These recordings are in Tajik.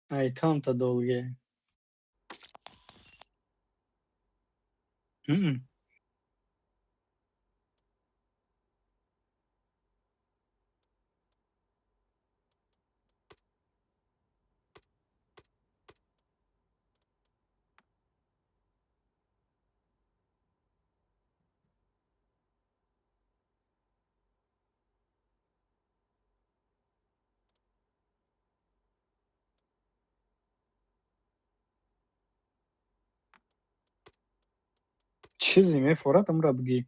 Ай, там-то долгие. М-м. Чизе мефорад, амра бигӣ.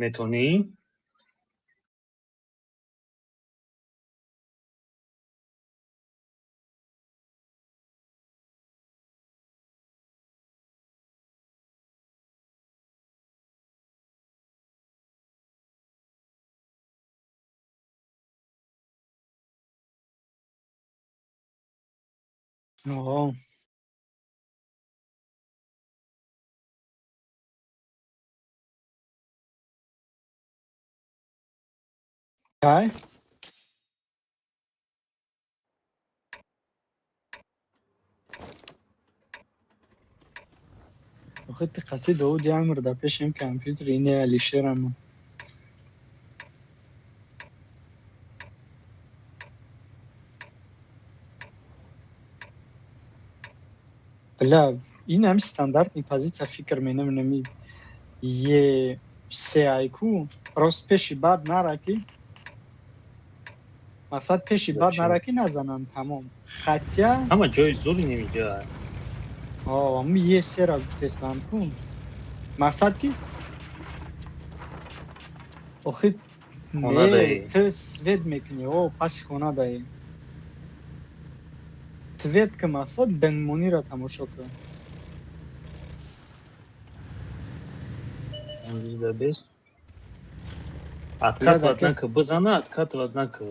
Метонӣ? О. Кай? Охи ти қатъи Довуди Амр дар пеши ин компютер ини Алишерам. Бля, ин ҳами стандартный позиция фикр менамунам е се айку рост пеши бад нара ки мақсад пеши бад Зачем? Нара ки назананд, тамом, хотя Ҳама ҷои зури немиҷа. Ами е сера гуфтестанд ку, мақсад ки охи Хона не даи. ту свет мекунӣ, о, паси хона даи свет ки, мақсад дангмониро тамошо кун. Бест. Откатывать нака, бизана, откатывать нака.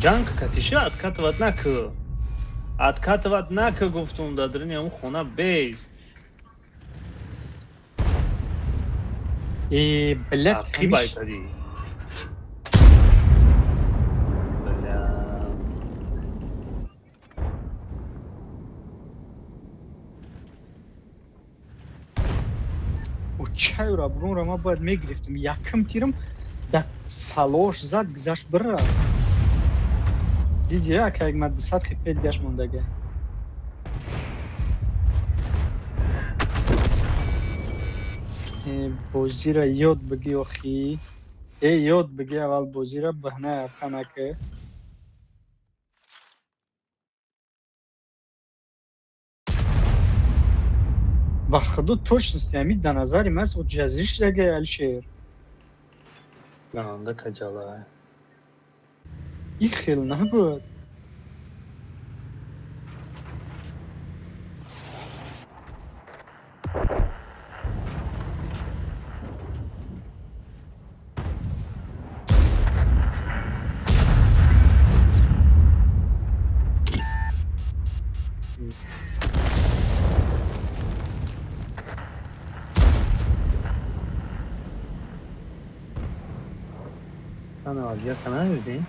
Ҷанг катиша, откатывать нака. Откатывать нака гуфтум, дар даруни ҳамун хона бест. Э, блядь, Ақиб ҳамиш айтадӣ. Бля. Чайра бурунро ман бояд мегирифтам. Якм тирам да салош зад, гузашт, бира. Диди, ака, як мад 200 хп гашт мондага. Э, бозира ёд бигӣ охи. Э, ёд бигӣ аввал бозира, баҳна арқа нака. Ба худо, точности ҳами да назари ман ҷазир шудага, Алишер. Анда каҷала. Ин хел набуд. Ана наёдем?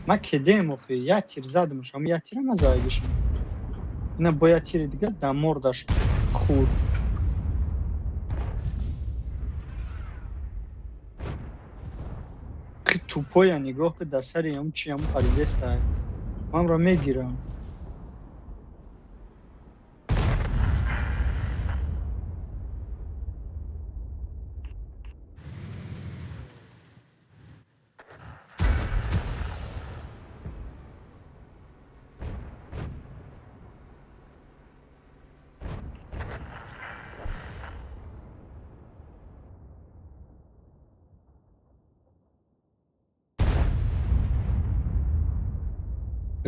Ман кедем охи, як тир задамш, ам як тирам азайгишам. Ина бо як тири дига да мордаш хӯрд. Тупоя нигоҳ ки дар сари ам чи ам паридеста. Манро мегирам.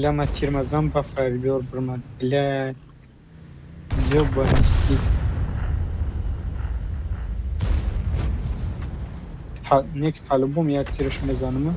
Бля, ма тирмазан ба фаербёр бирмад. Бля, ёбаный стиль. Не ки по-любому як тираш мезанам.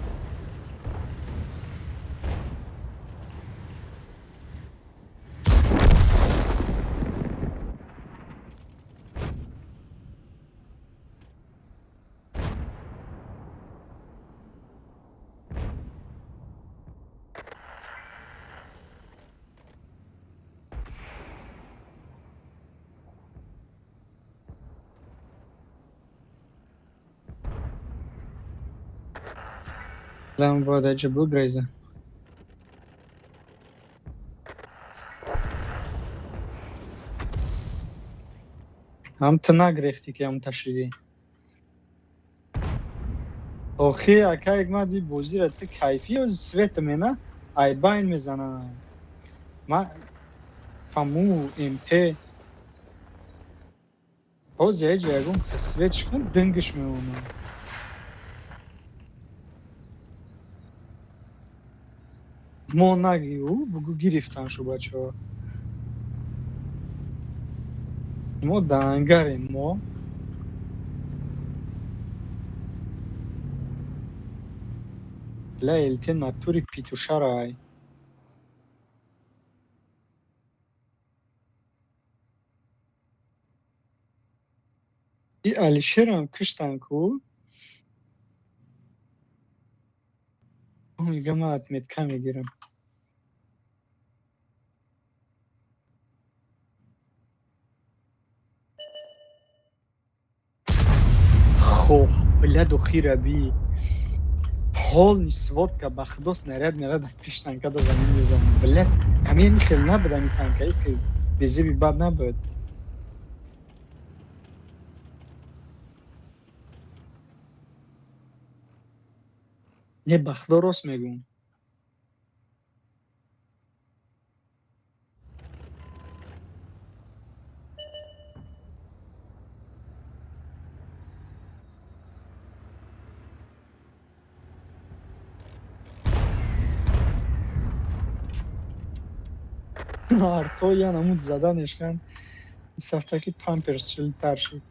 Лам бояд аҷа бугреза. Ҳам ту нагрехтӣ, ки ҳам ташидӣ. Охи, акаек, ма ди бозира ту кайфӣ света мена айбайн мезана. Ма фаму МТ ҳозир ҳеҷ ягон свет шикан, дынгиш мемонад. Мо наги ӯ бугӯ, гирифтан шу бачаҳо. Мо дангарем мо. Ла ЛТ натури петушарай. И Алишерам киштан ку. Мегам, ман отметка мегирам. Хоб, бля, дохира би. Полный сводка, ба худо, снаряд мерад, пеш танка да замин мезанам. Бля, ҳамин хел набуд, ҳамин танка, и хел безеби бад набуд. Не, ба худо, рост мегӯм. Арто янамуд заданешкан сафтаки памперс шилтар шуд.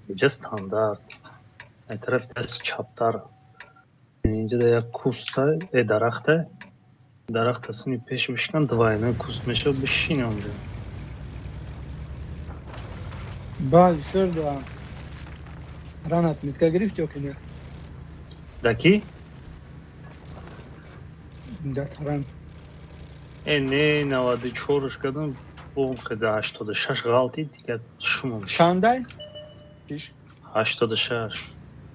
Инҷа стандарт. Ай тарафи дасти чаптар. Инҷа да як куста, дарахта. Дарахта сини пеш бишкан, двойной куст мешавад, бишини онҷо. Бале, шер да. Ран отметка гирифт ё ки не? Да ки? Да таран. Э, не, 94-ш кардам, бом хеда 86 ғалтид, дигар шумон. Чандай? Чиш? 86.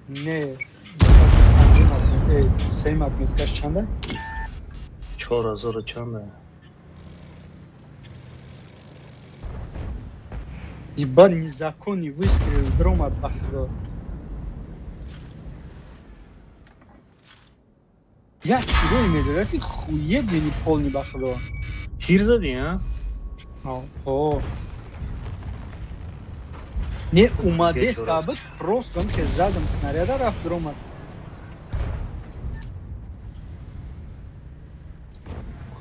Не, сеюм отметкаш чандай? 4000 чанда? Ебать, незаконный выстрел дромад, ба худо. Як тирое медорад, ки хуедини полный, ба худо. Тир задӣ, а? О. Не, умадеста буд, просто он ки задам, снаряда рафт, дромад.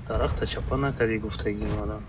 Дарахта чапа накардӣ, гуфтагӣ мадам.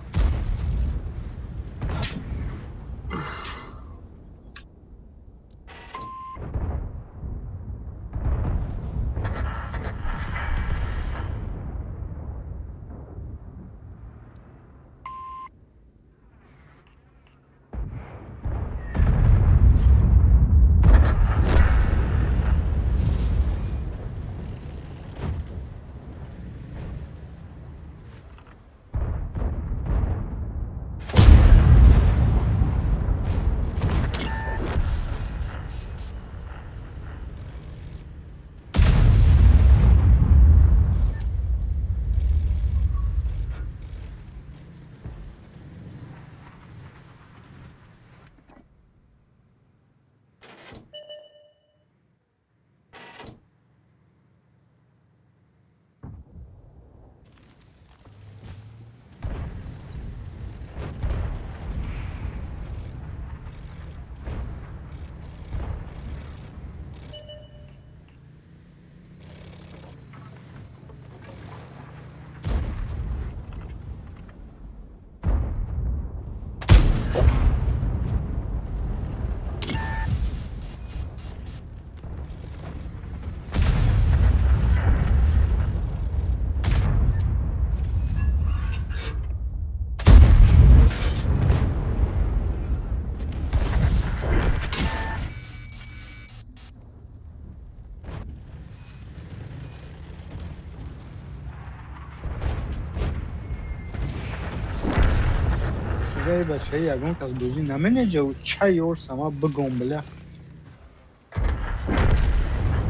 Эй, бачаи, ягон кас бозӣ наменеҷаву чай ёрсама бигом, бля.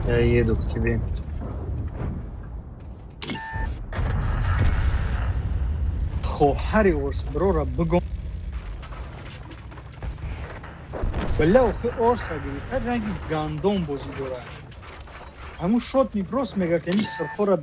Я еду к тебе. Хоҳари орс брора бигом, бля. Охи орса гирифта, ранги гандон бозӣ дорад. Ҳамун шотник рост мега, ки ами сирхора.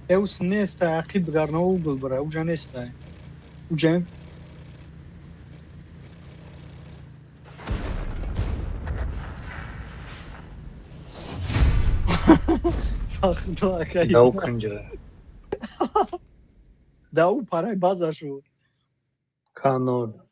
Эус неста, ақиб гарнао булбара, уҷа неста. Уҷа Худо акай. Дау кунҷа. Дау парай базашу. К0.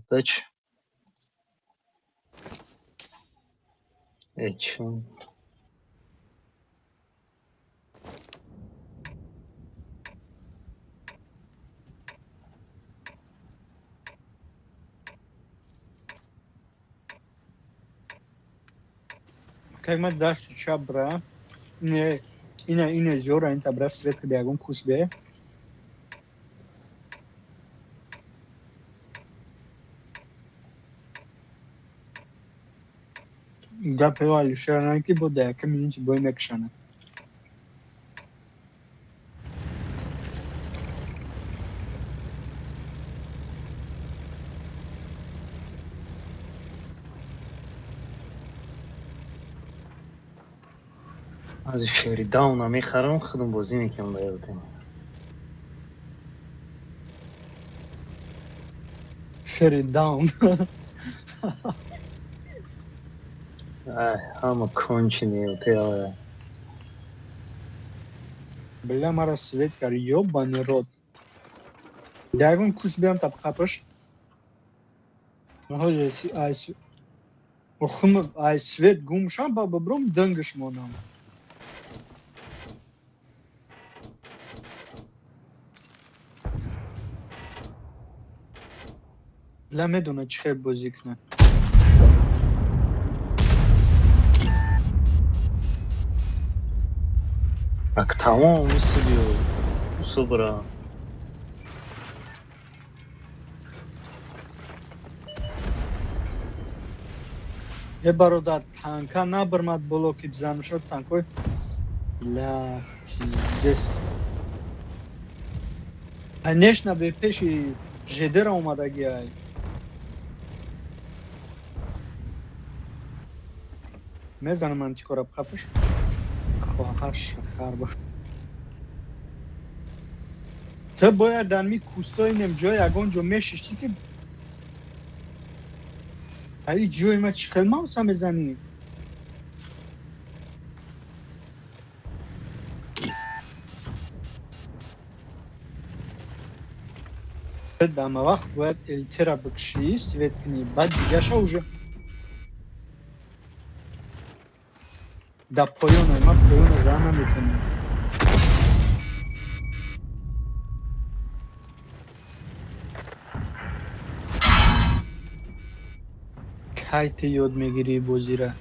Удачи. Эчун. Кай ма дасти чап бра. Не, ина ина ҷора ин табра свет ки ягон кус бе. Гапи Алишер на ки бо да яка минути бой мекшана. Аз шеридаун мехарам, худам бозӣ мекунам ба ёдатон. Шеридаун. Ай, ҳама конченые ЛТ. Бля, мара свет кар, ёбаный рот. Ягон кус биям таб қапыш. Ҳозир ай охим ай свет гум шам ба бибром дангиш монам. Бля, медона чӣ хел бозӣ кунад. Ак тамом усубиё. Усубра. Э бародар, танка набармад боло ки бизанам шуд танкои. Бля, пиздец. Конечно, бе пеши ЖД-ра омадаги ай. Мезанам антикора қапш. Хоҳар шахар ба. Ту бояд дар ми кустои нем ҷой ягон ҷо мешиштӣ ки ай ҷои ма чӣ хел мауса мезанӣ? Дама вақт бояд ЛТ-ра бикшӣ, свет кунӣ, баъд дигаша уже дар поёна, ма поёна зан наметонам. Кай ту ёд мегирӣ бозира?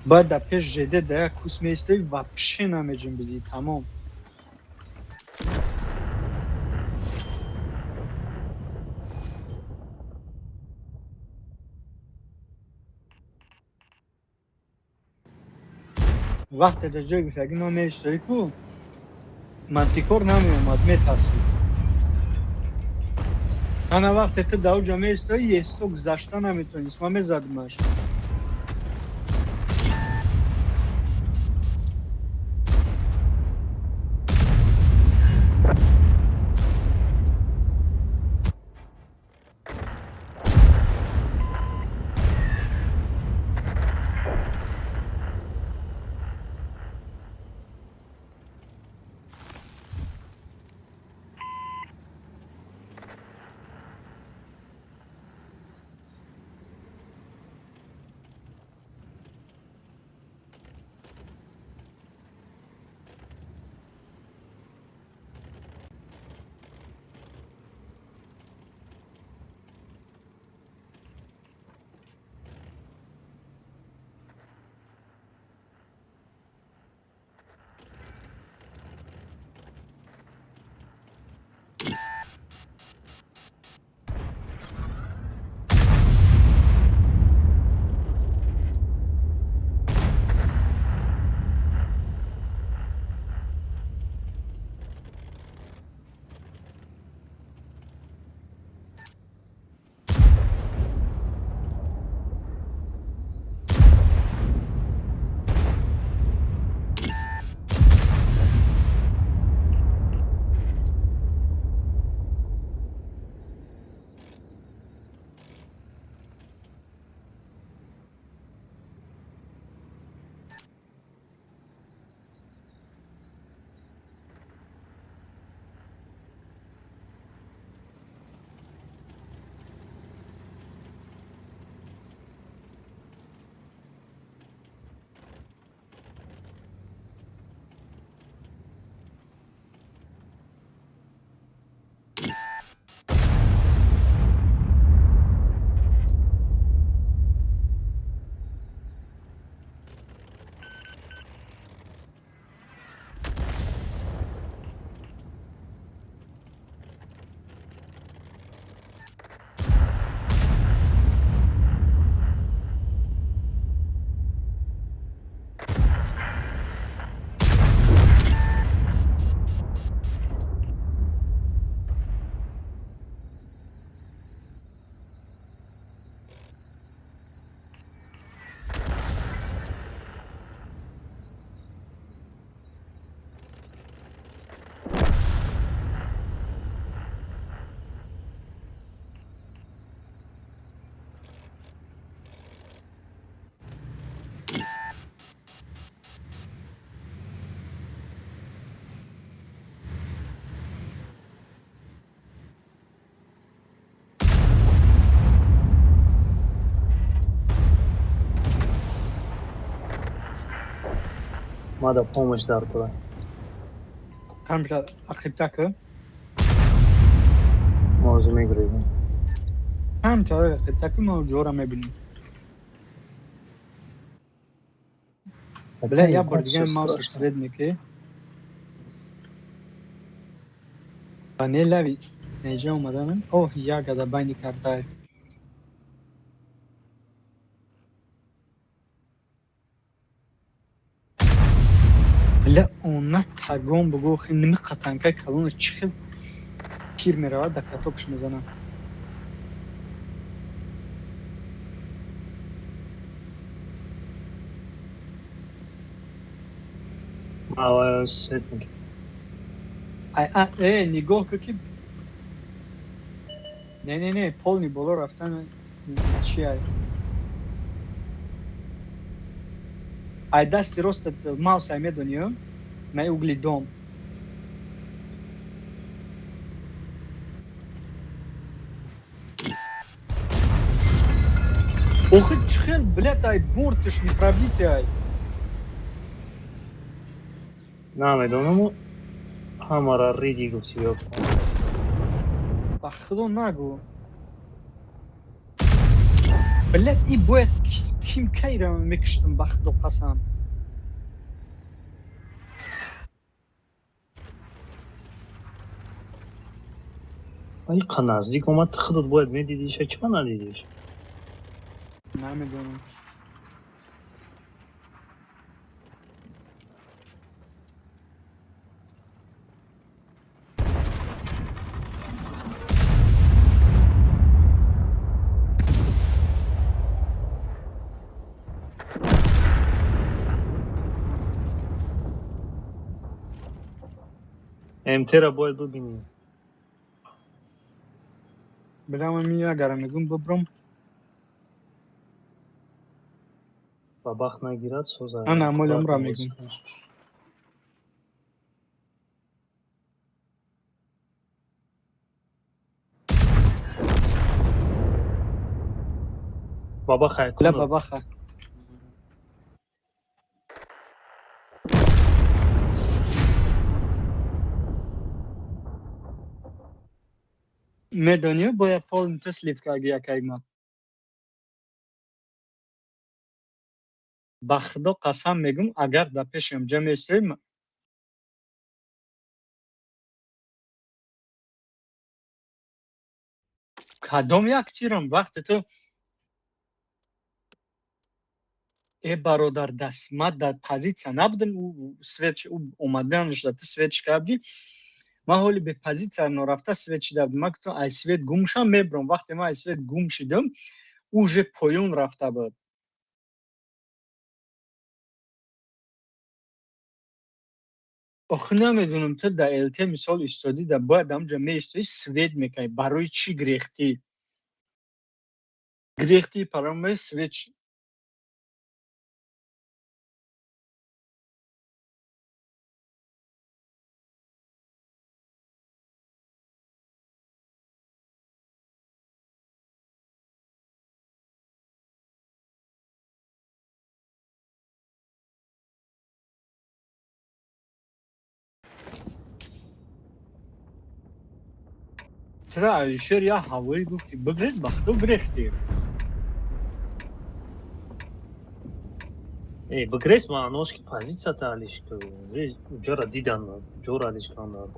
Баъд дар пеш ЖД да як кус меистоӣ, вообще намеҷунбидӣ, тамом. Вақте дар ҷой гуфтаги ма меистоӣ ку, мантикор намеомад, метарсид. Ана вақте ту дар оҷа меистоӣ, есто гузашта наметонист, ман мезадимаш. Мада помощь дар кора. Камера ақибтака. Мо мегурезем. Камера ақибтака мо ҷора мебинем. Бля, я бор дигар маус свет меки. Ба не лави. Неҷа омаданам. Оҳ, як ада байни картай. Бля, она тагон бугу хи нимиқа танкай калона чӣ хел пир меравад да катокш мезанам. Ава свет меки. Ай, а, нигоҳ кун ки не, не, не, полный боло рафтан чи ай? Ай дасти ростат маус ай медонӣ, май угли дом. Охи чӣ хел, блядь, ай борташ не пробитый ай. Намедонам, ҳамара риди гуфти ё. Ба худо нагӯ. Блядь, и бояд ким кайра мекиштам, ба худо қасам. Ай қа наздик омад, худат бояд медидиша, чима надидиш? Намедонам. МТ-ра бояд бибинӣ. Бля, ман агара мегӯм бибром. Ба бахт нагирад соза. Ана молямра мегӯм. Бабаха. Бля, бабаха. Медонӣ, бояд полный сливка якайма. Ба худо қасам мегӯм, агар дар пешам ҷа месои кадом як тирам вақте ту э бародар дастма дар позитсия набудам, свет омаданаш да ту свет шикабдӣ, ман ҳоли бе позитсия норафта свет шида будам. Ман гуфтам ай свет гум шам мебурам. Вақте ман ай свет гум шидам, уже поён рафта буд. Охи намедонам, ту дар ЛТ мисол истодӣ, да бояд ҳамҷа меистоӣ, свет мекунӣ. Барои чӣ гирехтӣ? Гирехтӣ пароме свет. Чаро Алишер я ҳавоӣ гуфтӣ бигрез, ба худо гирехтӣ. Э, бигрез маънош ки позитсията алиш ку. Ҷора дидан, ҷора алиш кунанд.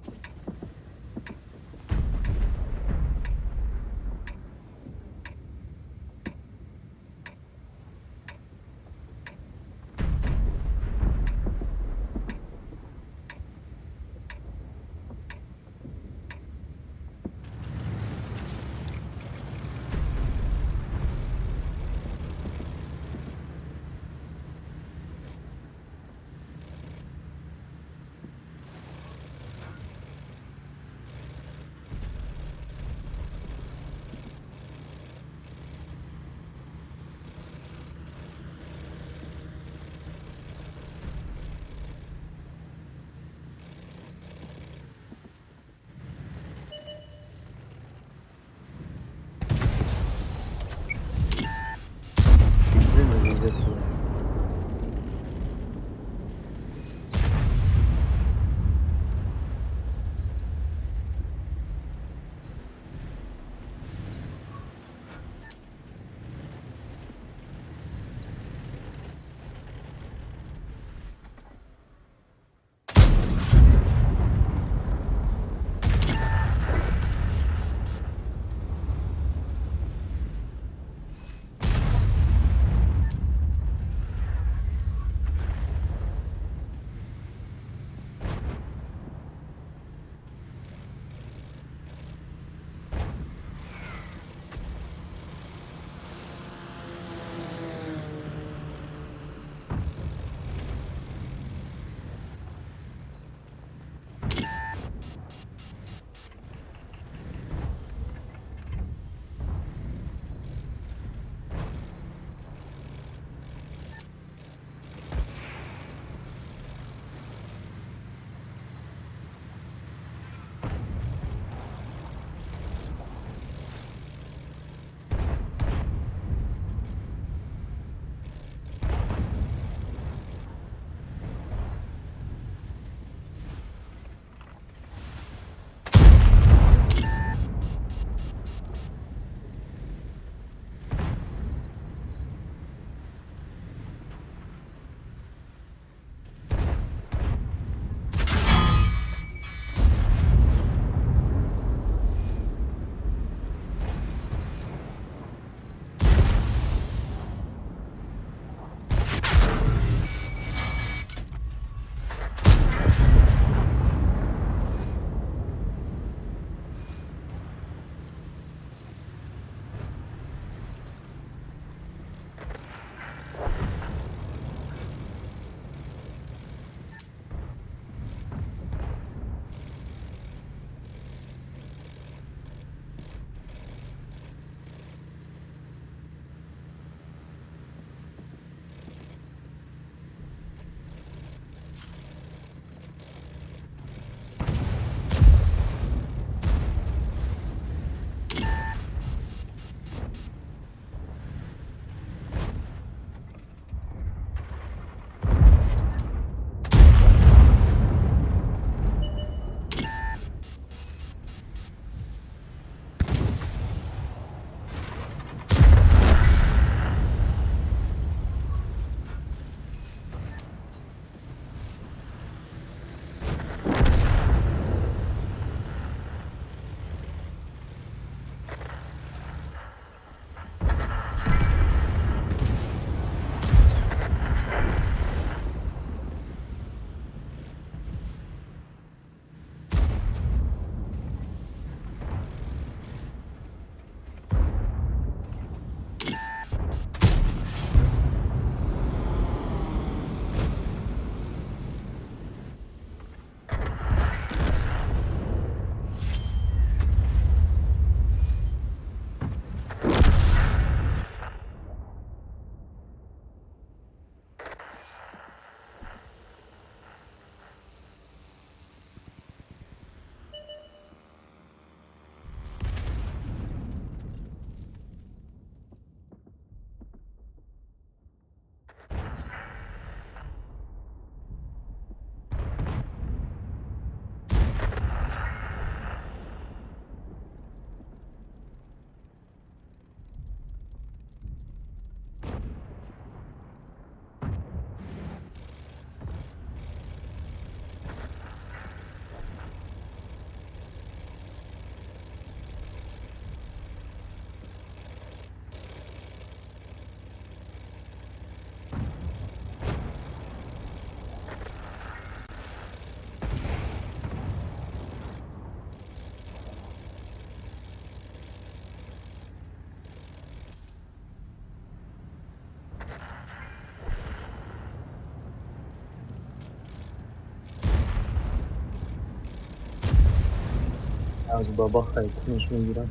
Аз баба хайкунаш мегирам.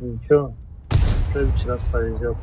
Ничего, в следующий раз повезет.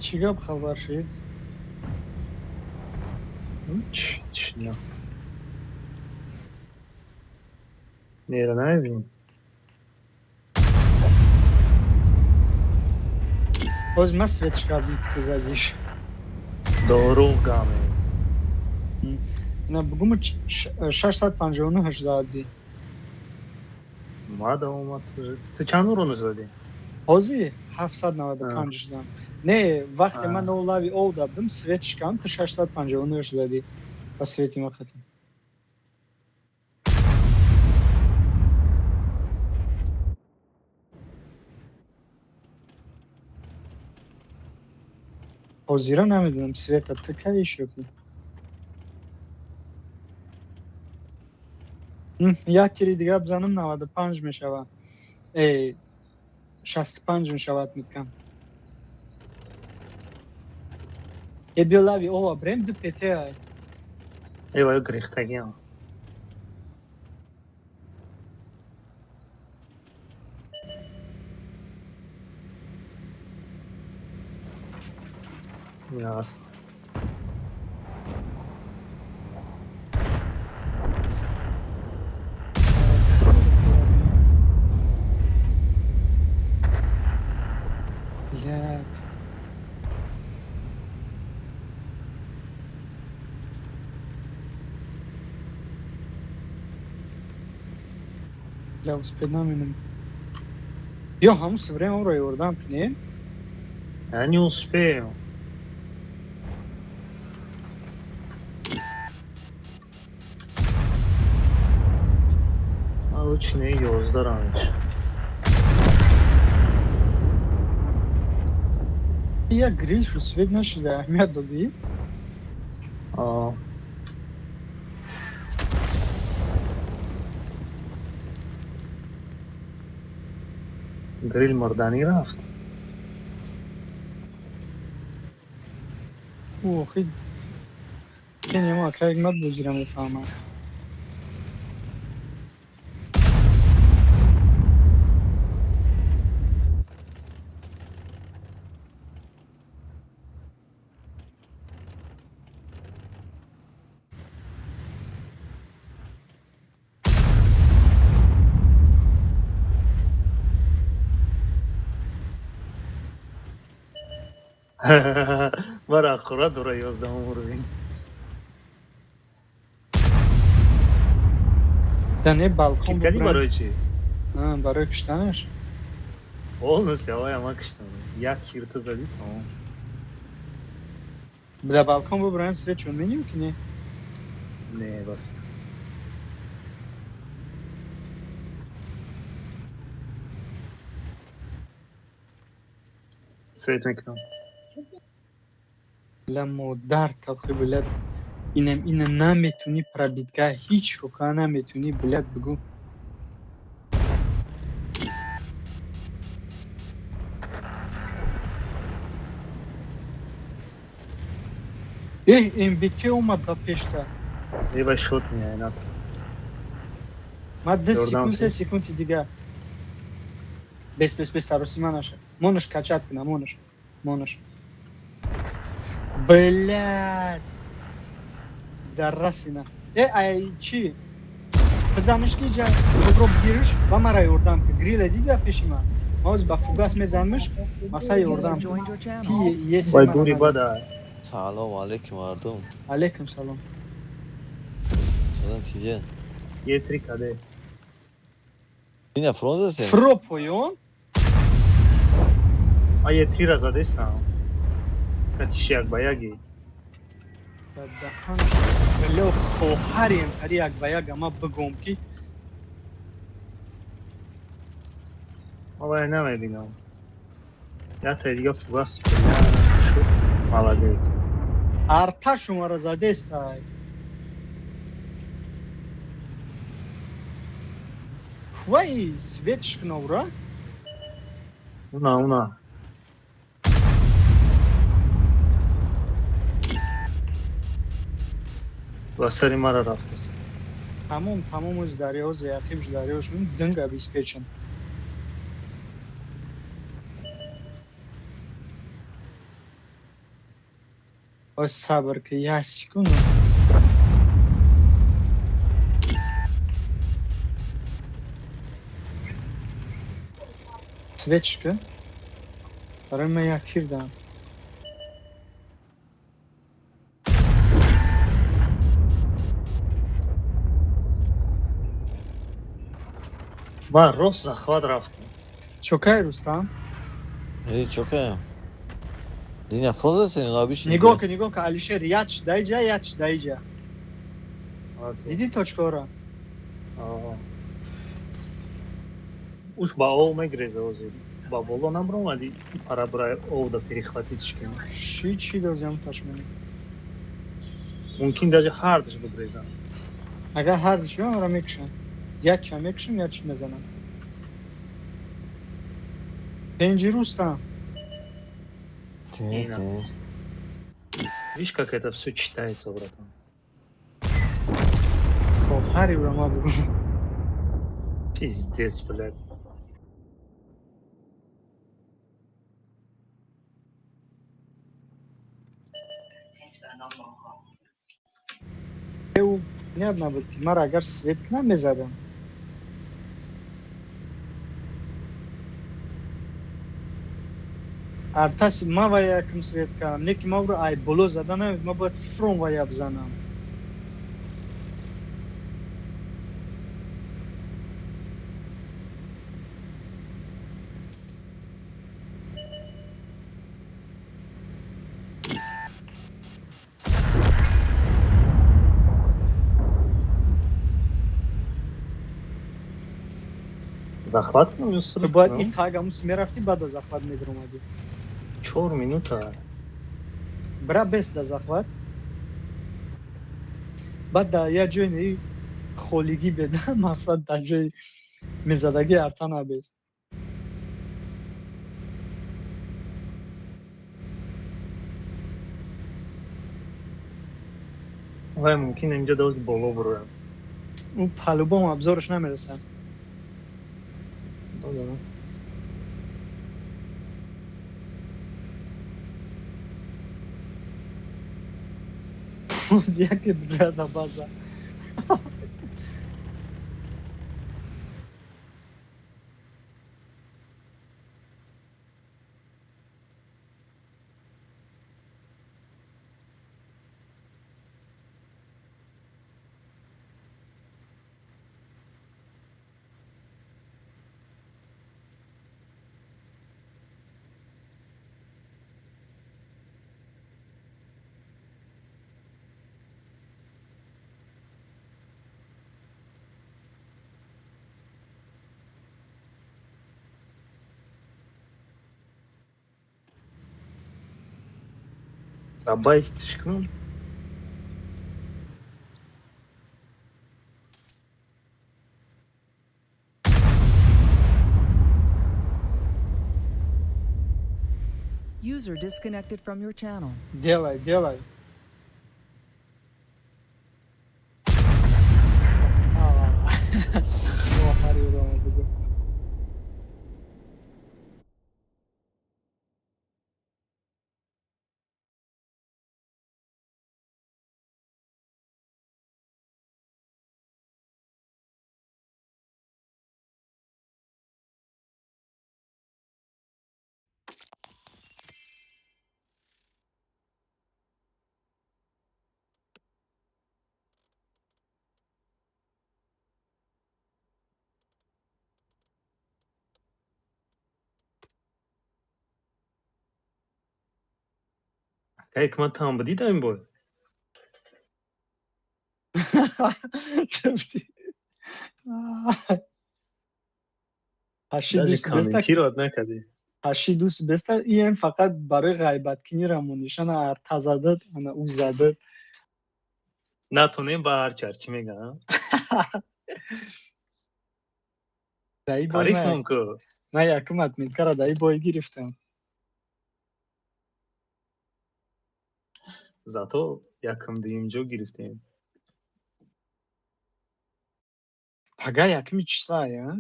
Чӣ гап хабар шид? Тишина. Нера намебинӣ? Боз ман свет кардам, ки ту задиш. Дорӯғ гаме. На, бугуму 659 задӣ. Мада омад. Ту чанд уронаш задӣ? Ҳозир 795 задам. Не, вақте ман лави ов дадам, свет шикам, ту 659 задӣ. Ба свети ма хатм. Ҳозира намедонам, света ту каиш ё ки? Як тири дига бизанам, 95 мешавад. Э, 65 мешавад миткам. Э, биё лави ова брем, ду ПТ ай. Э, ваю гирифтагиам. Ясно. Блядь. Бля, успеть намедонам. Ё ҳамун время ро ёрдам кунем? Я не успею. А лучше не 11 раньше. Як грил шу свет нашида, аҳамият додӣ? А. Грил мурданӣ рафт. Охи. Кенема акай мад бозира мефаҳмам. Мара аккурат дора 11-ум уровень. Да не, балкон Кидани бубрем. барои чӣ? А, барои киштанаш? Полностью авай ама киштам. Як кирта задӣ, тамом. Да балкон бубрем, свечу меню ки не? Не, бас. Свет мекунам. Бля, модар тахи, блядь. Инам ина наметунӣ пробитка, ҳеҷ рука наметунӣ, блядь, бигӯ. Эҳ, МБТ омад ба пешта. Э, ба шот меяй, натарс. Ма 2 Ёрдам секунд, кун. 3 секунди дига. Бес, бес, бес, саросима наша. Монаш качать куна, монаш. Монаш. Блядь. Дар расина. Э, ай, чӣ? Бизаниш ки ҷа худро бигириш ва мара ёрдам кун. Грила дида пеши ман. Ма ҳозир ба фугас мезанмиш, маса User ёрдам кун. joined your channel. Ки еси Вай мара дури надод. бада. Салом алейкум, мардум. Алейкум салом. Салом, тиҷен. Е три каде. Ина фронт сен? Фро поён? А е три ра задестам. Катиш як ба яги. Ба даҳан бля, хоҳарем хари як ба як ама бигӯм ки Ма вай намебинам. Як таи дига фугас шуд. Молодец. Арта шуморо задестай. Куваи свет шикновра? Уна, уна. Ба сари мара рафтаст. Тамом, тамом, оз дарёз, яқибш дарёш динг обеспечен. Ой, сабр ки, як секунду. Свечка. Барои ман як тир дам. Ман рост захват рафтам. Чокай, Рустам? Э, чокаем. Диня фронт застен, обычный. Нигоҳ кун, нигоҳ кун, Алишер, яч даиҷа, яч даиҷа. Дидӣ точкаҳоро? Уш ба ов мегреза ҳозир. Ба боло набаромадӣ, пара бурай ов да перехватить шкем. Ши чӣ дозиам ташмани. Мумкин даже ҳардуш бигрезам. Агар ҳардуш биён, ра мекушам. Якча мекушам, якча мезанам. Пенҷи, Рустам. Тин, тин. Видишь, как это все читается, братан? Хоб, ҳари ура ма бугум. Пиздец, блядь. Ният набуд, ки мара агар свет кунам, мезадам. Артаси ма ва якм свет кардам, не ки ма уро ай боло зада намед, ма бояд фрон вая бизанам. Захват кунам ё Ту срыв бояд кунам? ин тагамус мерафтӣ, баъд аз захват медиромадӣ. 4 минута. Бра, бес да захват. Баъд дар як ҷои неи холигӣ беда, мақсад, дар ҷои мезадагӣ арта набест. Вай мумкин инҷо доз боло буроям. Ӯ по-любому обзорш намерасад. Ну да. Яке бирада база. Забайтиш кунам. User disconnected from your channel. Делай, делай. Охари урома бугу. Кай ки ман там будӣ дар ин бой? Ҳаши Даже дӯст беста. комментировать накардӣ. Ҳаши дӯст беста, ием фақат барои ғайбаткунира монишана арта задад, ана ӯ задад. Натонем ба ҳарчар чӣ мегӯям? Даи бой Тарифмон ку. Ман якум отметкара даи бой гирифтам. Зато якум дуюм ҷо гирифтем. Пага якуми числа, я?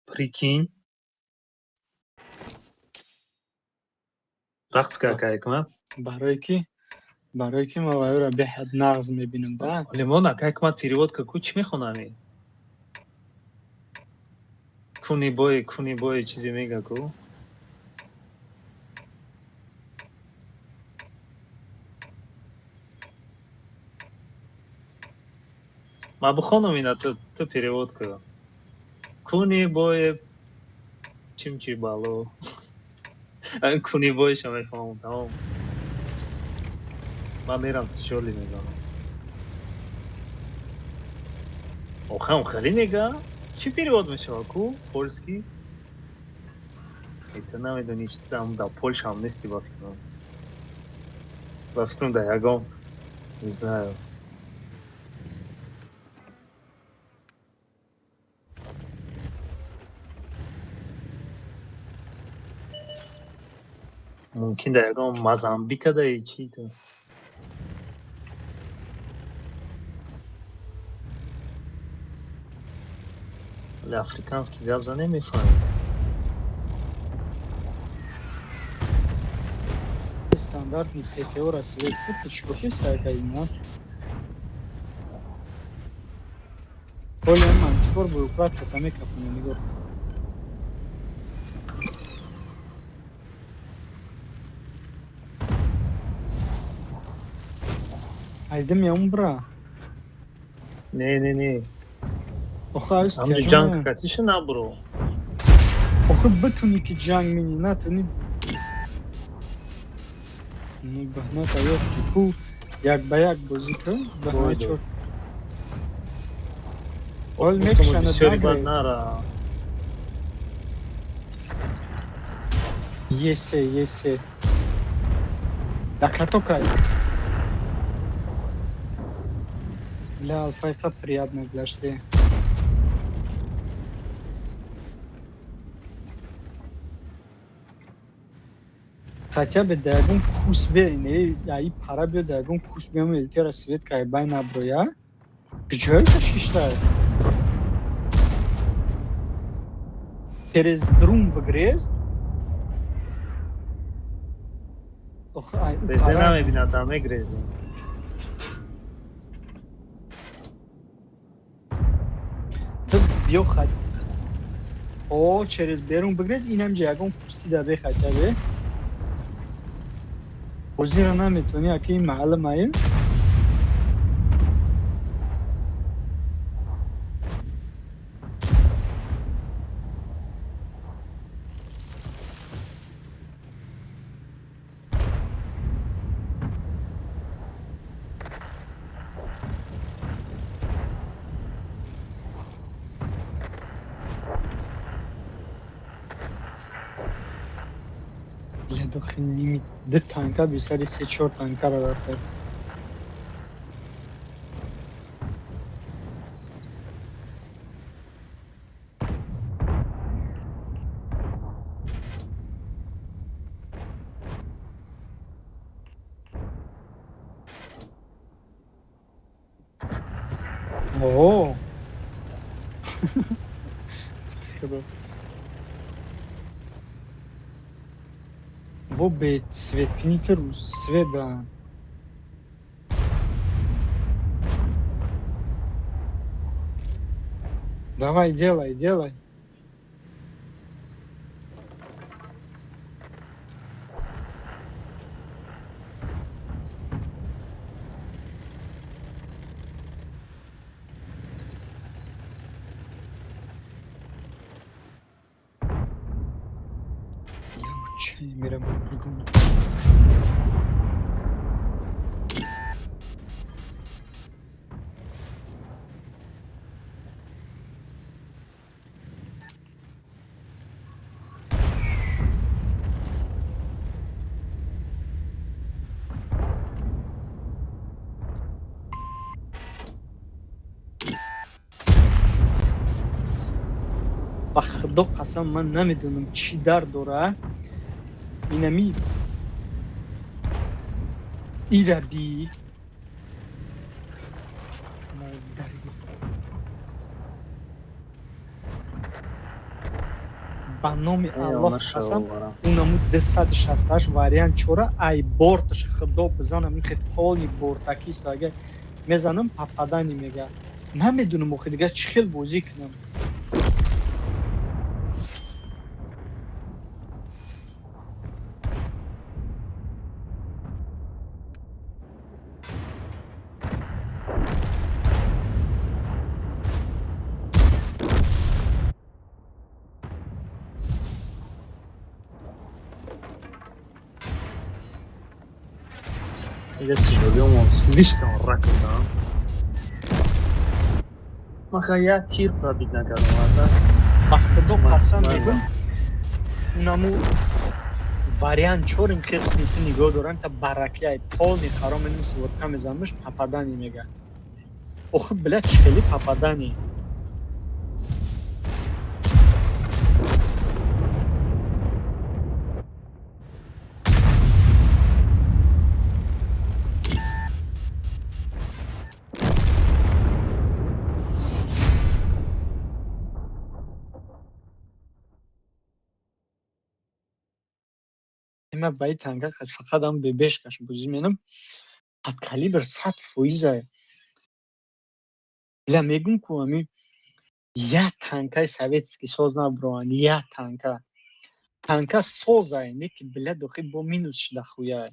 Прикинь. Рақс кард кай кунад? Барое ки Барои ки ман вайро беҳад нағз мебинам, да. Лимон, акай кумат перевод ка, ку чӣ мехонами? Куни бой, куни бой, чизе мега ку. Ма бихонам ина, ту перевод ку. Куни бой чимчи бало. Куни бойша мефаҳмам, тамом. Ман мерам тишоли мезанам. Охам хеле мега? Чӣ перевод мешавад ку? Польский? Ту намедонӣ, чи там да Польша ҳам нести, ба фикрам. Ба фикрам, да ягон, не знаю. Мумкин да ягон Мозамбика да чи ту. Вале африканский гап занем, мефаҳмем. Стандартный ПТО свет тут чӣ сайкайна. Оля ман чикор бо укладка та мекапона, нигоҳ. Айдим я умбра. Не, не, не. Охо аюс. Ҳамҷо ҷанг катиша набуро. Охо битуни ки ҷанг мини натуни. Ну баҳна таёр ку, як ба як бозӣ кун, баҳна чор. Ол мекшана. Бисёри бад нара. Есе, есе. Да катокай. Бля, алфайқа приятно гузаште. Хотя бы да ягон кус бе, не, аи пара биё, да ягон кус биём, элтера свет кай бай наброя. Куҷое кашишта? Через друм бигрез. Охо, ай, Резе пара намебинад, да мегрезем. Ту биё хат. О, через берун бигрез, инам ҷа ягон пусти да бе хотя бы. Бозиро наметавонӣ, аки ин маълум ай. Бля, дохи ними ду танка бисари се чор танкаро рафта. О! Худо. Во бе светкните свет да. Давай, делай, делай. Я учай мирам бигум. Ба худо қасам, ман намедонам, чӣ дард дора инами ираби модари. Ба номи Аллоҳ қасам, унаму 268 вариант чора ай борташ, худо бизанам, ихе полный бортакист. Агар мезанам, попадание мега. Намедунам, охи, дига чӣ хел бозӣ кунам? Я тяжелый, слишком рак, да. Маха я тир пробить накардам, да? Ба худо қасам мегӯм, унаму вариант чорим хесни ту нигоҳ дорам, та баракияй полный харом меним, сводка мезанамш, попадание мега. Охи, бля, чӣ хели попадание? Ма ба ин танка фақат ам бебешкаш бозӣ менам. Под калибр 100%-а. Бля, мегум ку, ами як танкаи советский соз наброан, як танка. Танка созай, не ки, бля, дохи бо минус шуда хуяй.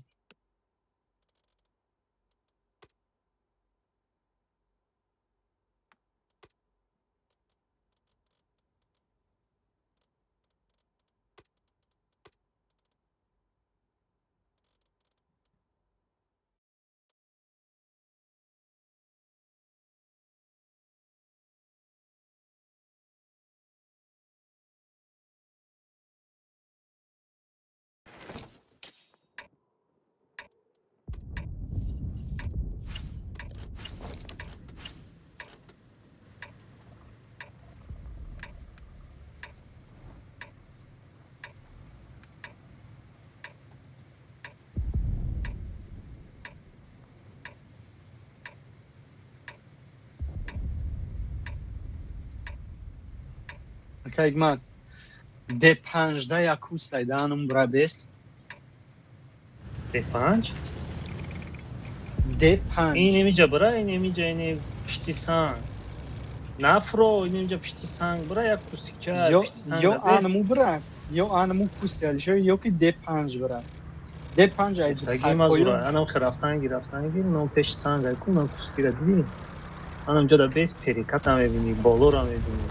Ака Ҳикмат, Д15 як кустай даанум бура бест. Д5? Д5. Ин эмиҷа бира, ин эмиҷа, ин пишти санг. Нафро, ин эмиҷа пишти санг бира, як кустикча. Ё анаму бира, ё анаму кусти алишер, ё ки Д5 бира. Д5 ай. Мазура, анам хе рафтанги, рафтанги, нам пеши санг ай ку, нам кустира дидӣ? Анам ҷода бес переката мебинӣ, болора мебинӣ.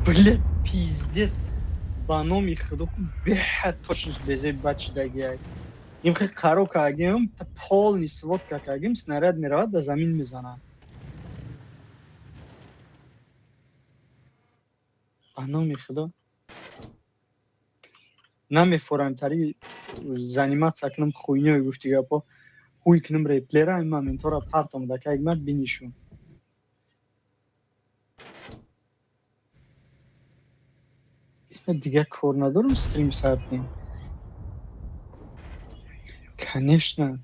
Блядь, пиздец. Ба номи худо ку, беҳад точность безеб бачидагиай. Им хе қаро кагим, та полный сводка кагим, снаряд меравад, да замин мезанад. Ба номи худо. Намефорам тари заниматься кунам хуйнёй гуфти гапо. Ҳуй кунам реплера, ин моментора партом да кагмат бинишун. Дигар кор надорам, стрим сар кунем. Конечно.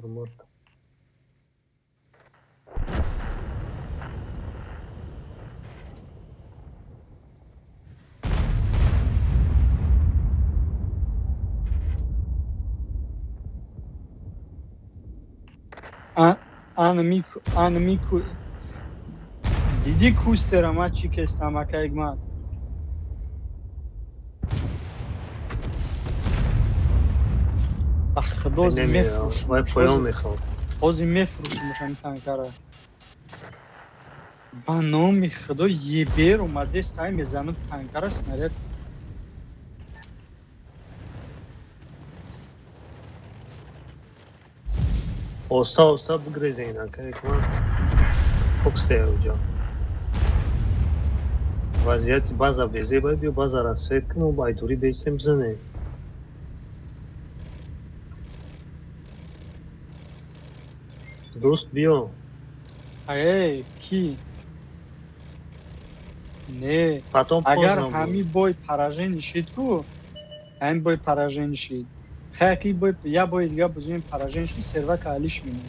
Мурт. Анами диди кустера ма чӣ кестам, ака Ҳикмат? Ба худо мефурӯшам. Вай поён мехоҳад. Ҳозир мефурӯшамаш ҳамин танкара. Ба номи худо, ебер омадест, ай мезанам танкара, снаряд. Оста оста бигрезен, ака Ҳикмат. Фоксте уҷо. Вазъияти база безебай, биё базара свет кун, мо байдурӣ бестем, бизанем. Дӯст, биё. Эй, ки? Не. Потом Агар поздно ҳами будет. Бой поражение шид ку, ҳами бой поражение шид. Хаяки бой, я бой дига бузуем, поражение шид, сервака алиш мине.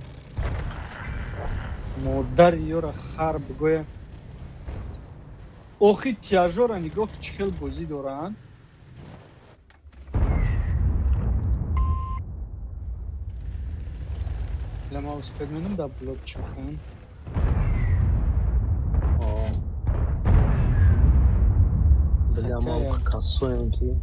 Модар ёра хар бигоя. Охи, тяжора нигоҳ, чӣ хел бозӣ доранд. Ла успед менам да блок чахан. О. Бля, Хотя ман касоем ки.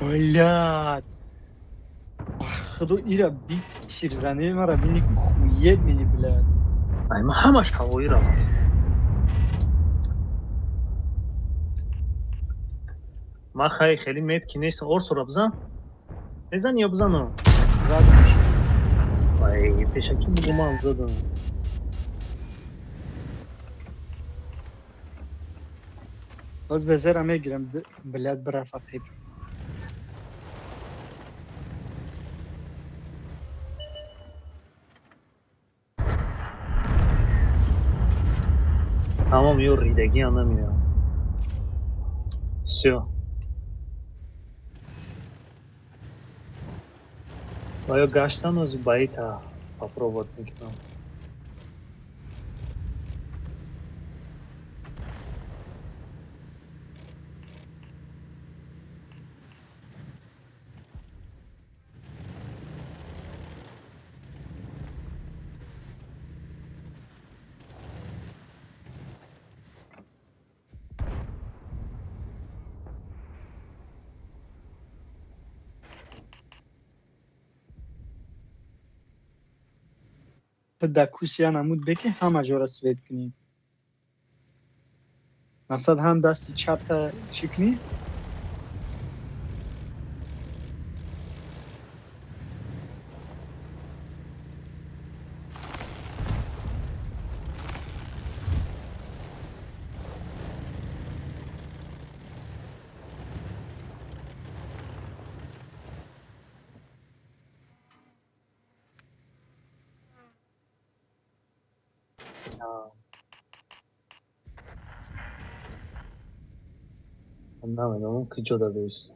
Блядь. Худо, ира бит тирзани мара бини, хуед мени, блядь. Ай, ма ҳамаш ҳавоӣ рафт. Ман хай хеле метки нест, орсура бизан. Мезани ё бизанам? Задам. Ай, пешакӣ бугу, ман задам. Боз безера мегирам, блядь, бираф ақиб. Тамом, ё ридагӣ намеяд. Всё. Оё гаштан ози баита попробовать мекунам. Ту дар кусия намуд беки ҳама ҷора свет кунӣ. Мақсад, ҳам дасти чапта чӣ кунӣ? Намедонам, куҷо дадест.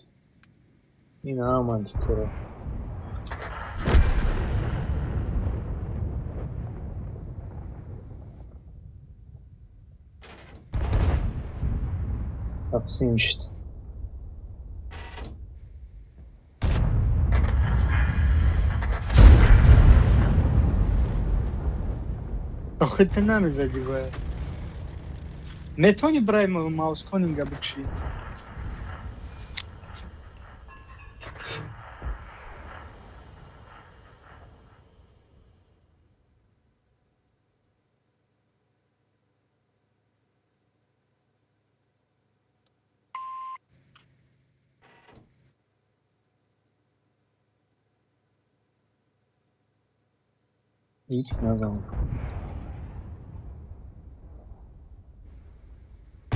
Ин ҳама антикора. Тақсим шуд. Охи, ту намезадӣ бояд. Метавонӣ бирай маусконинга бикшӣ? Ҳеҷ назан.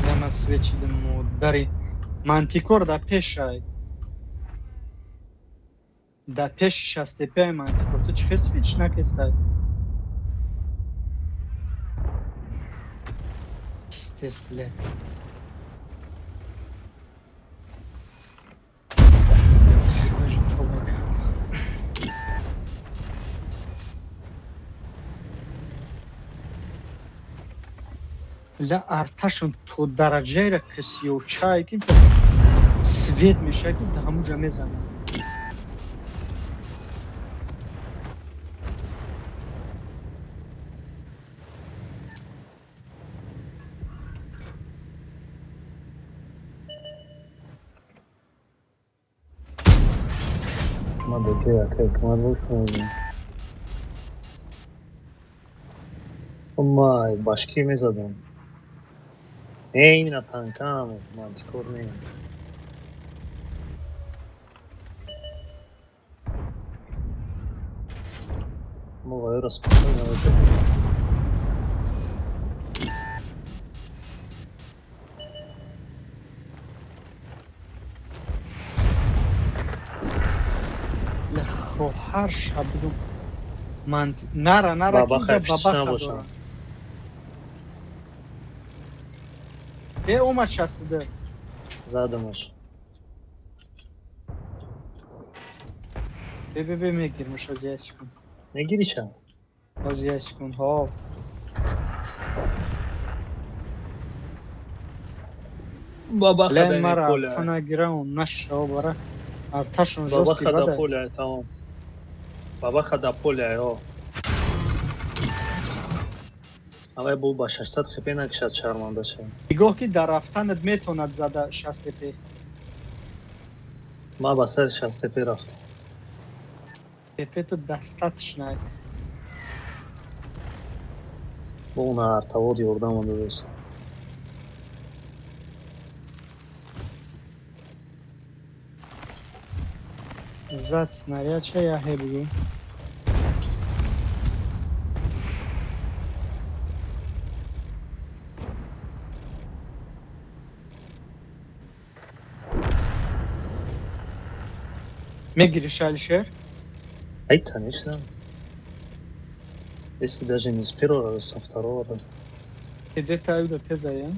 Дама свечидим, модари мантикор дар пешай. Дар пеши шастепаи мантикор. Ту чӣ хел свеч накестай? Пиздец, блядь. Худо, тавба кардам. Ла, арташон то дараҷаеро кисёвчае, ки свет мешавад, ки дар ҳамуҷа мезанад. Ма беҷои ака Ҳикмат бошам. Май башки мезадам. Не, именно танкам, мантикор не. Мо вайра спокойно вазадем. Хоҳар шабдум. Ман нара нара ки Бабаха инҷа пишт бабаха набошам. дора. Э, омад 62. Задамаш. Бе, бе, бе, мегирмш аз як секунд. Мегириша? Аз як секунд, ҳо. Бабаха Лен да мара поля. арта нагираун нашава бара. Арташон жёсткий Бабаха да бада. поля, тамом. Бабаха да поля, ё. Авай бу ба 600 хп накшад, шарманда ша. Нигоҳ ки дар рафтанат метавонад зада 60 тп. Ма ба сари 60 тп рафтам. ТП-то достаточно. Бо уна артавод ёрдам додааст. Зад снаряд ча я хе бугу. Мегириш, Алишер? Ай, конечно. Если даже не с первого раза, со второго раза. Где-то аюда тезая.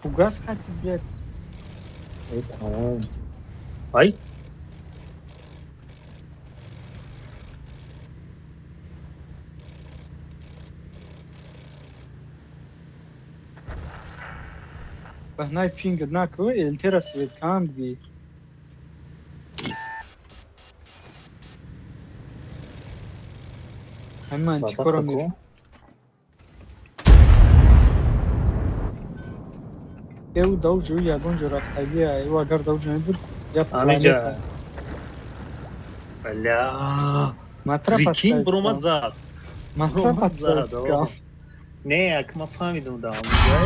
Фугас хати, блядь. Ай, тамом. Ай, Бахнай пинг наку, элтера свет кам би. Ҳамин антикора бабаха мер. ку. Эу дауҷу ягон ҷо рафтагия, ю агар дауҷо мебуд, я Амиҷа. планета. Бля. Матра Прикинь, подставить буромад кам. зад. Матра Буромад подставить зад, кам. о. Не, як ма фаҳмидам да амиҷа.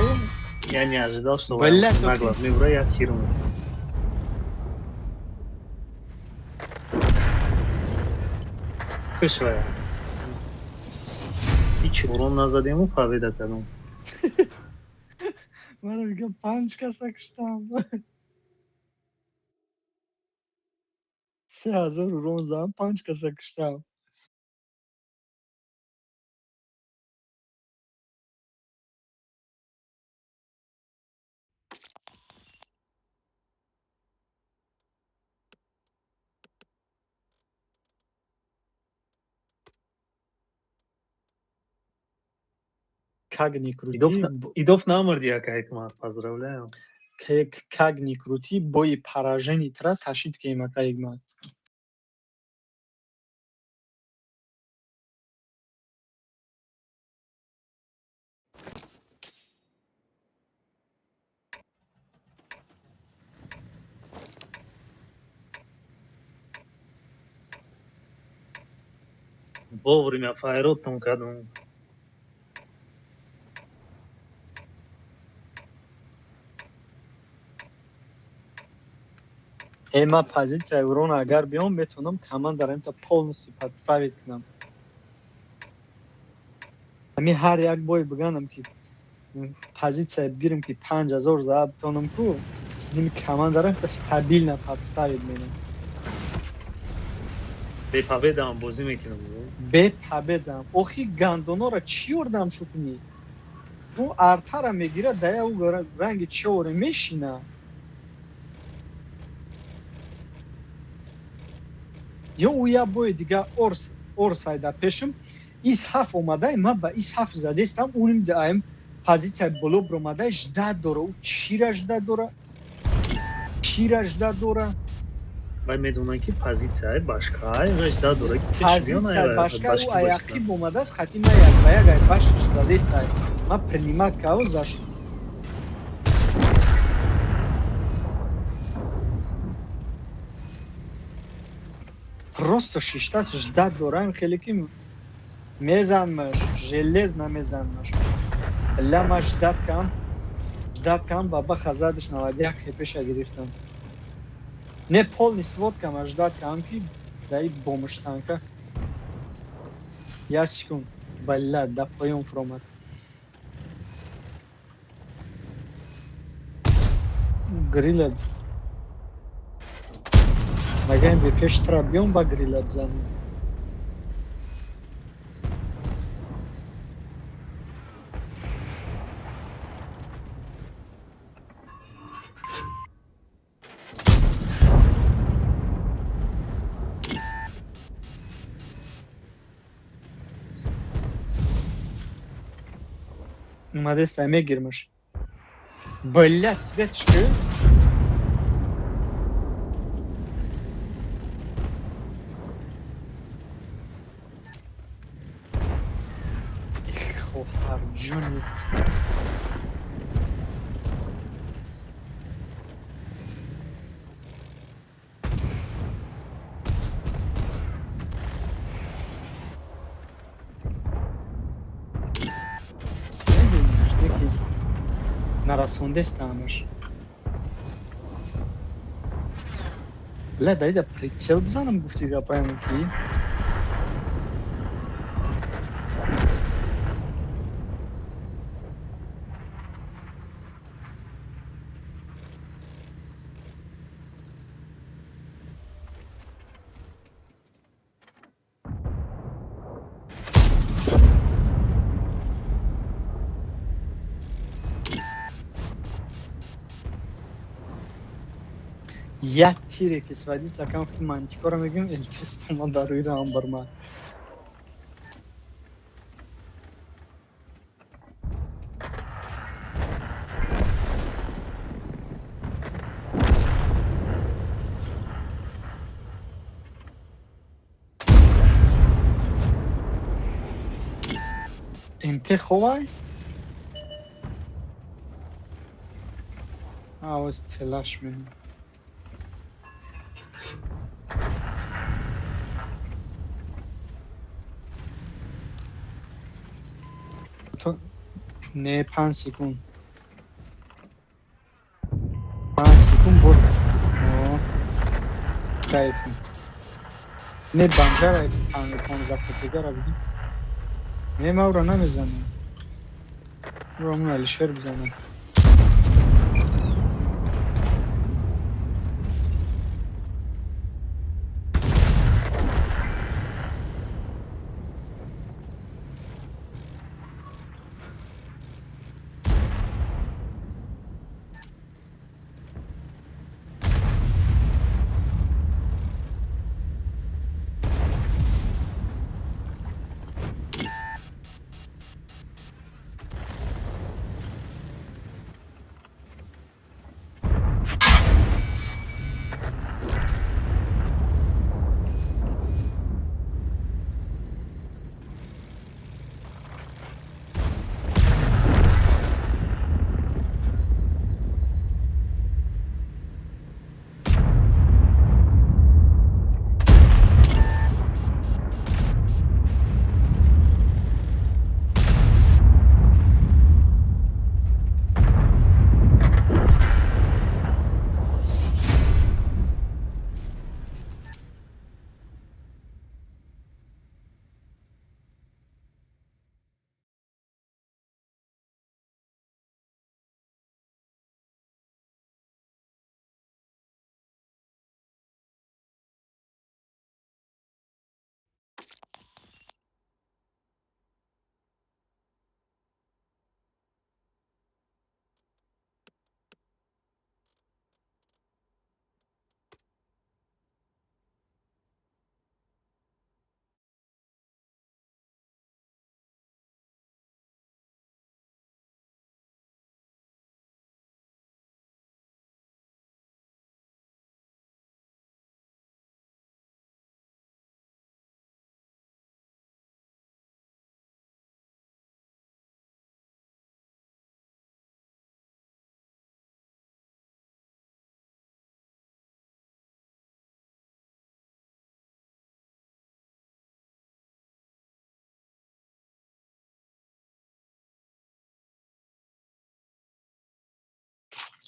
Я не ожидал, что Бля, нагло мебура, я тир мекунам. Куш вая. Ҳеч урон назадему, победа кардам. Мара мегам, панҷ каса куштам. 3000 урон задам, панҷ каса куштам. Как ни крути, Идов намурди, яка Ҳикмат, поздравляю. Как ни крути, бои поражени тра ташид ки мака Ҳикмат. Вовремя файротон кардам. Э, ма позитсияи урона агар биём, метавонам командаро имта полностью подставить кунам. Ҳами ҳар як бой биганам ки позитсия бигирам ки 5000 зада битонам ку, ними командаро имта стабильно подставить менам. Бе победаам бозӣ мекунам. Бе победаам. Охи, гандонора чӣ ёрдам шу кунӣ? Ӯ артара мегирад, дая ӯ ранги чоре мешина. Ё ӯ як бои дига орс орсайда пешам ис ҳаф омадай, ман ба ис ҳаф задестам, уним даим позитсияи боло биромадай, ждать дора. Ӯ чира ждать дора? Чира ждать дора? Вай медонад, ки позитсияи башкаи ждать дора, ки пеш биён. Позитсияи башка, ӯ аяқиб омадааст, хати ман як ба як ай башш задестай. Ман принимать кардам заш. Просто шиштаст, ждать дораем хеле ки мезанмаш, железно мезанмаш. Ля ма ждать кам, ждать кам, баба хазадиш 91 хпша гирифтам. Не полный сводка ма ждать кам ки даи бомж танка. Я секунд. Бля, да поём фромад. Грила. Магаем бе пеш тра биём ба грила бизанем. Омадеста мегирмаш. Бля, свет шкӯ. Хоҳарҷони. Мегирмаш, неки нарасондестаамаш. Бля, даида прицел бизанам гуфти гапаям ки. Як тире ки сводиться кам гуфти мантикора мегӯем элтистома дар рӯи раҳам бармад. МТ ховай? Авоз телаш меҳм. То не 5 секунд. 5 секунд буд. О, кайф. Не банжара 15 дигара бидим. Не ма ӯро намезанам. Ӯро мун Алишер бизанам.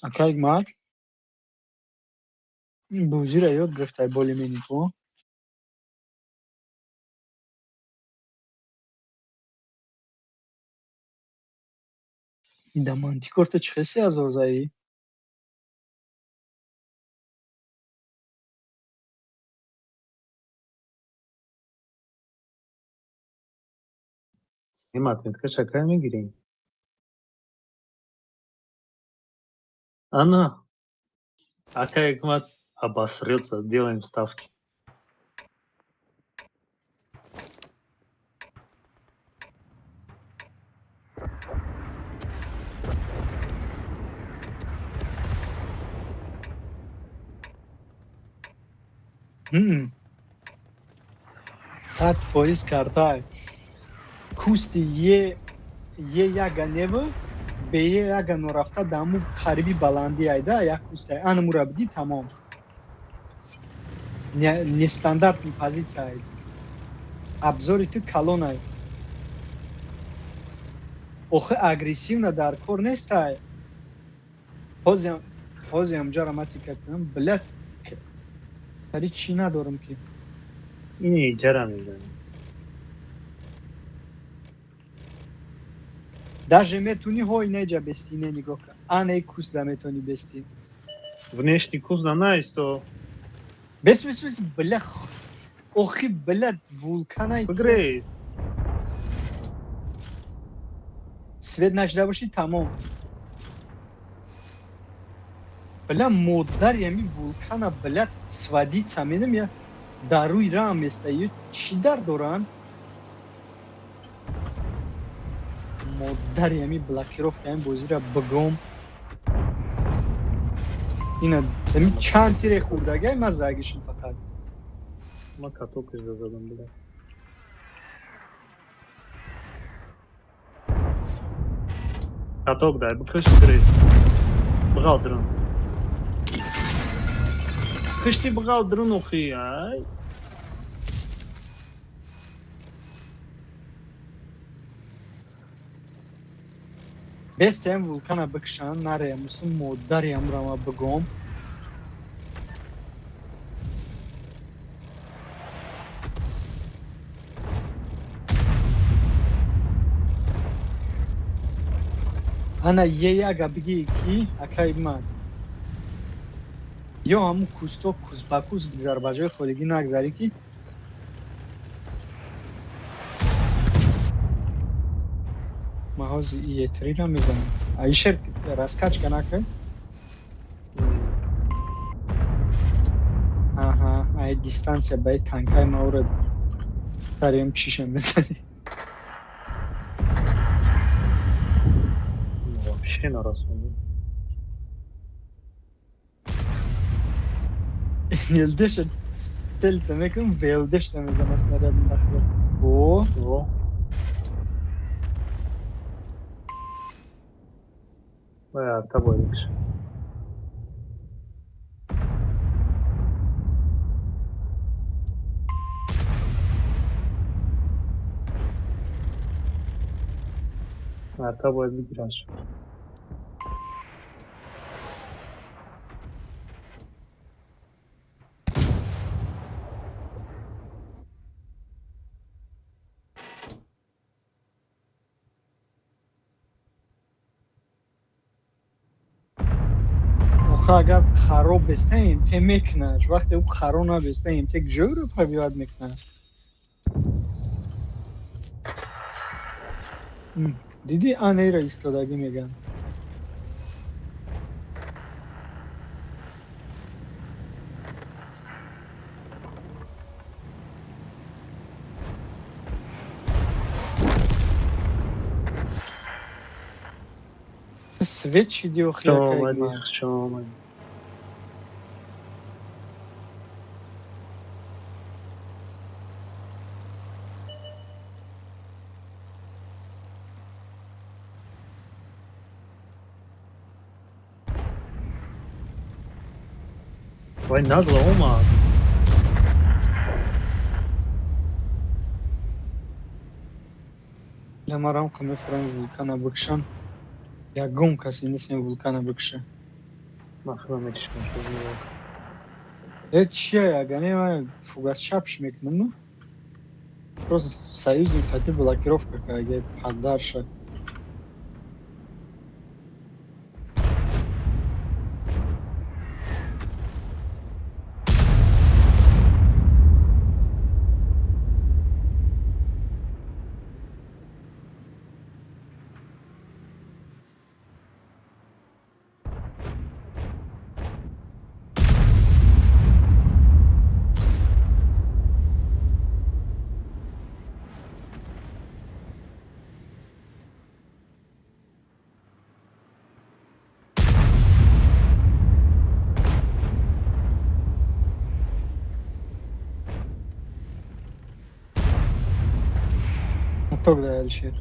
Акай Ҳикмат, бозиро ёд гирифтай более-менее ту? Да мантикорта чӣ хел 3000 заӣ? Ин отметка чакай мегирем. Ана. Акай Ҳикмат обосрется, делаем ставки. 100% картай. Кусти е яга нева, бе е яга норафта даму қариби баландӣ айда як кустай. Анамура биди, тамом. Нестандартный позиция ай. Обзори ту калон ай. Охи, агрессивно дар кор нестай. Ҳозир ҳамҷара ма тика кунам, блядь, кари чӣ надорам ки. Ини иҷара мезанем. Даже метуни ҳой неҷа бести, не, нигоҳ кун. Ане кусда метони бести. Внешний кузда наисто. Бес, бес, бес, бля. Охи, бля, вулканай. Бигрез. Свет нашида бошӣ, тамом. Бля, модари ами вулкана, бля, сводиться менам я дар рӯи раам места. Ё чӣ дар доранд? Модари ами блокировка ами бозира бигом. Ина ами чанд тире хӯрдагай ма загишм фақат. Ма катокаш задам, бля. Каток дай, бикаш, грез. Бғал дрон. Кишти, бғал дрон, охи, ай. Бестаям вулкана бикшан, нареямусум, модари амрама бигом. Ана е яга бигӣ ки, акай ман, ё ҳамун кусто кус ба кус бигзар, ба ҷои холигӣ нагзарӣ ки. Ман ҳозир етрира мезанам. Аишер, раскачка накун. Аҳа, ай дистанция ба и танкаи ма ӯра сариам чиша мезанӣ. Вообще нарасонди. Нелдеша целта мекунам, велдешта мезанам снаряд бахтар. О, Во. Вай, арта бояд бикша. Арта бояд бигираш. Охи, агар хароб беста, МТ мекунаш. Вақте ӯ харо набеста, МТ ҷойро пробивать мекунад. Дидӣ, анера истодагӣ мегӯянд. Свет шиди, охи, Хуш акай омадӣ, ман. хуш омадӣ. Вай, нагло омад. Ламарам мефурам вулкана бикшам. Ягон касе нестем вулкана бикша. Ман худам мекишам. Э, чия, ягане ман фугас чапш мекунам, ну? Просто союзник хати блокировка каге падарша. Ток да, Алишер.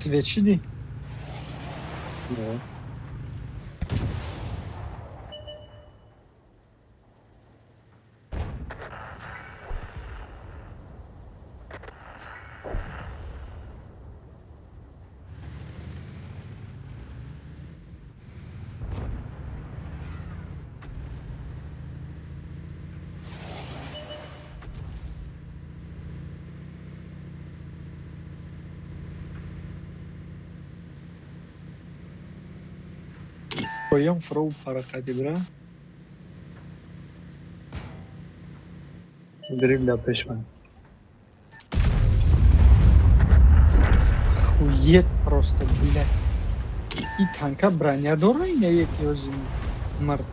Свечи ди? Да. Поем фроу паракати, бра. Дриб да пеш ман. Охуеть просто, блядь. И танка броня дора и не яки озим мард.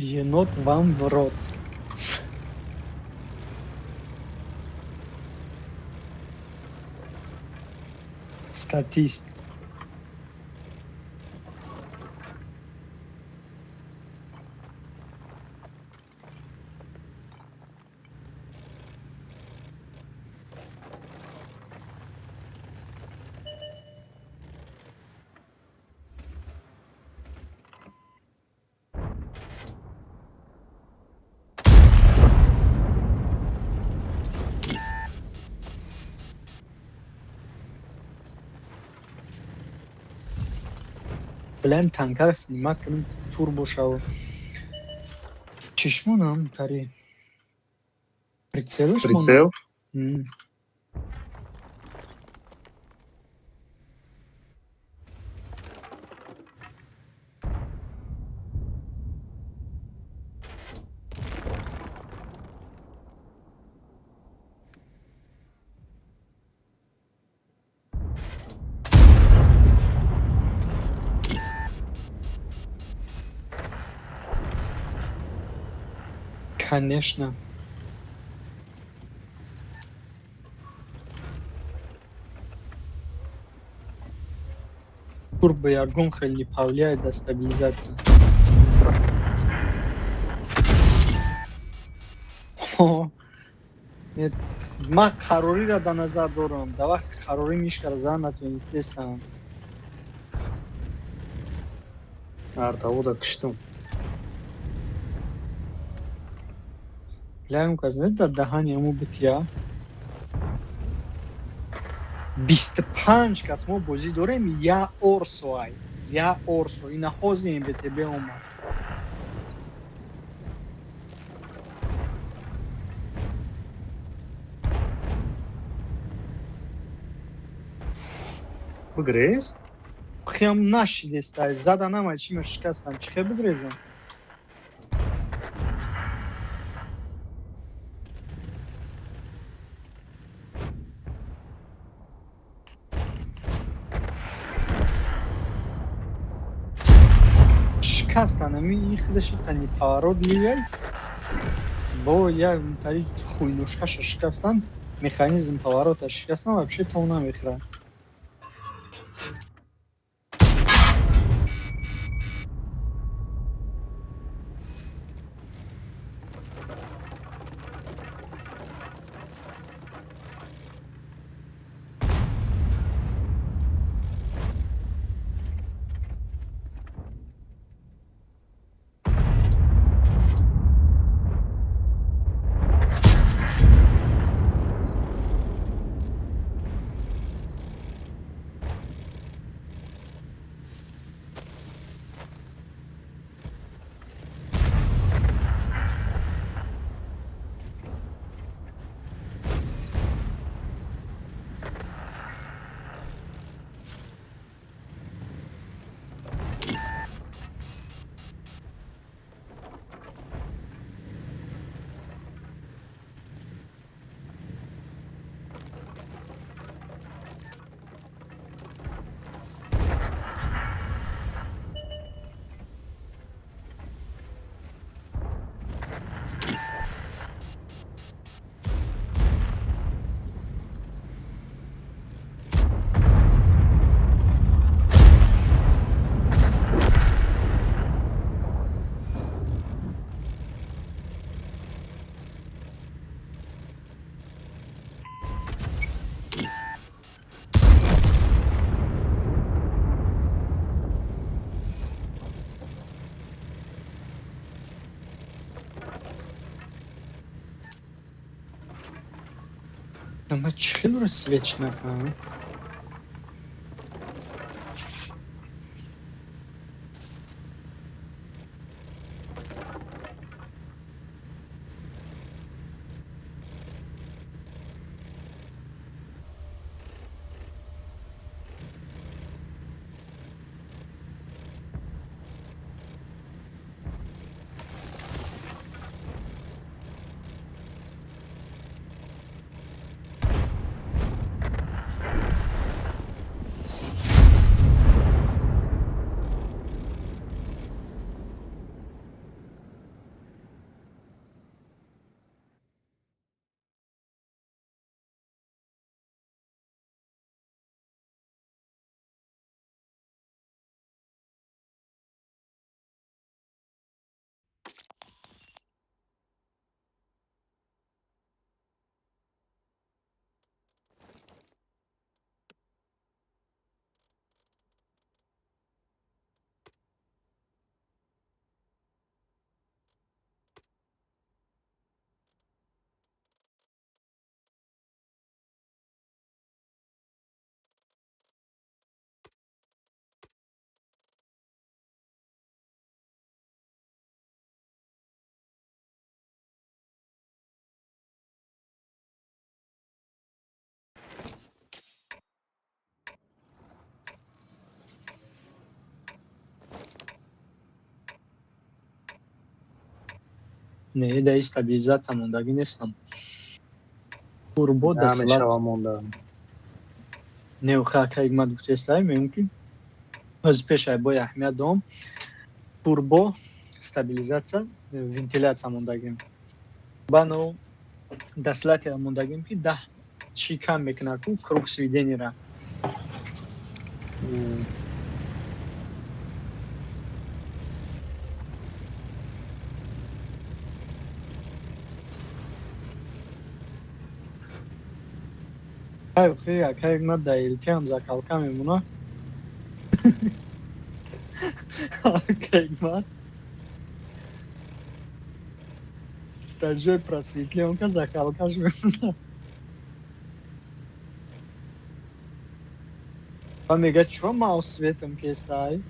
Енот вам в рот. Статист. Блин, танкара снимать кунем, турбо шава. Чишмонам тари. Прицелиш? Прицел? Конечно. Турбо ягон хел не повлияет на стабилизацию. Нет, ма қарориро дар назар дорам. Дар вақти қарорӣ мишкара зан натонистестам. Артавода киштум. Лям каз не дар даҳани ҳаму бития. 25 кас мо бозӣ дорем, я орсо ай. Я орсо. Ина ҳозир МБТБ омад. Бигрез? Хиам нашидестай. Зада намай чима шикастам. Чӣ хе бигрезам? Шикастан. Ами ин худаши тани поворот меяй. Бо як тари хуйнушкаша шикастан. Механизм поворота шикастан, вообще то намехӯрад. Ама чӣ хелро свеч накунам? Не, да, и стабилизация мондагӣ нестам. Турбо да. Намешава монда. Не, охи, ака, ман гуфтестай, мегӯм, ки ҳози пешай бой аҳамият дом. Турбо, стабилизация, вентиляция мондагим. Бану даслатия мондагим, ки 10 чӣ кам мекунад ку круг сведения ра. Акай, ма да илтиам закалка мемона. Акай, ма дар ҷои просветлёнка закалкаш мемона. Ва мега, чё маус светом кестай?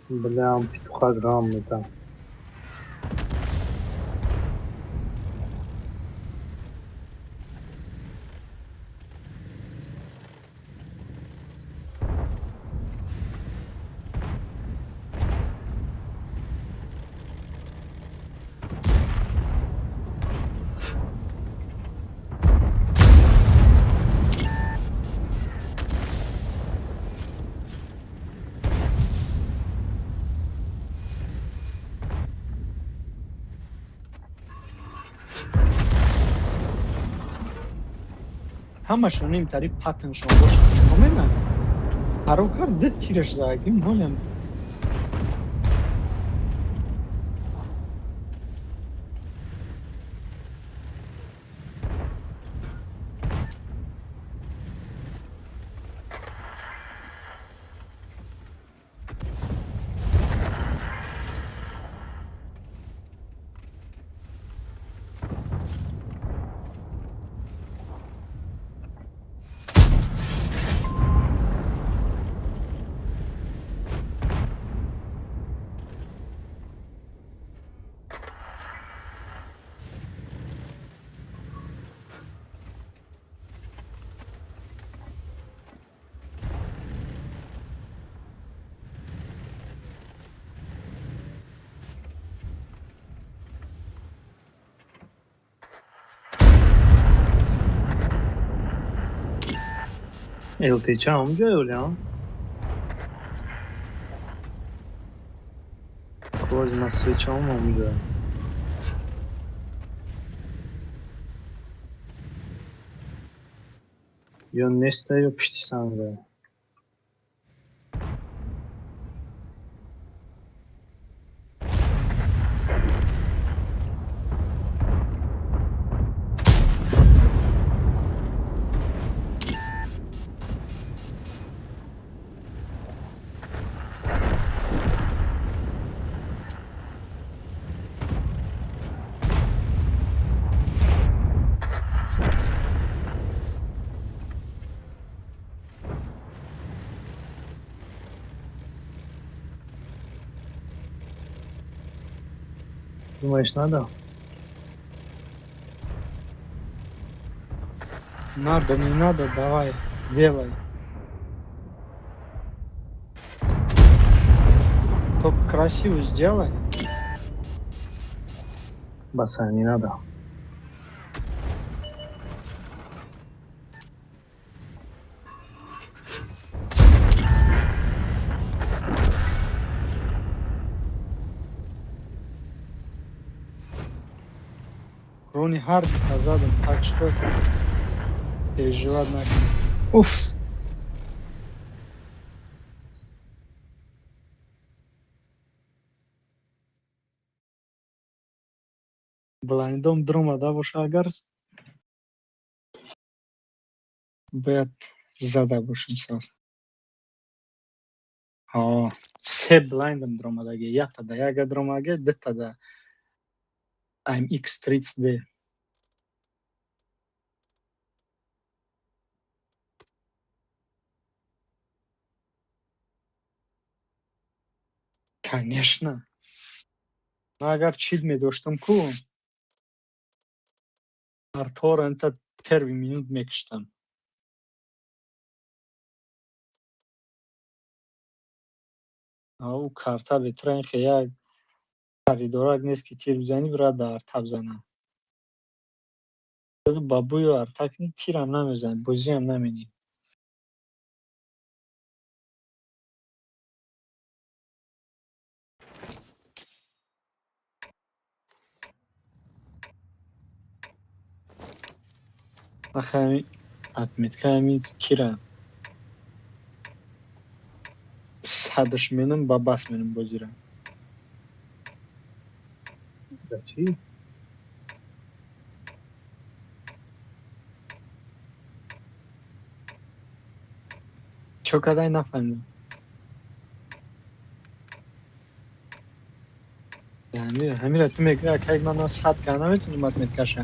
Бля, петуха грам мета. Ҳамашон имтари патншон бошад, чико мена ҳаро кард, ду тираш задагим ҳолям. ЛТЧ ҳамҷо ёлям? Козма свечам ҳамҷо. Ё неста, ё пишти санга. Думаешь, надо? Надо, не надо, давай, делай. Только красиво сделай. Баса, не надо. Рони ҳар задам, так что переживать накун. Уф! Блайндом дромада боша, агар бояд зада бошем саз. Ҳо, се блайндам дромадаги, яктада яга дромаги, дутада MX-30D. Конечно. Ман агар чит медоштам ку, артҳоро инта первый минут мекуштам. Ӯ карта бетра ин як харидорак нест, ки тир бизанӣ, бирад дар арта бизана. Ба бӯю арта кунӣ, тирам намезанӣ, бозиам наменӣ. Ахи, ҳами отметка ҳами кира садаш менам, ба бас менам бозира. Да чӣ? Чо кадай, нафаҳмидам. Ҳамира ту мегӯӣ, акай, ман сад кара наметонам отметкаша.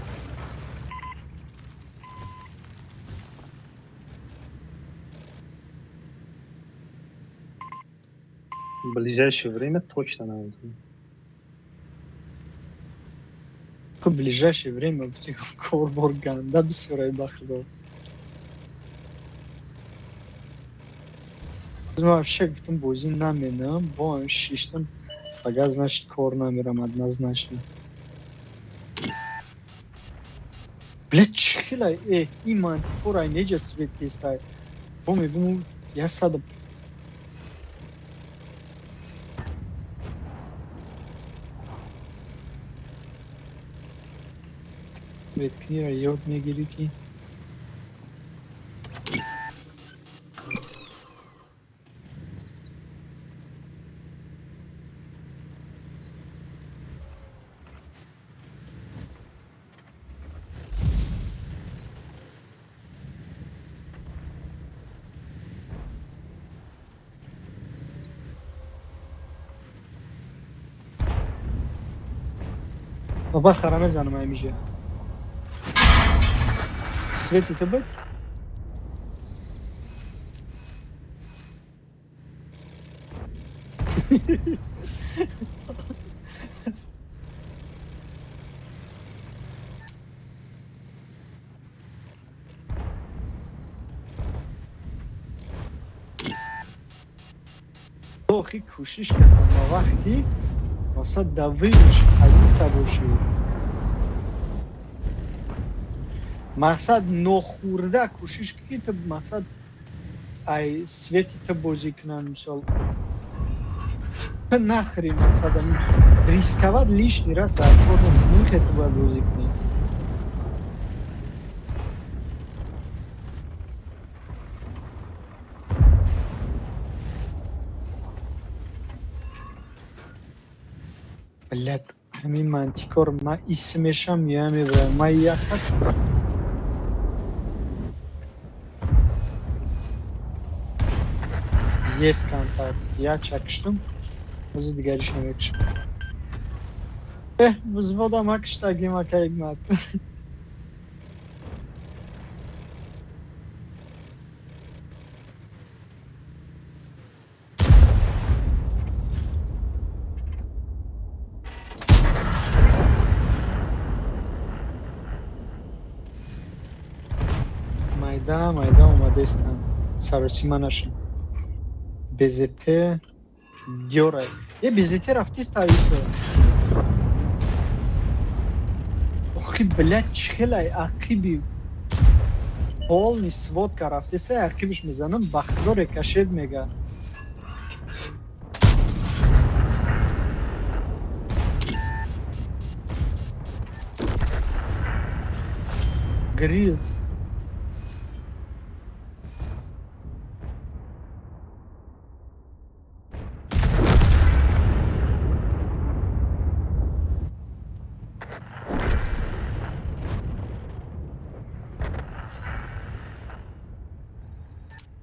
В ближайшее время точно наметонам. В ближайшее время корбор ганда бисёрай, ба худо. Ман вообще гуфтам, бозӣ наменам, бо ҳамин шиштам, агар, значит, кор намерам однозначно. Бля, чӣ хелай э ин мантикорай неҷа свет кестай. Бо мегӯм, 100. Светкунира ёд мегирӣ, ки баба хара мезанам ҳамиҷа. Свети ту буд? Охи, кӯшиш кардам ба вақти мақсад да выигрыш позиция бошӣ. Мақсад нохӯрда кӯшиш ки ту мақсад ай свети ту бозӣ кунанд, мисол, ту нахӯри, мақсад рисковать лишний раз дар кор нест, нихе ту бояд бозӣ кунӣ. Блядь, ҳамин мантикор ман исмешам я мебарам, ман як кас. Есть контакт. Я чакиштум. Ҳозир дигариша мекушам. Взвода ма киштагим, ака Ҳикмат. Майда майда омадестам. Саросима нашем. БЗТ Диора. Е, БЗТ рафтист аисо. Охи, блядь, чӣ хелай ақиби полный сводка рафтеса, ақибиш мезанам, ба худо, рикошет мега. Грил.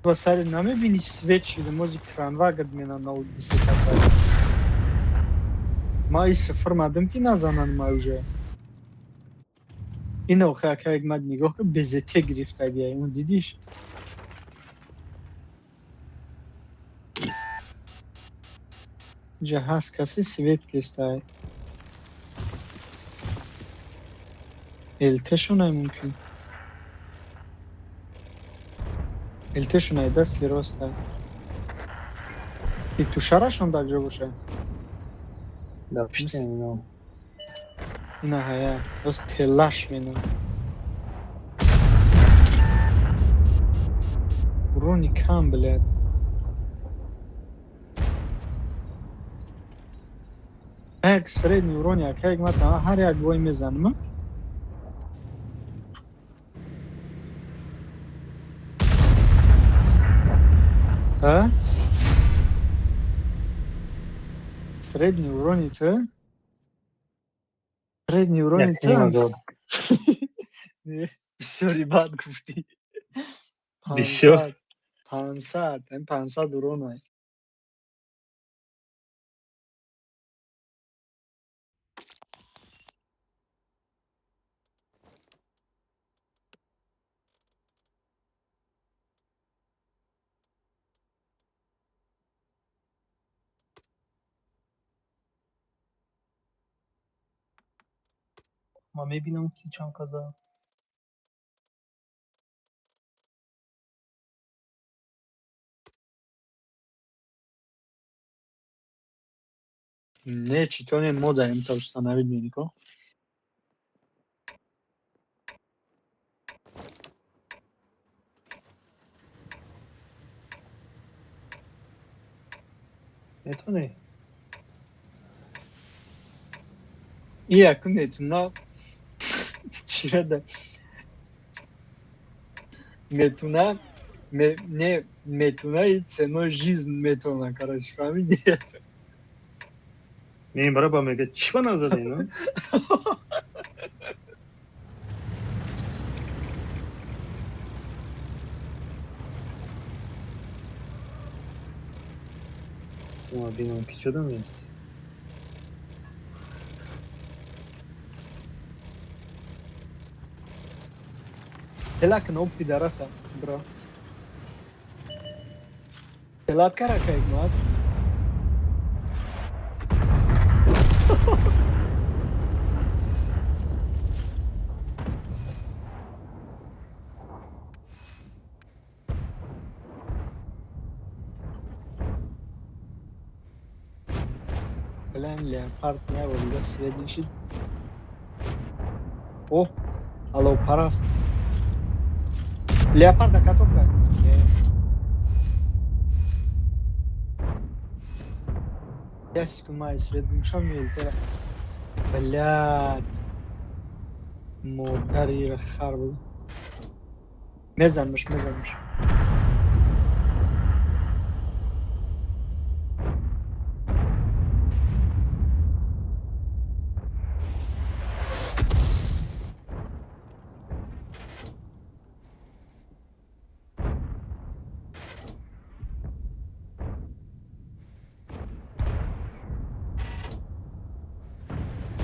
Ба сари намебини, свет шида, мози кранвагад мена на десета. Ма и фирмадам, ки назананд ма уже. Ина охи, ака Ҳикмат, нигоҳ кун, БЗТ гирифтагия, он дидиш? Инҷа ҳаст касе свет кестай. ЛТ-шунай мумкин. ЛТ-шунай дасти роста. И тушарашон дар ҷо боша. Дар пишти ино. Ина ҳая, рост телаш мена. Урони кам, блядь. Як средний урон, як як ма тама ҳар як бой мезанам. А? Средний урони ту? Средний урони Як ним ту? ҳазор. Бисёри бад гуфтӣ. Бисёр. 500, 500, 500 урон. Ман мебинам, ки чанд каза. Не, чи то не мода им то установить Нико. Метавонӣ? И якум метуна чира да метуна не метуна и ценой жизнь метуна, короче, фаҳмиди? Не, бара ба мега чӣ ба назади ино? Ма бинам, ки чудо меисти. Телак но пидараса, бро. Телат кара кайк мат. Блин, леопард не был, средний щит. О, алло, параст. Леопарда каток кай. Ясику май средний шам мелтера. Блядь. Модари хар буд. Мезанмаш, мезанмаш.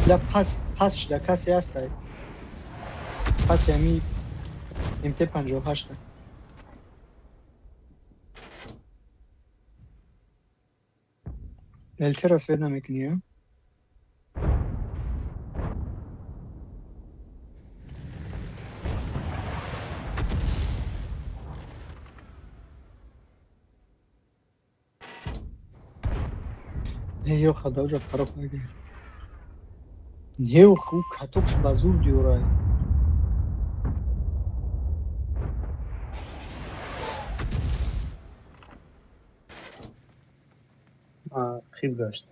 Бля, пас, пас шуда, касе ҳастай. Паси ҳами МТ-58. ЛТ-ро свет намекунӣ, а? Не, ё хадоҷа хароб нагир. Не, охи, ӯ катокш ба зур диёрай. Хиб гашт.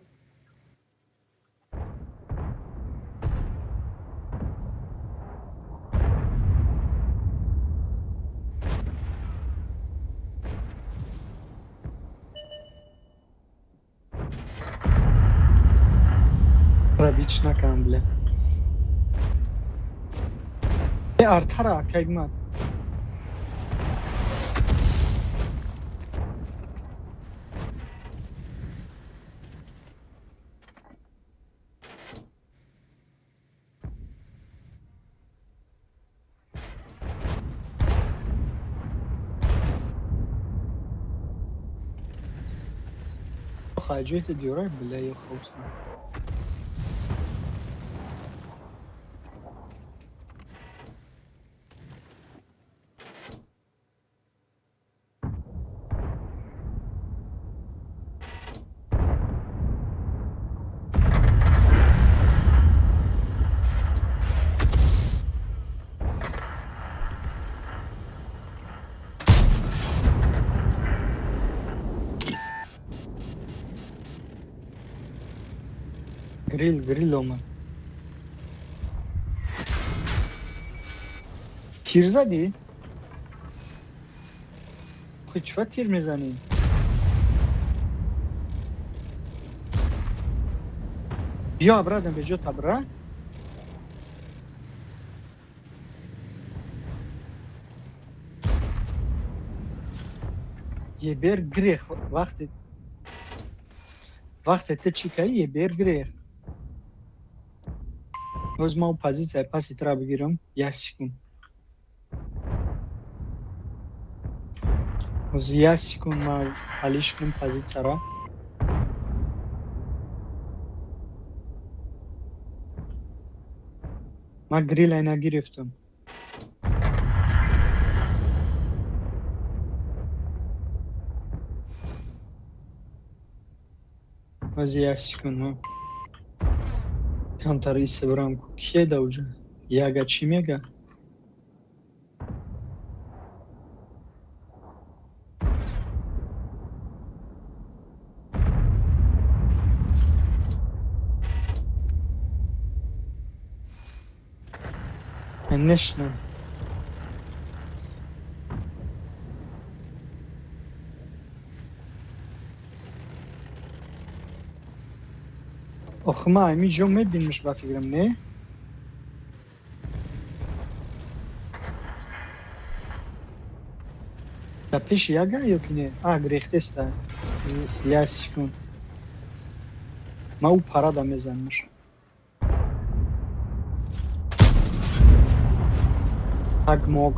Пробич накам, бля. Э, артара, кайгмат. Хаҷоите диёрай, бля, ё хавсна. Грил, грил омад. Тир задӣ? Охи, чӣ тир мезанӣ? Биё обратно, беҷо табра. Ебер грех. Вақте ту чӣ кардӣ, ебер грех. Боз ман позитсияи паси тура бигирам, як секунд. Боз як секунд ман алиш кунам позитсияро. Ман грилай нагирифтам. Боз як секунд ма камтар исе бирам. Кие да уҷа? Яга чӣ мега? Конечно. Охи, ман ҳамин ҷо мебинмш, ба фикрам, не? Дар пеши яга ё ки не? А, грехтеста. Як секунд. Ман ӯ парада мезанмш. Так мог.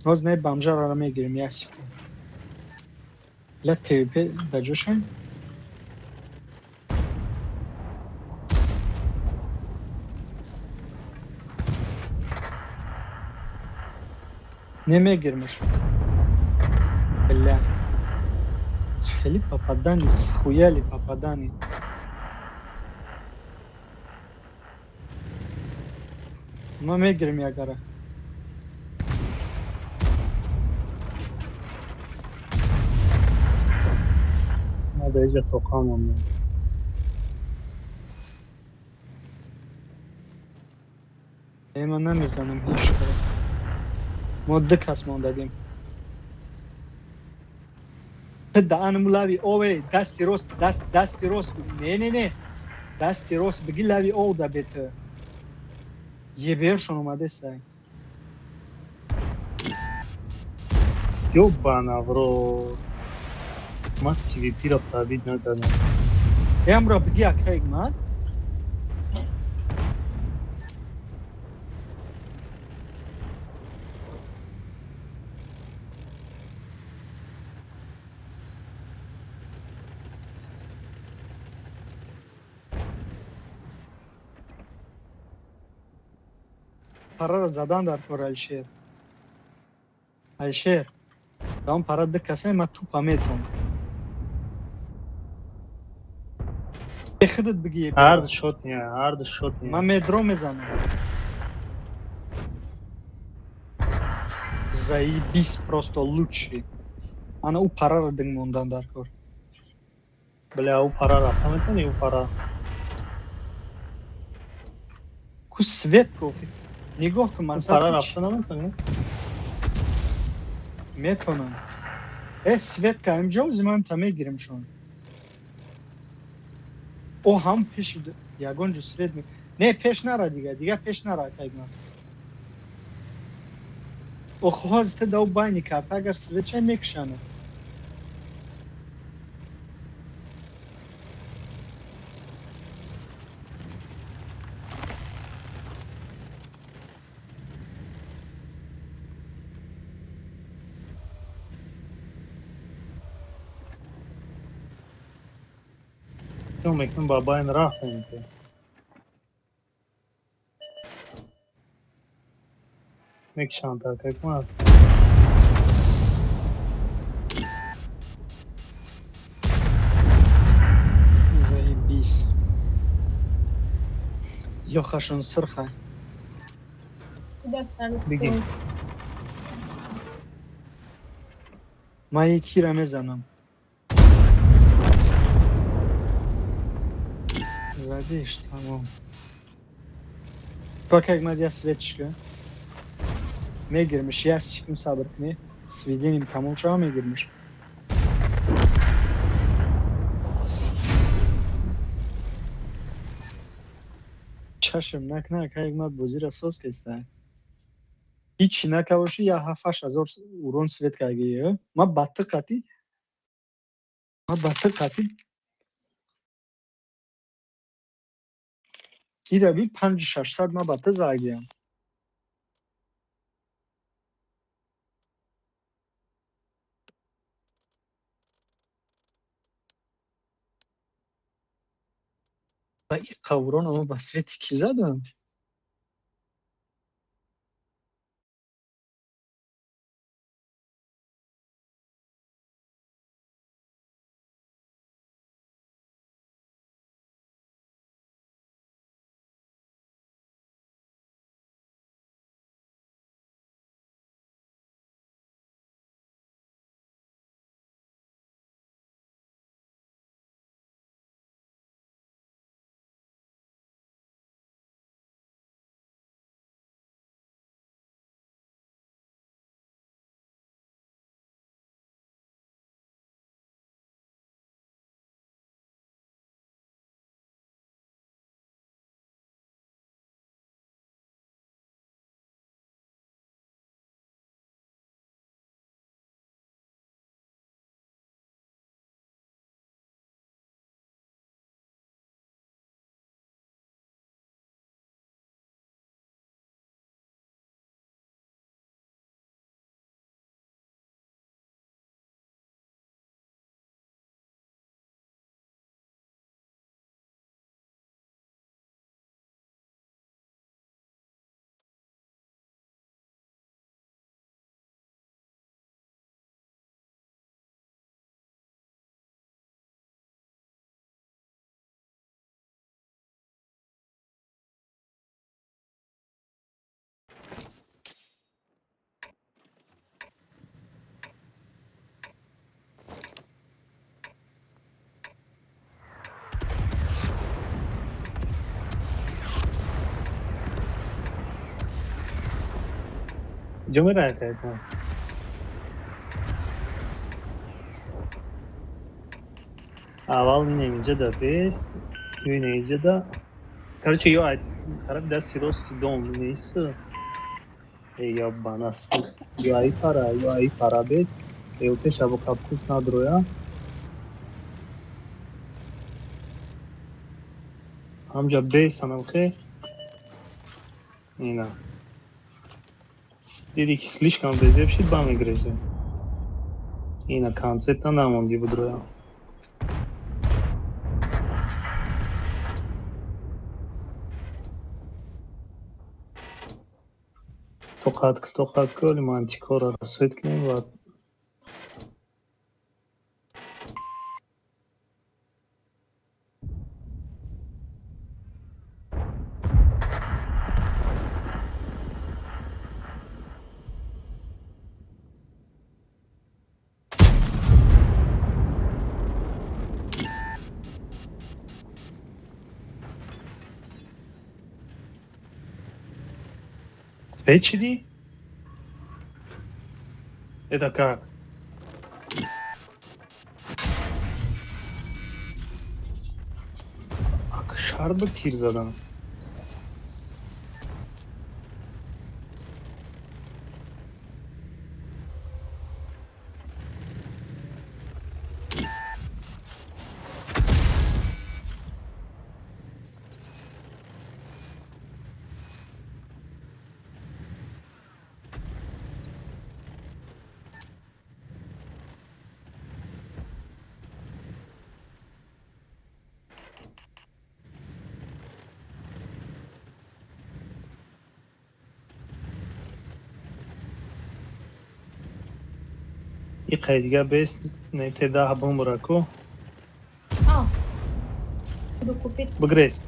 Ҳоз не, бомжараро мегирем, як секунд. Ля ТВП дар ҷошем? Не, мегирмш. Бля. Хеле попадани, схуяли попадани. Ма мегирем ягара. Ма дар иҷа тоқа мондам. Э, ман намезанам ҳеҷ кара. Мо ду кас мондагем. Ту даанму лави ове, дасти рост, даст, дасти рост. Не, не, не. Дасти рост биги, лави ов да бе ту. Ебершон омадесай. Ёбана в рот. Ма ТВП-ра пробить накардам. Ямро биги, акайг ман. Параро задан дар кор, Алишер. Алишер. Да он пара ду касай, ма тупа метавонам. Худат биги. Ҳар ду шот не, ҳар ду шот не. Ман медро мезанам. Заебись, просто лучший. Ана ӯ параро динг мондан дар кор. Бля, ӯ пара рафта метавонӣ, ӯ пара? Ку свет кофи. Нигоҳ кун. Ӯ Мақсад пара рафта наметавонӣ? Метавонам. Э, светка инҷо зиман та мегирем шон. О, ҳам пеши ягон ҷо свет не, пеш нара дига, дига пеш нара, кайгман. О, ҳозир ту дав байни карта, агар свет чай мекушана. Чо мекунам, ба байн рафтем ки. Мекушам та кайкмат. Заебись. Ёхашон сирха. Биги. Ман якира мезанам. Задиш, тамом. Пока як мад я свечка. Мегирмиш, я секунд сабр кунӣ. Сведением тамом шава, мегирмиш. Чашм накна, как мад бозира соз кеста. Ҳичи накабоши, я 7-8 ҳазор урон свет кагӣ. Ма батты қати. Ма батты қати. Ида би 5600 ма батты загиям. Ва и қаврон ама ба свети кӣ задам? Ҷо мераед айта? Аввал инем инҷа да бест, ё ина инҷа да. Короче, ё тарафи дасти рости дом нест. Ё банаст. Ё ай пара, ё ай пара бест. Ё пеша бо капкус надроя. Ҳамҷа бест анамхе. Ина. Диди ки слишком безеб шид, ба мегрезе. Ина концепта намонди будроя. Тоқат тоқат ки оли мантикора свет кунем ва свет шидӣ? Это как? Ак шар ба тир задам. И дига бест нете даҳ бумбураку. А, докупит. Бигрез.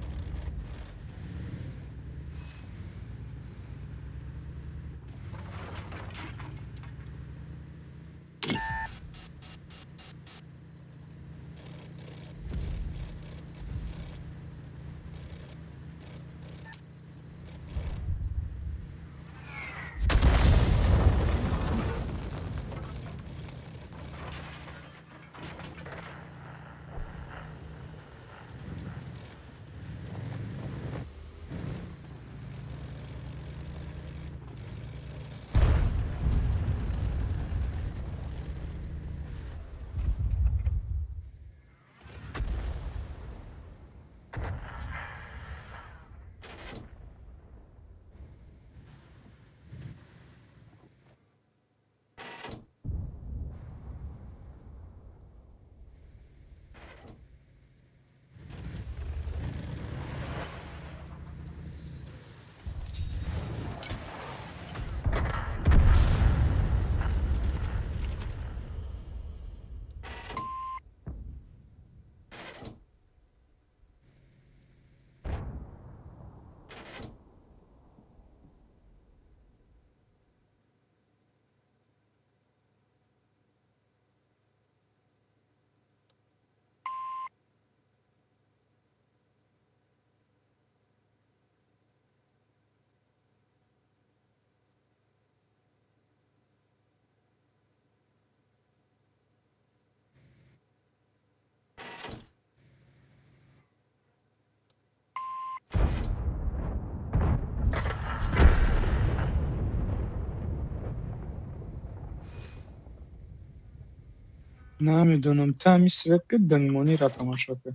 Намедонам, та ҳами свет ки дангмонира тамошо кар.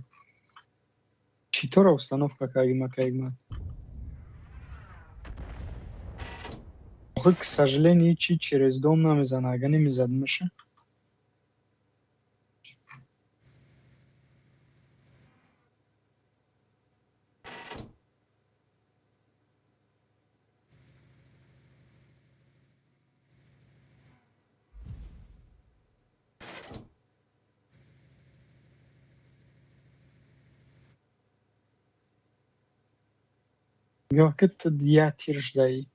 Читора установка кардима кайгмат. Охи, к сожалению, чи через дом намезана, ага намезад меша. Нигоҳ ки ту як тир шудаӣ.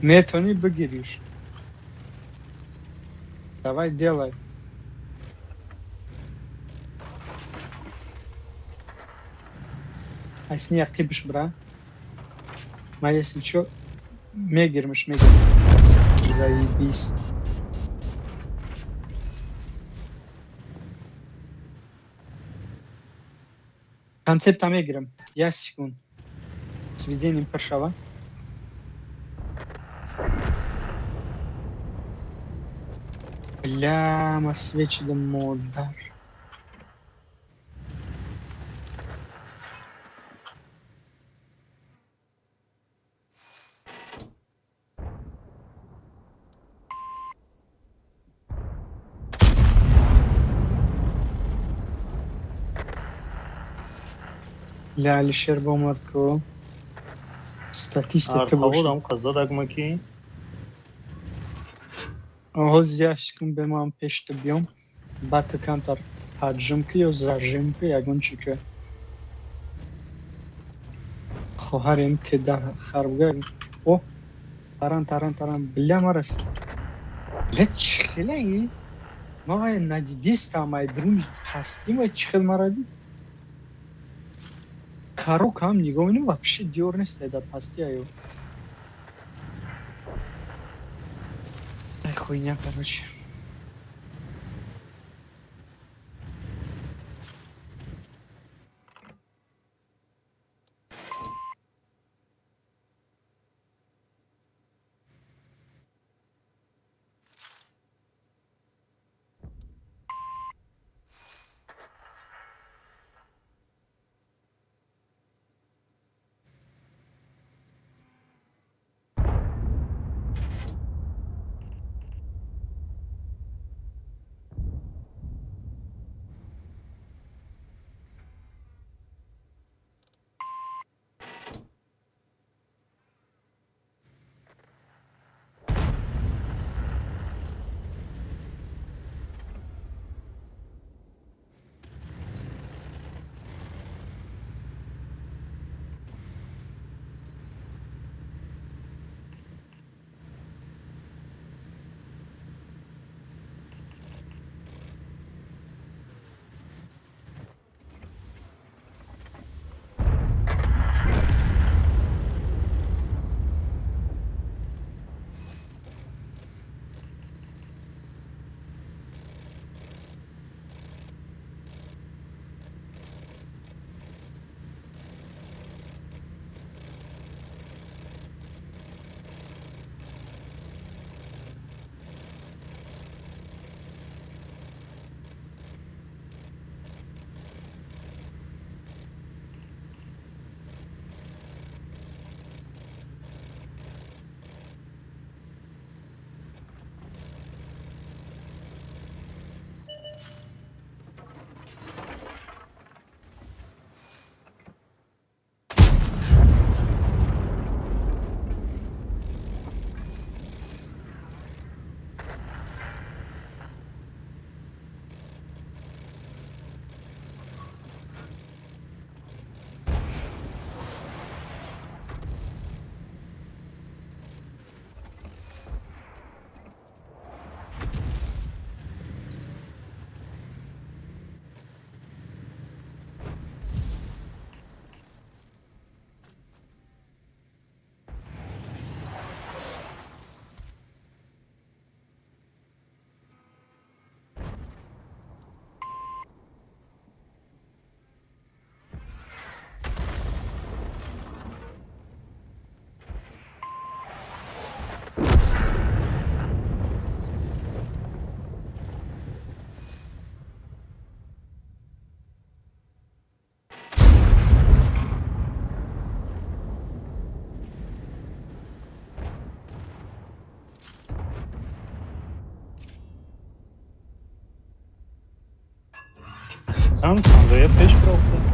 Метавонӣ бигириш. Давай, делай. Айсни ақибиш бира. Ма если чё мегирмиш, мегирмиш. Заебись. Концепта мегирам. Як секунд. Сведением пур шава. Бля, ма свечи да модар. Ля Алишер бомард ко. Статистика боша. Артаводам қазадак ки. Ҳозир як секунд бе ман пешта биём. Баъд ту камтар поджим ки ё зажим ки, ягон чи ки. Хоҳарем теда харбга. О, таран таран таран, бля, марас. Бля, чӣ хелаи? Ма вай надидистам, ай друни пастим вай чӣ хел мара дид? Карок ҳам нигоҳ менам, вообще диёр нест ай дар пасти аю. Ай, хуйня, короче. Братан, Андрея пеш бирафта.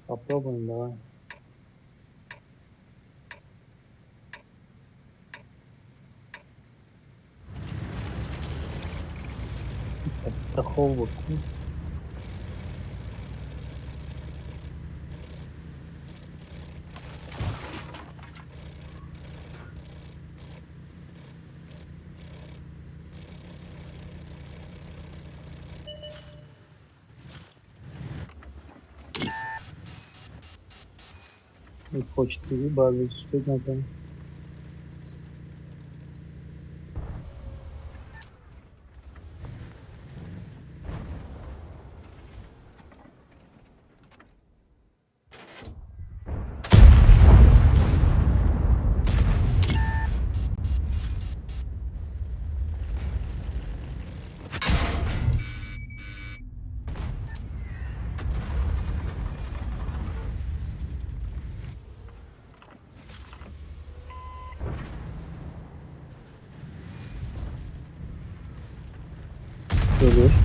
Попробуем, давай. Страховку. Не хочет базу успеть надо.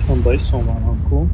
Чон дай соманам ку.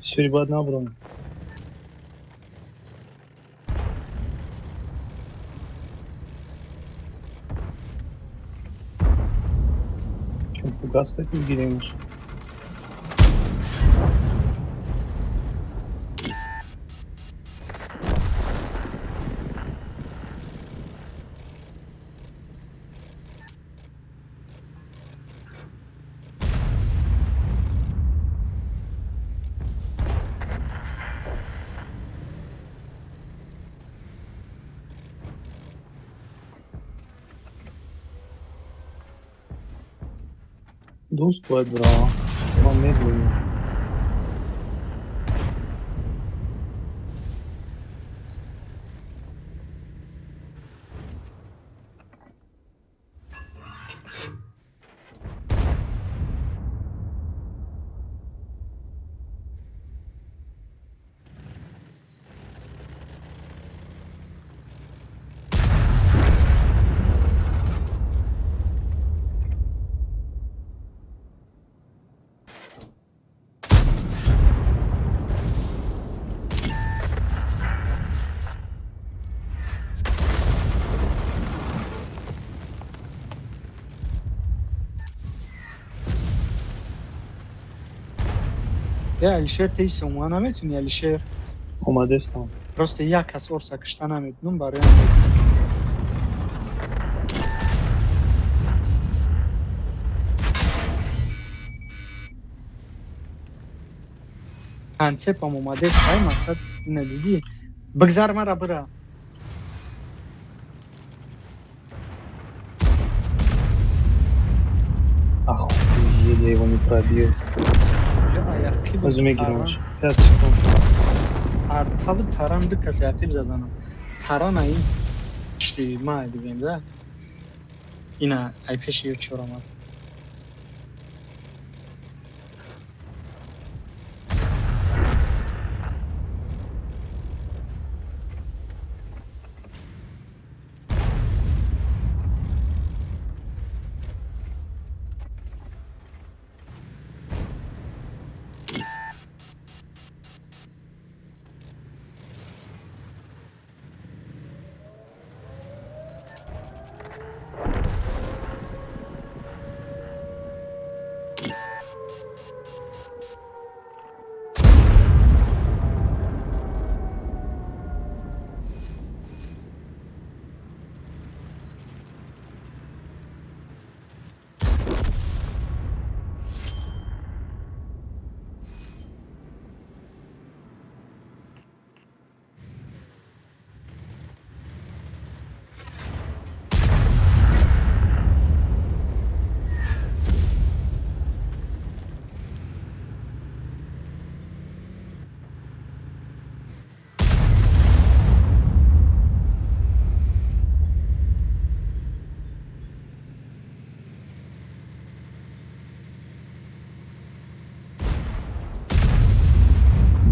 Бисёри бад набурам. Чун фугас кати бигиремш. Дӯст бояд биравам. Ман мегӯям. Е, Алишер, ти сумма наметуни, Алишер. Омадестам. Просто як кас орса кишта наметунам барои ҳамин. Концепам омадест, ай мақсад ина дидӣ. Бигзар мара бира. Охуеть, я его не пробил. Аяқиб Ҳозир мегирамаш. 5 секунд. Артаву таран ду каси ақиб заданам. Таран ай пишти ма дигем да. Ина ай пеши ё чор омад.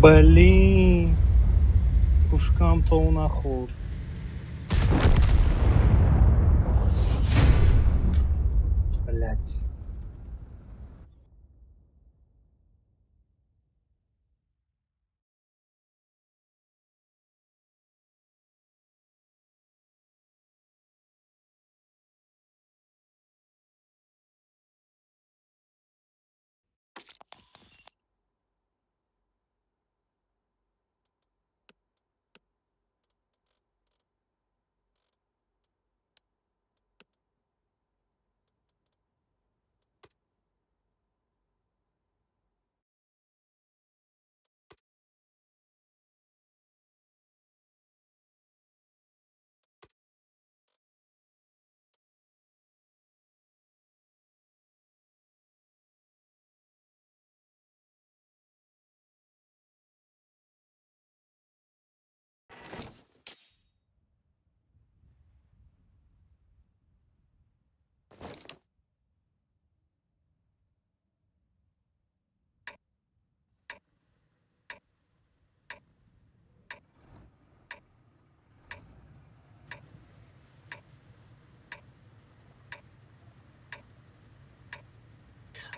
Блин. Пушкам то нахӯрд. Блять.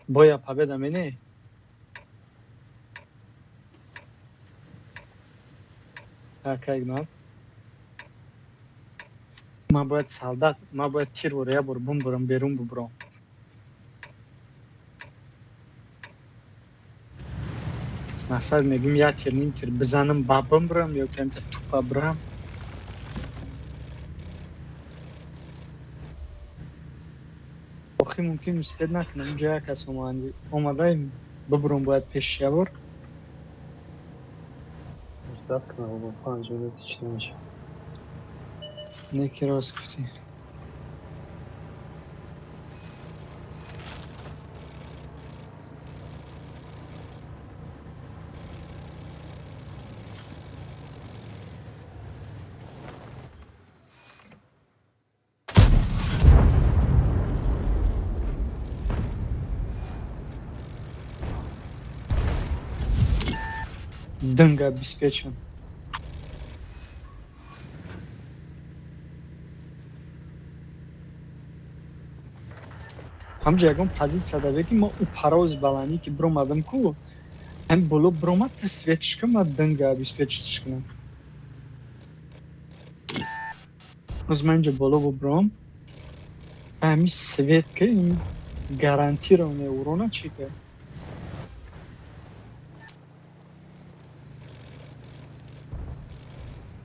Боя победа мене? Акай, ман бояд солдат, ман бояд тир бора як бор бумбурам, берун бубурам. Мақсад мегӯм, як тир, ним тир бизанам, ба бимбурам ё камта тупа бирам. Охи мумкин успеть накунам, унҷо як кас омадаем, бибурам бояд пеши як бор. Ждать кунам, бо 5 минут ҳеч намешавад. Не, ки рост гуфтӣ. Дынга обеспечен. Ҳамҷа ягон позитсия даве, ки ма ӯ парози баландӣ ки биромадам ку, ҳам боло биромад, ты светиш кун, ма дынга обеспечитиш кунам. Оз ман инҷа боло бубурам, ҳами свет ки ин гарантированный урона чӣ ка?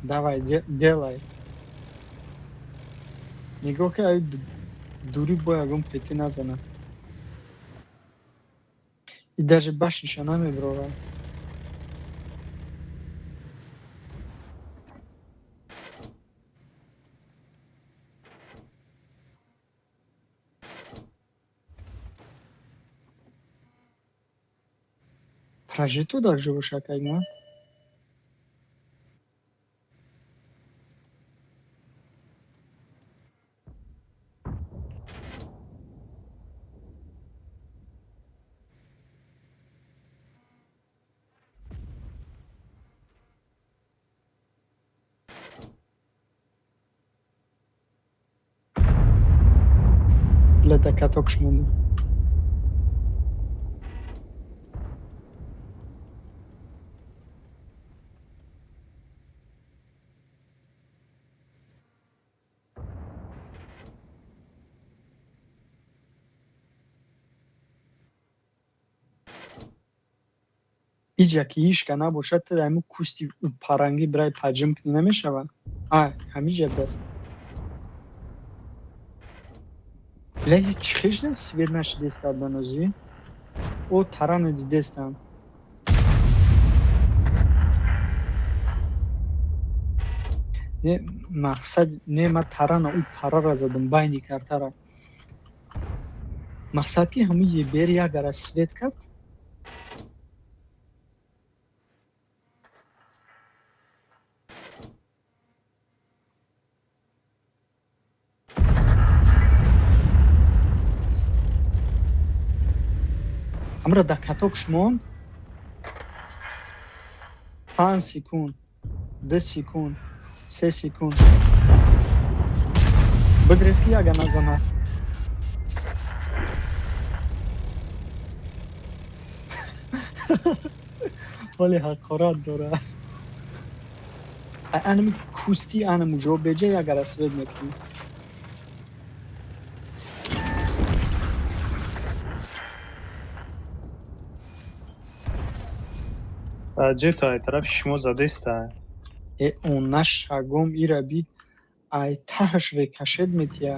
Давай, делай. Нигоҳ ки, ай дурӣ бо ягон пети назана. И даже башниша намеброра. Прожито дар ҷо боша, кайма. Лета катокш монда. Иҷа ки ишка набошад, ту ҳамун кусти парангӣ бирай паҷим кунӣ, намешавад? А ҳамиҷа даст. Леки чӣ хел свет нашидестад ба нозӣ? О, тарана дидестам. Не, мақсад не, ма тарана ӯ парара задам, байни картара. Мақсад ки ҳамун ебер ягара свет кард. Амра дар каток шумон 5 секунд, 2 секунд, 3 секунд бигрез, ки яга назанад. Вале ҳақорат дорад. Анами кусти анамуҷо беҷа ягара свет мекунӣ. Ҷето, ай тарафи шумо задеста. Э, он шагом ира би, ай таҳаш рикошет метия.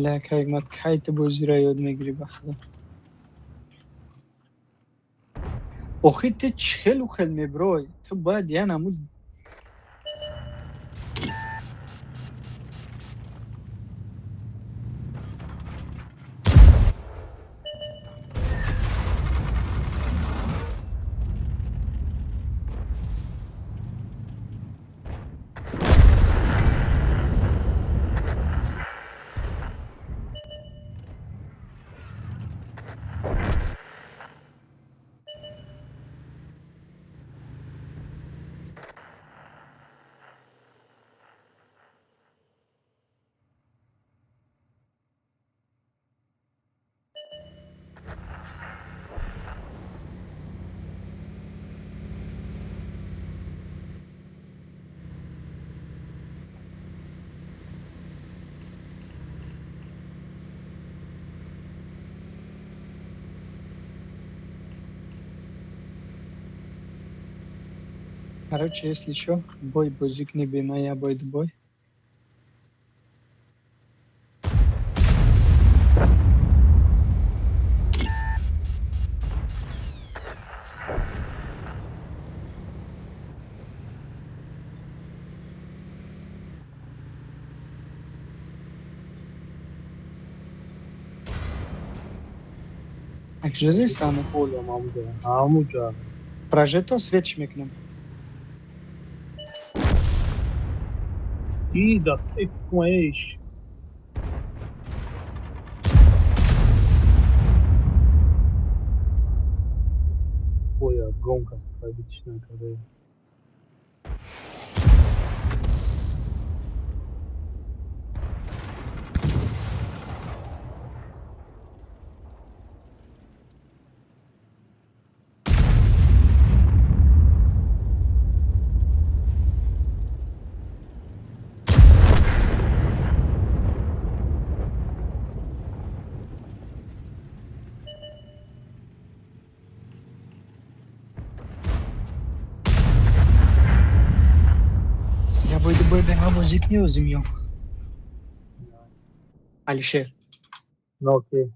Ля, кайгмат, кай ту бозиро ёд мегирӣ, ба худо? Охи ту чӣ хелу хел мебирой? Ту бояд я намуд. Короче, если чё, бой бозӣ кунӣ бе ман, я бой ду бой. Акжезистана. Полям ҳамуҷа, ҳамуҷа. Прожектор свет чӣ мекунам? И да, кумаеш. Боя гонка пробитиш накарда. Я бой ду бой бе ман бозӣ кунӣ озим ё? Алишер. Окей.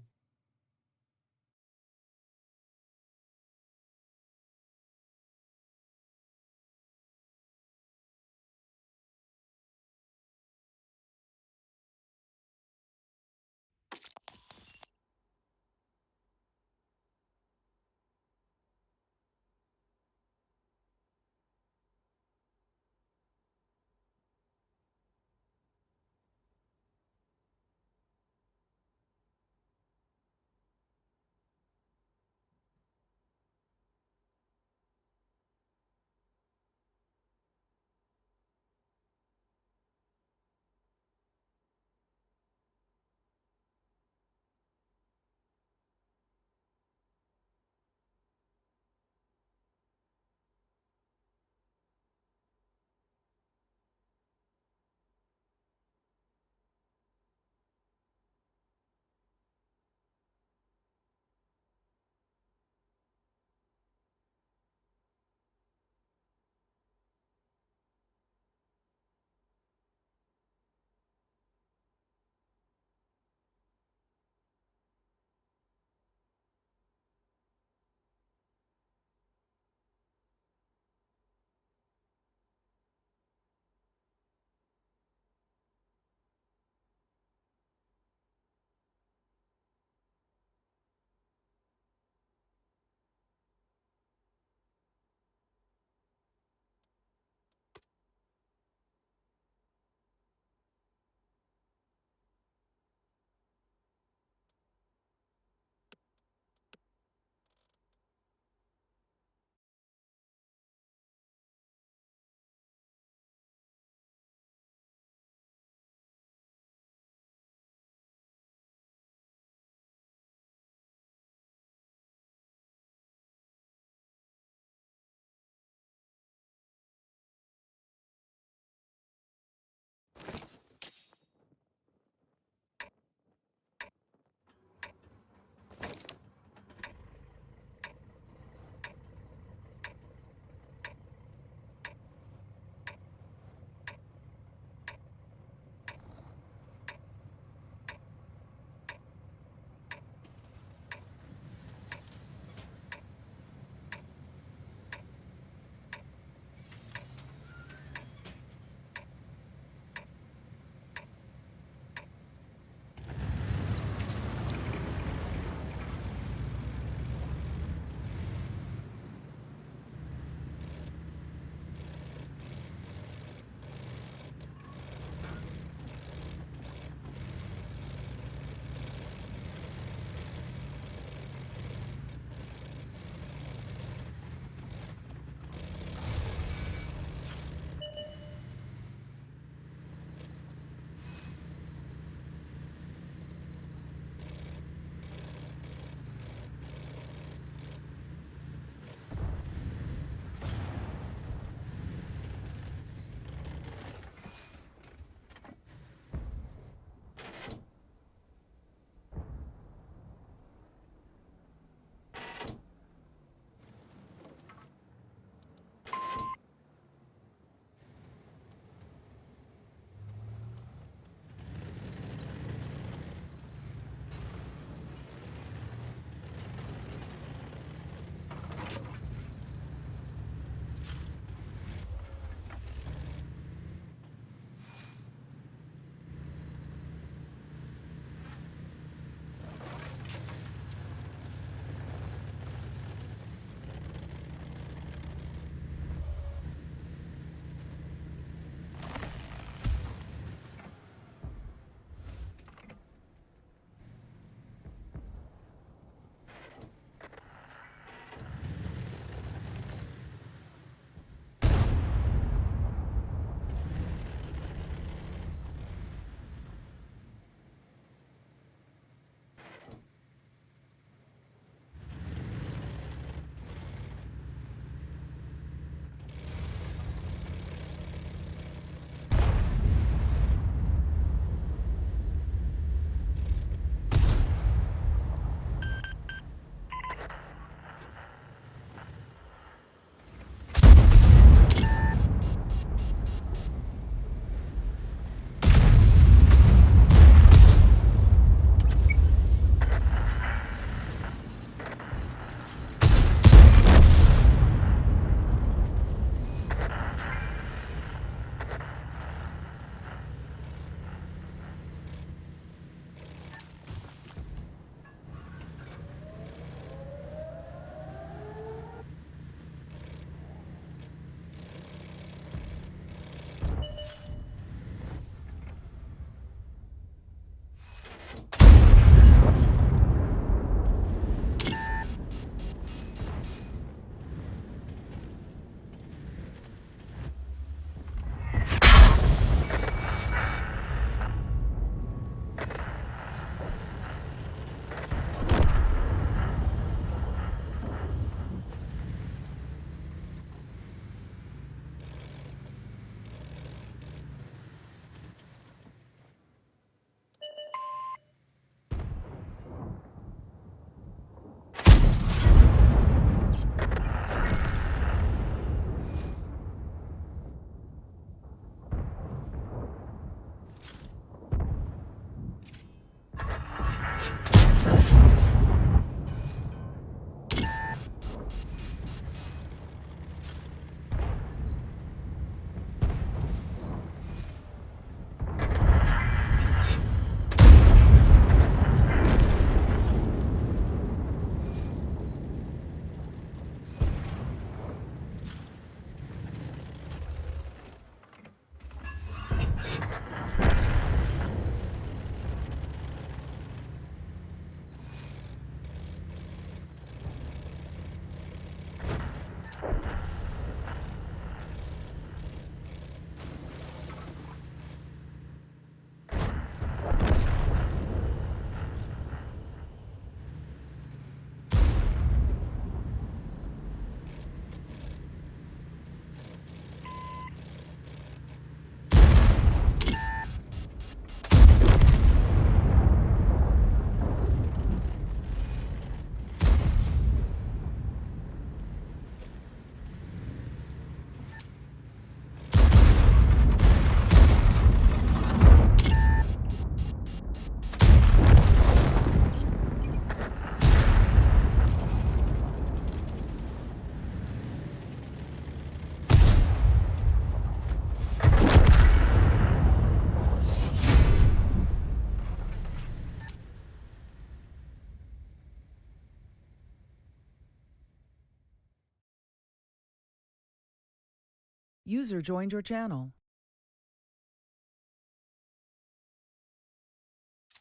User joined your channel.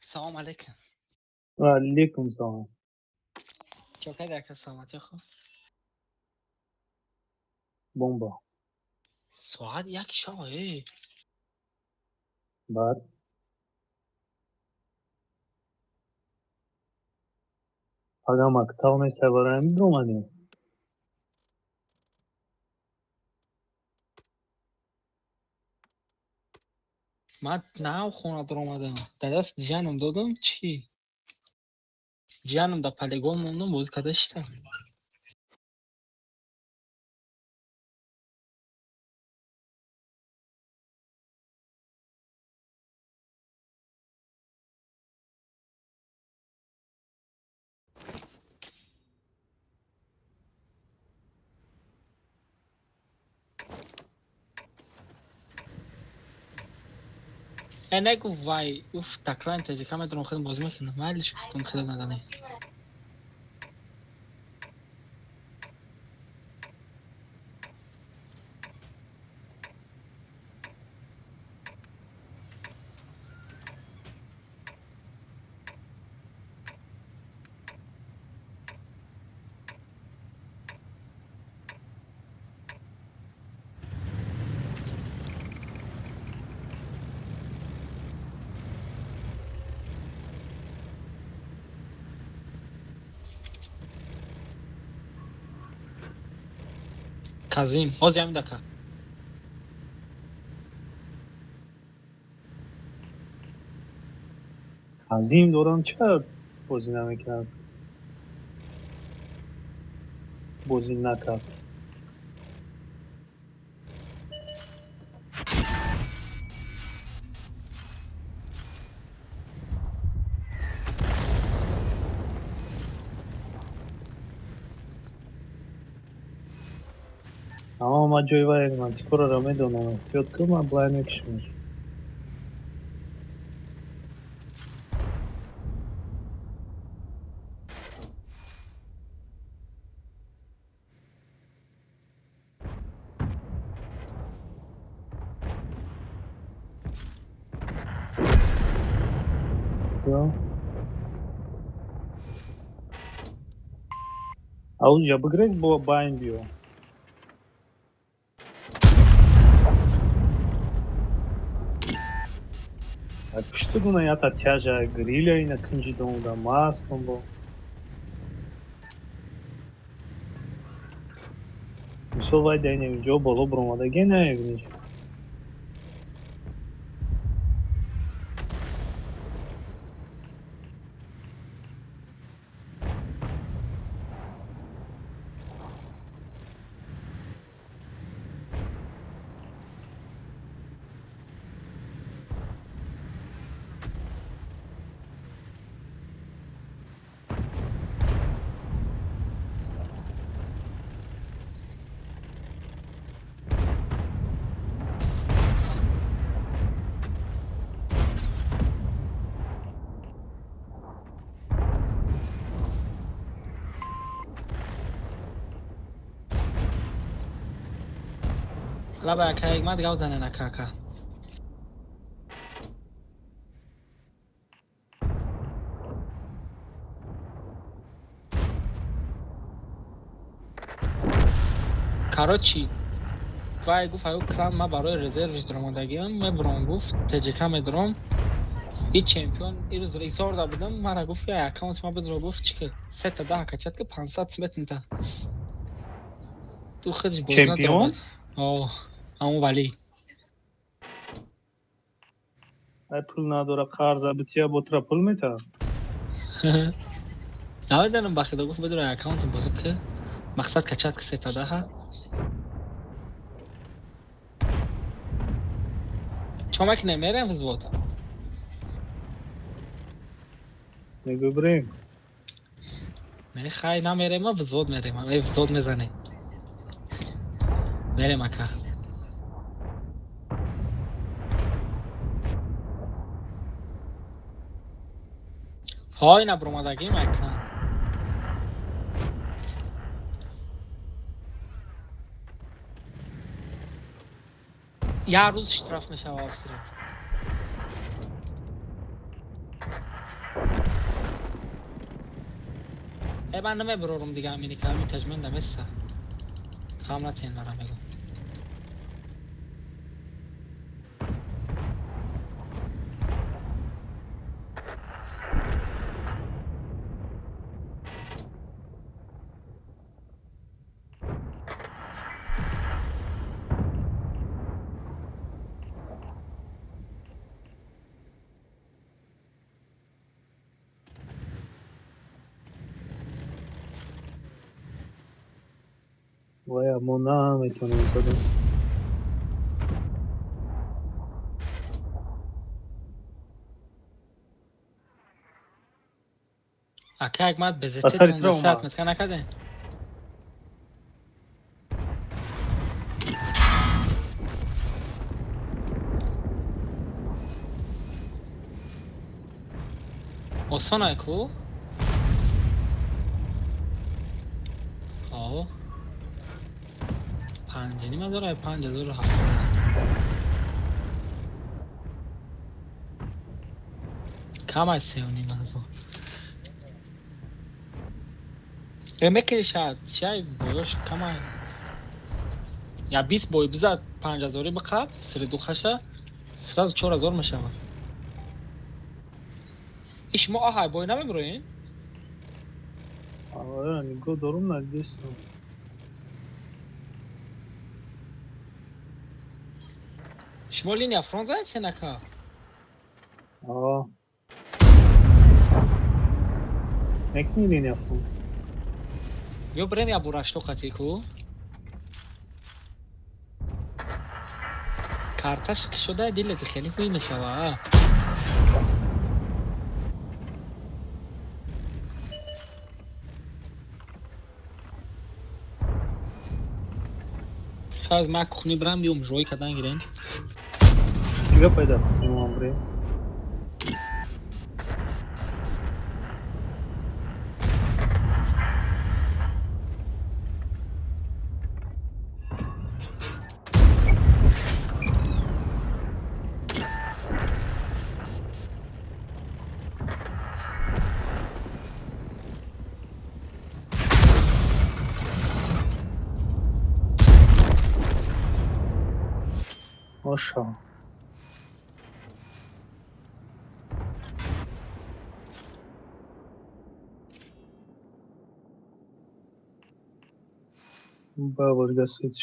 Салом алейкум. Ва алейкум салом. Чо кардӣ, ака, саломатӣ хуб? Бомба. Соат 1 шава, э. Баъд? Пага мактаб нестай, барои ҳамин биромадӣ? Ман нав хона даромадам. Дар даст ҷиянам додам, чӣ? Ҷиянам дар полигон мондам, бозӣ карда шитам. Э, нагуфт вай, уф, таклан таҷика медонам, худам бозӣ мекунам. Майлиш, гуфтам, худам надонӣ. Казим, ҳозир ҳамин дака. Азим дорам, чаро бозӣ намекард? Бозӣ накард. Аммо ман ҷои вай мантикораро медонам. Эҳтиёт кун, ман былай мекушамаш. Ауҷа бигрез, бо байн биё. Пушти дуна ята тяжа гриля ина кунҷи донда мастом бо. Мисол, вай да ина инҷо боло биромадаге наебиниш. Лаба, ака, ҳикмат гап занен, ака, ака. Короче, вай гуфт, аю клан ма барои резервиш даромадагиам, мебурам, гуфт, ТЖК медурам. И чемпион ирӯз изорда будам, мара гуфт, ки аккаунти ма бидро, гуфт, чӣ ки сета даҳ качат, ки 500 сметинта. Ту худиш бозӣ Чемпион? надаромад. О, ҳамон валӣ. Ай, пул надора, қарза бития, ботра пул метаҳад. Намедонам, ба худо, гуфт, бидро аккаунтам бозӣ ки мақсад качат, ки сета даҳа. Чо мекунем, мерем взвод? Мегӯ, бирем. Не, хай, намерем, ма взвод мерем, э, взвод мезанем. Мерем, ака. Ҳой, набуромадагим, ака. Як рӯз штраф мешава фикрам. Э ман намебарорам дига Америка, ҳамин таҷман дамеса. Ғам натиҳен мара мегӯм. Вая мо наметонем задем. Ака як мад Ба безете сари тра тон саат омад. метка накарде? Осон ай ку? О. 5,5 ҳазор ай 5700. Кам ай 3,5 ҳазор. Э мекишад, чай боёш кам ай. Я 20 бой бизад 5000 биқаб, средухаша сразу 4000 мешавад. И шумо аҳай бой намебироен? Ара, нигоҳ дорум надидестам. Шумо линия фронт заед сенака? Аа. Мекунӣ линия фронт? Ё бирем я бурашто қатӣ ку? Карташ кушода дилет хеле ҳуй мешава. А? Хаз ман кухни бирам биём жой кардан гирем. Чӣ гап пайда кунем амбре? Оша. Ба борга свитч.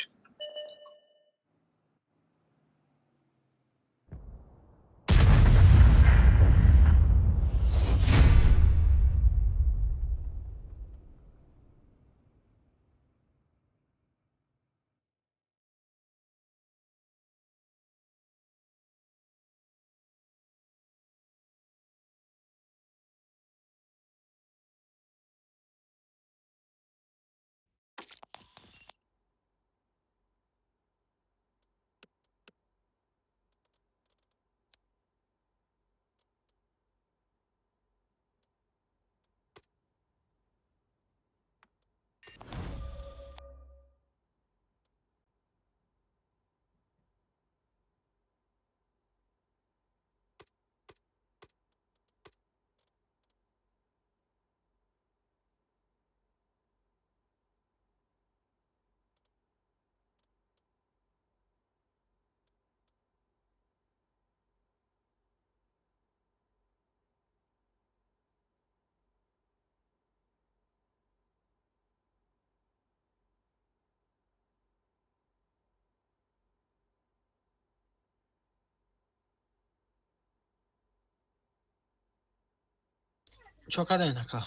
Чо карден ака?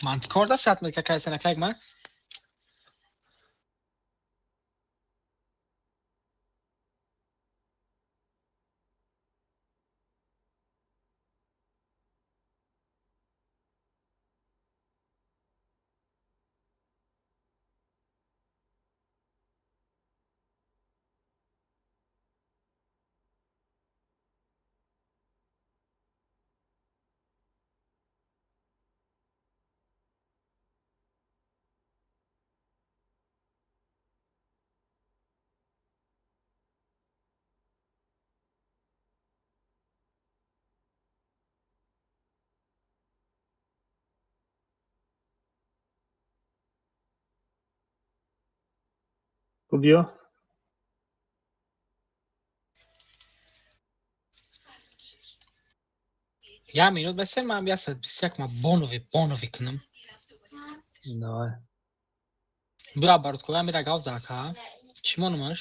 Мантикорда саат метка кай сенака як ман? Биё. Як минут басен, ман 121 ма бонови бонови кунам. Давай. Бура бародкова мира гав зака. Чӣ монумаш?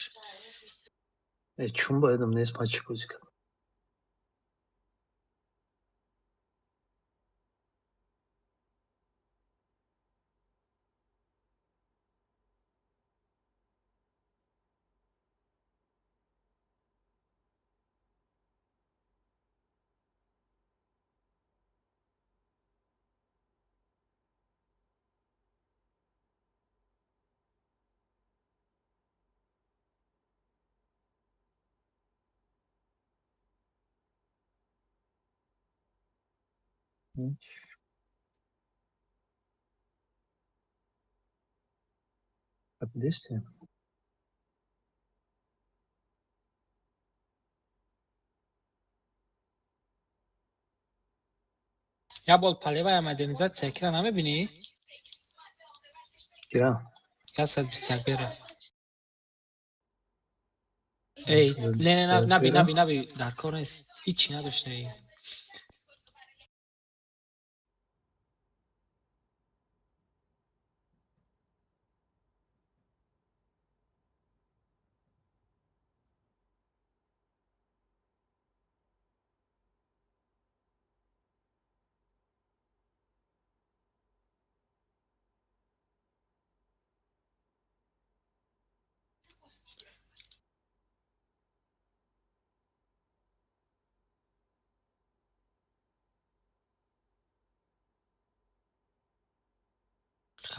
Э, чун боядам нест, ма чӣ бозӣ кардам? Действие. Я бол палевая модернизация кира намебинӣ? Кира? 121 бера. Эй, не, не, наби, наби, наби, дар кор нест. Ҳичи надошта.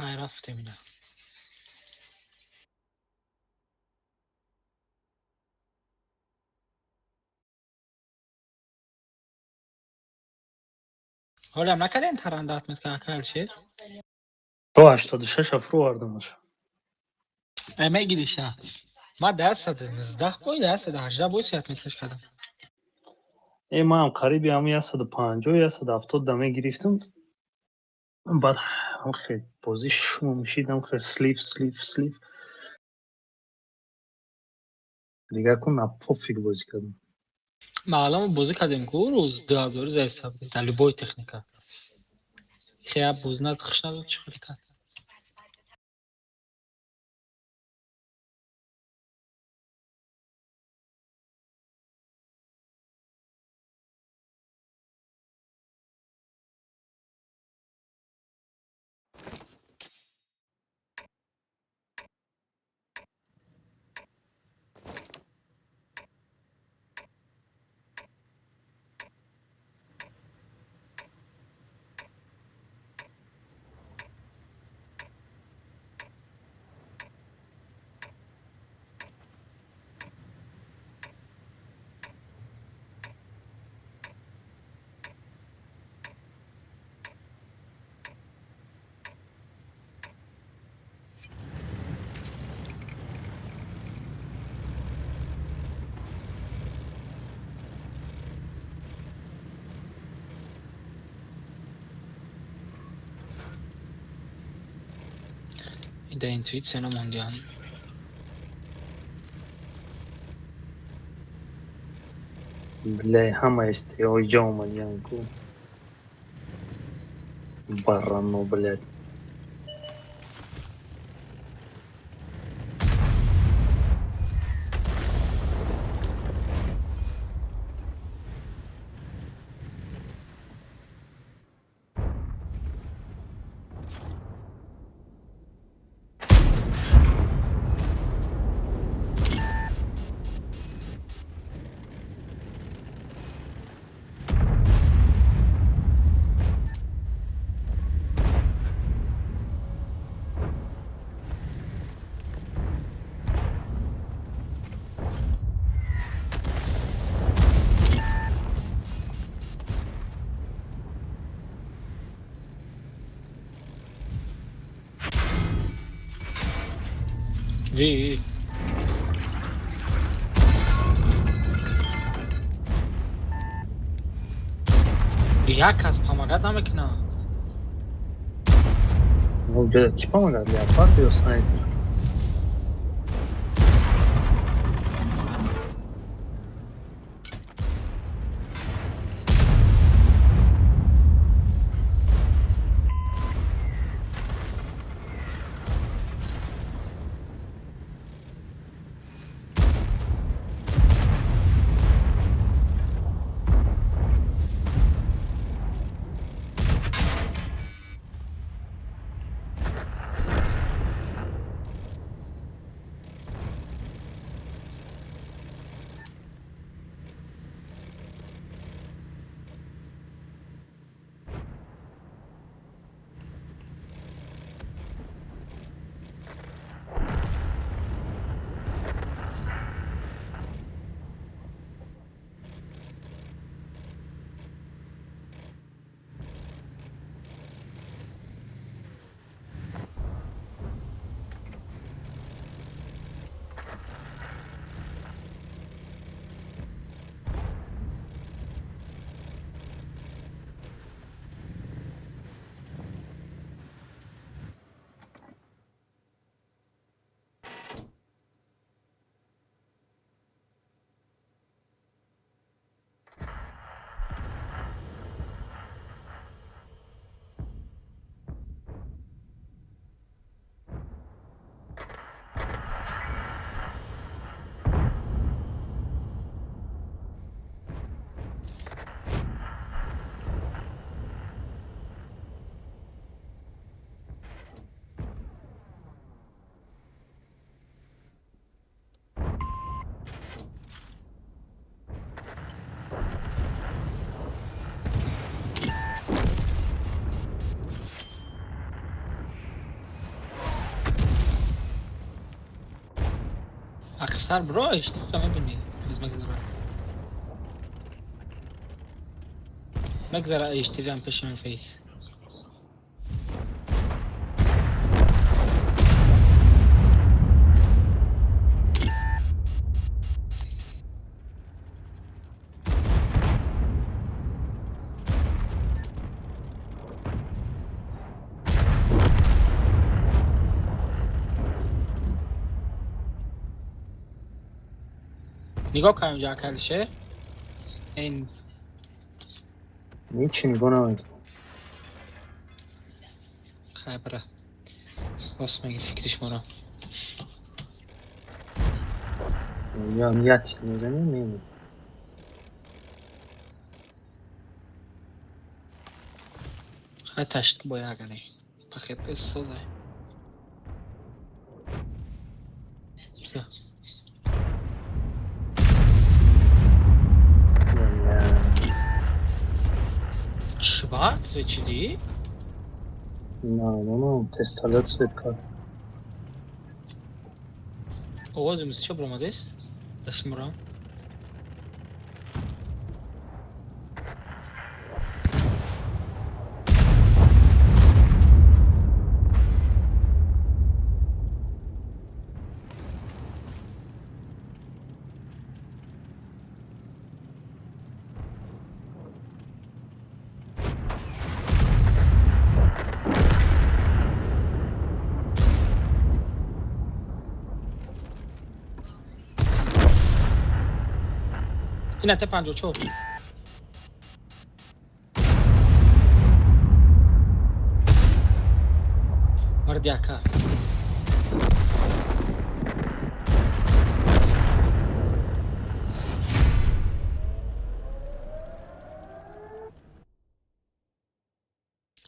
Хай, рафтем ина. Ҳолиам накардем таранда атмет ка Алшер? То 86 афру овардамаш. Э, мегириша. Ма да 119 бой, да 118 бой отметкаш кардам. Э, маам қариби ҳами 150, 170 да мегирифтам. Баъд ҳам хел бозӣ шумо мешидам, хел слив, слив, слив. Дигар кун на пофиг бозӣ кардам. Маълум, бозӣ кардем ку рӯз 2000 дар любой техника. Хея бозӣ над хуш надод, чӣ хел кард? Да интуитсия намондиан. Бля, ҳама истеоиҷа омадиан ку. Барано, блядь. Ви. Як кас помогать намекунад. Ну, ки помогать? Леопард ё снайпер? Сар бро, иштиро мебинӣ. Биз мегзара. Мегзара иштирам пеши ман фейс. Нигоҳ кардам ҷакалише. Ин Ҳеҷ нигоҳ намекунам. Хай бра. Рост меги фикри шуморо. Ям ятик мезанем, мемонем. Хай ташт бо ягане. Пахе пес созай. Всё. Бля. Чва? Свечили? На, тесталет свет кард. Овози мусича баромадест? Дашмура. Ина Т54. Мардяка.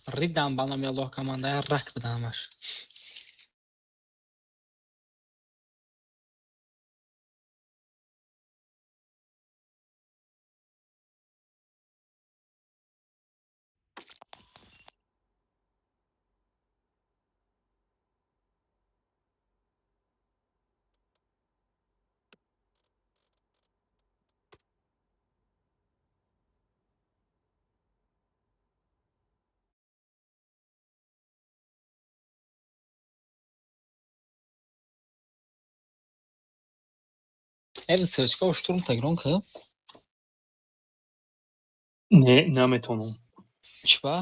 Ридам ба номи Аллоҳ команда рак бидамаш. Эв стрелочка штурм тагрон ка? Не, наметавонам. Чва?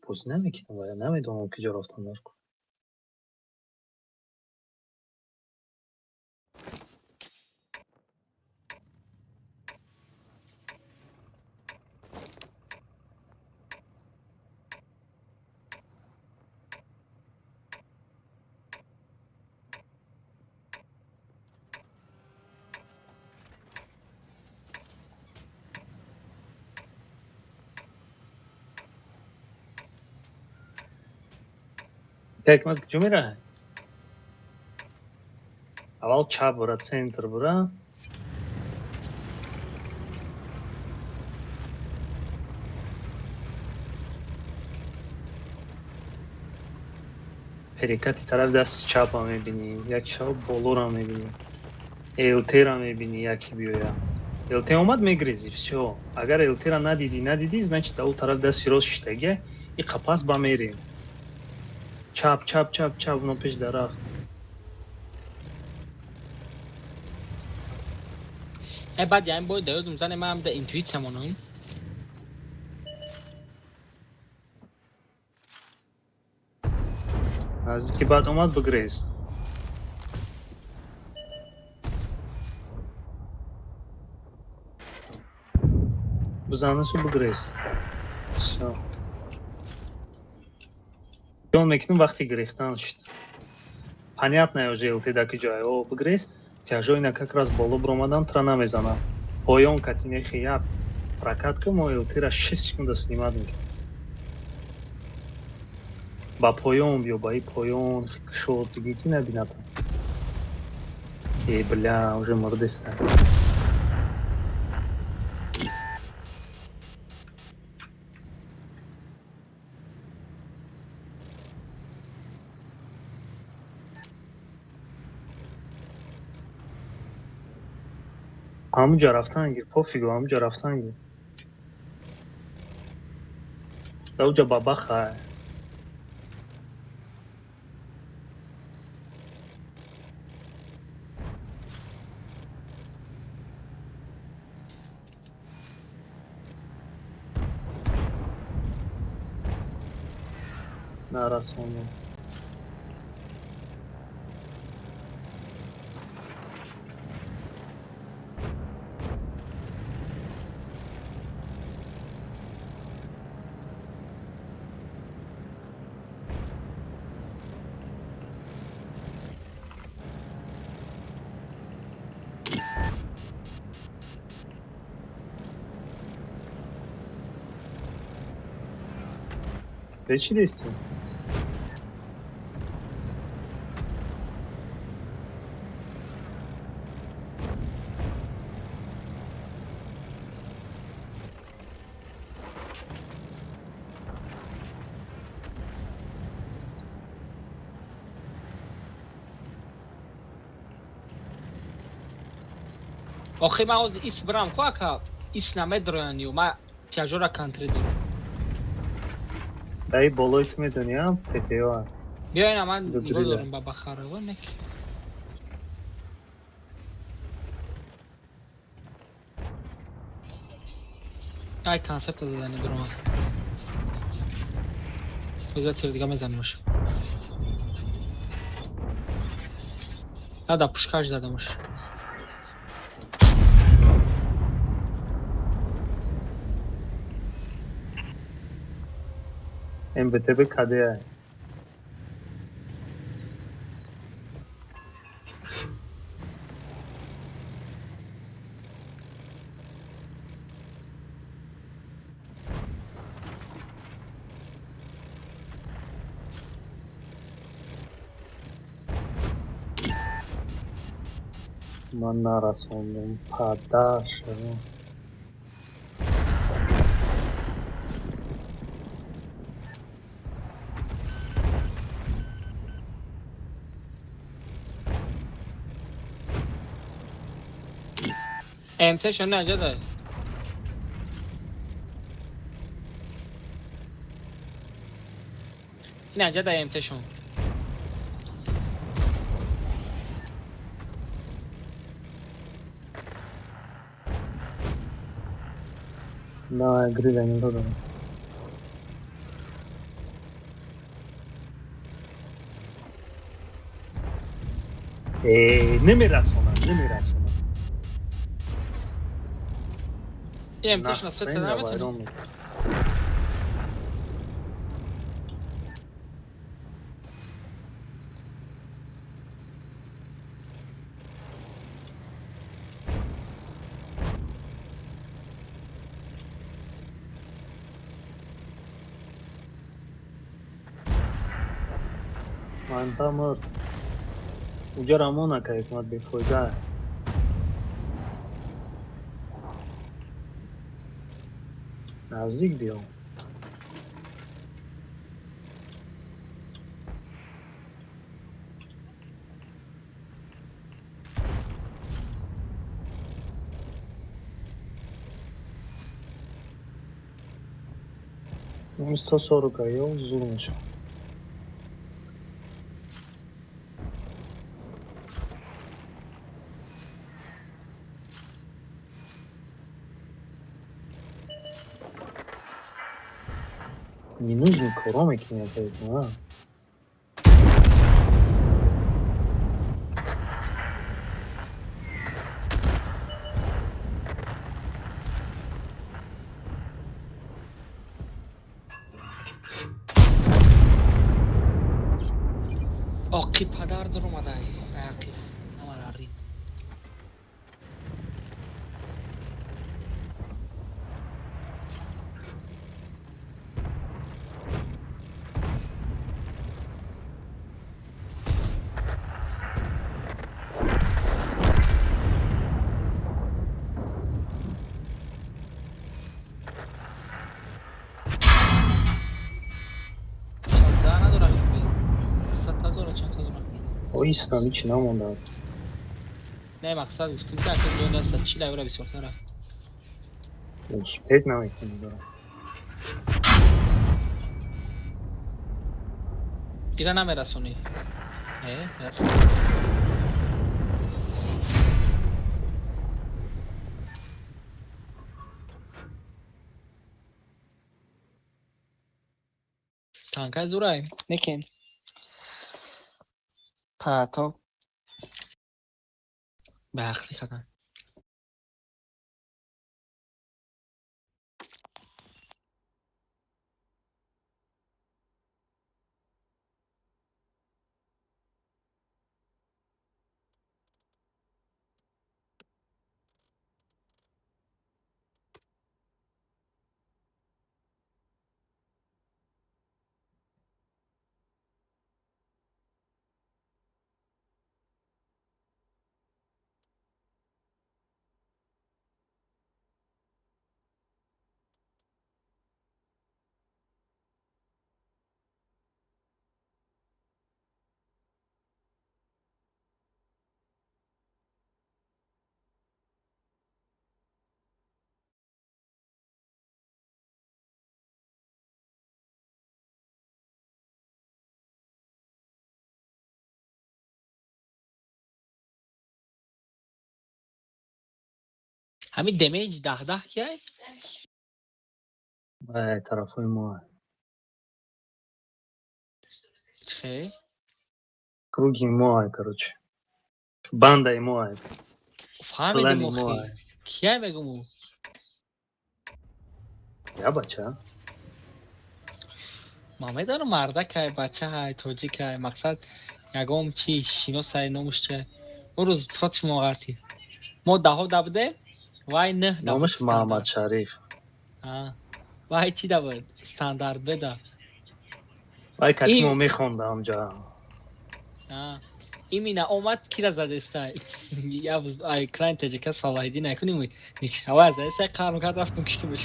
Бозӣ намекунам ва намедонам ки ҷо рафтан дар кор. Ҳикмат куҷо меравад? Аввал чап бура, центр бура. Перекати тараф дасти чапа мебинӣ, як шаб болоро мебинӣ, ЛТ-ро мебинӣ, яке биёя. ЛТ омад, мегрезӣ, всё. Агар ЛТ-ро надидӣ, надидӣ, значит, дар ӯ тараф дасти рост шиштагия, и қапас ба мерем. Чап, чап, чап, чап, но пеш дарахт. Э баъд яин бой даёдум зане ман да интуитсия монам. Наздики баъд омад, бигрез. Бизанасу бигрез. Всё. Ҷон мекунем вақти гирехтан шуд. Понятно уже ЛТ дар куҷое. О, бигрез, тяжоина как раз боло биромадан тра намезанад. Поён катинехи як прокатка мо ЛТ-ра 6 секунда снимать мекунем. Ба поён биё, ба и поён шод диги ки набинад. Э, бля, уже мурдеста. Ҳамуҷа рафтан гир, пофигу, ҳамуҷа рафтан гир. Дар уҷа бабаха. Нарасондам. Встречились? Охи, ман ҳозир ис бирам ку, ака, ис намедроян ё ма тяжора кантри дорам. Даи болои ту медони, а? ПТО. Биё, ина ман Ду нигоҳ грида. дорам ба бахарова нек. Ай, концепта задани дрона. Коза тир дига мезанемаш. Да, пушкаш задамаш. МБТБ кадеа. Ман нарасондам, падар шавам. МТ шон наҷа дай. Инаҷа дай МТ шон. На грида не додам. Э, намерасонам, намерасонам. МТ шон сета Настроение наметонӣ. вайрон мекунад. Манта мурд. Уҷа рамон ака, ҳикмат бефоида. Наздик биё. 140 ё зур мешавад. Ненужный коро мекунӣ, ака, ҳикмат. Оқи падар дуромадай. Ақи. Амара рид. Чанда надора? Сата дора, чанда дора. О, ислам ҳичи намонда. Не, мақсад гуфтум ки ака ҷой нест, 40 евро бисёртара. Успеть наметавонӣ дорам. Ира намерасонӣ. Э, расонӣ. Танкай зурай, некин. Патоп. Ба ақли хатам. Ҳамин damage 10-10 киай? Ай тарафҳои мо. Чихе? Круги мо, короче. Бандаи мо. Фаҳмидим. Клани мо. Охи. Киай мегум ӯ? Я бача. Ман медонам, мардакай, бачаҳай, тоҷикай, мақсад ягон чи шиносай, номуш чиай. Он рӯз против мо ғартид. Мо 10-ҳо да будем, вай нӯҳ да буд. Номаш Маҳаммад Шариф. Вай чӣ да буд? Стандарт беда. Вай кати мо мехонда ҳамҷа. Имина омад, кира задестай. Ай клан таҷика Салоҳиддин айкуним, ҳавай задестай, қарм кард, рафтум киштумш.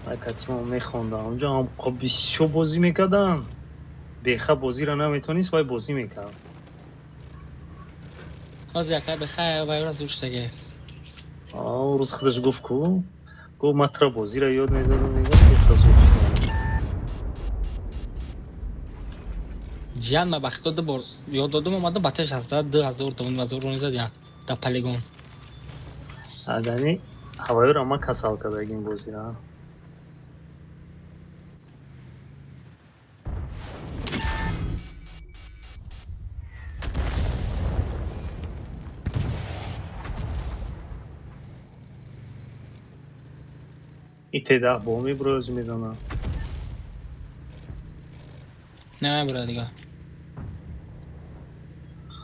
Вай кати мо мехонда ҳамҷа, ҳам бисёр бозӣ мекарданд. Беха бозиро наметонист, вай бозӣ мекард. Ҳозир якай бехай вайра зур шудаге. Он рӯз худаш гуфт ку, гуфт, ман туро бозиро ёд медодам, мегуфт, беха зур шудам. Ҷиян ма ба хито ду бор ёд додум, омадам ба теш ҳазрат 2000, 2500 рони зад я да полигон. Агани ҳавоёро ман касал кардагим бозиро. И тедаҳ бо мебуроз мезана. Не мебура дига.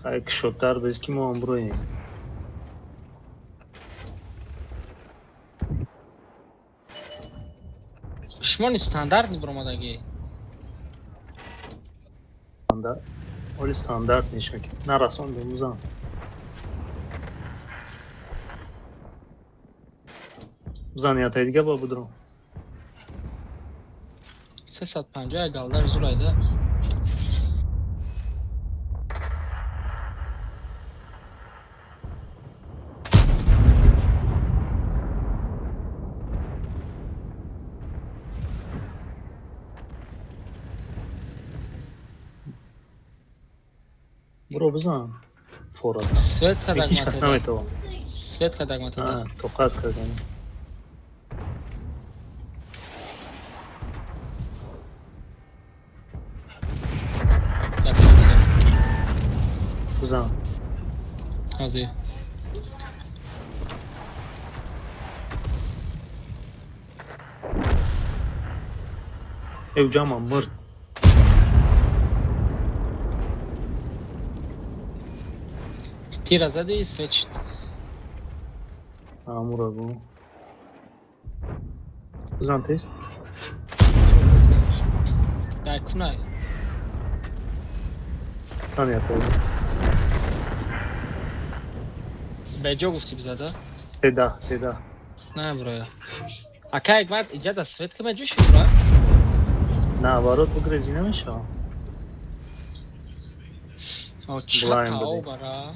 Хай, кушодтар биз, ки мо ҳам буроем. Шумо ни стандарт буромадагӣ. Оли стандарт мешава, ки нарасондем, бузан. Бузан, ятаи дига ба будро. 350 галдар зурайда. Буро, бизан. Фора. Свет кадаг. Ҳеҷ кас наметавонад. Свет кадаг матада. Тоқат кардам. Як дига. Бизан. Ҳозир. Эв ҷама мурд. Тира зади, свет шуд. Амура бу. Бизан тез. Дай кунай. Бизан ятаи. Беҷо гуфтӣ бизада? Тедаҳ, тедаҳ. Не буроя. Ака, як мард иҷа да свет ка меҷӯши бура? Наоборот, бугрези намешава. О, Блайн чака буди. бара.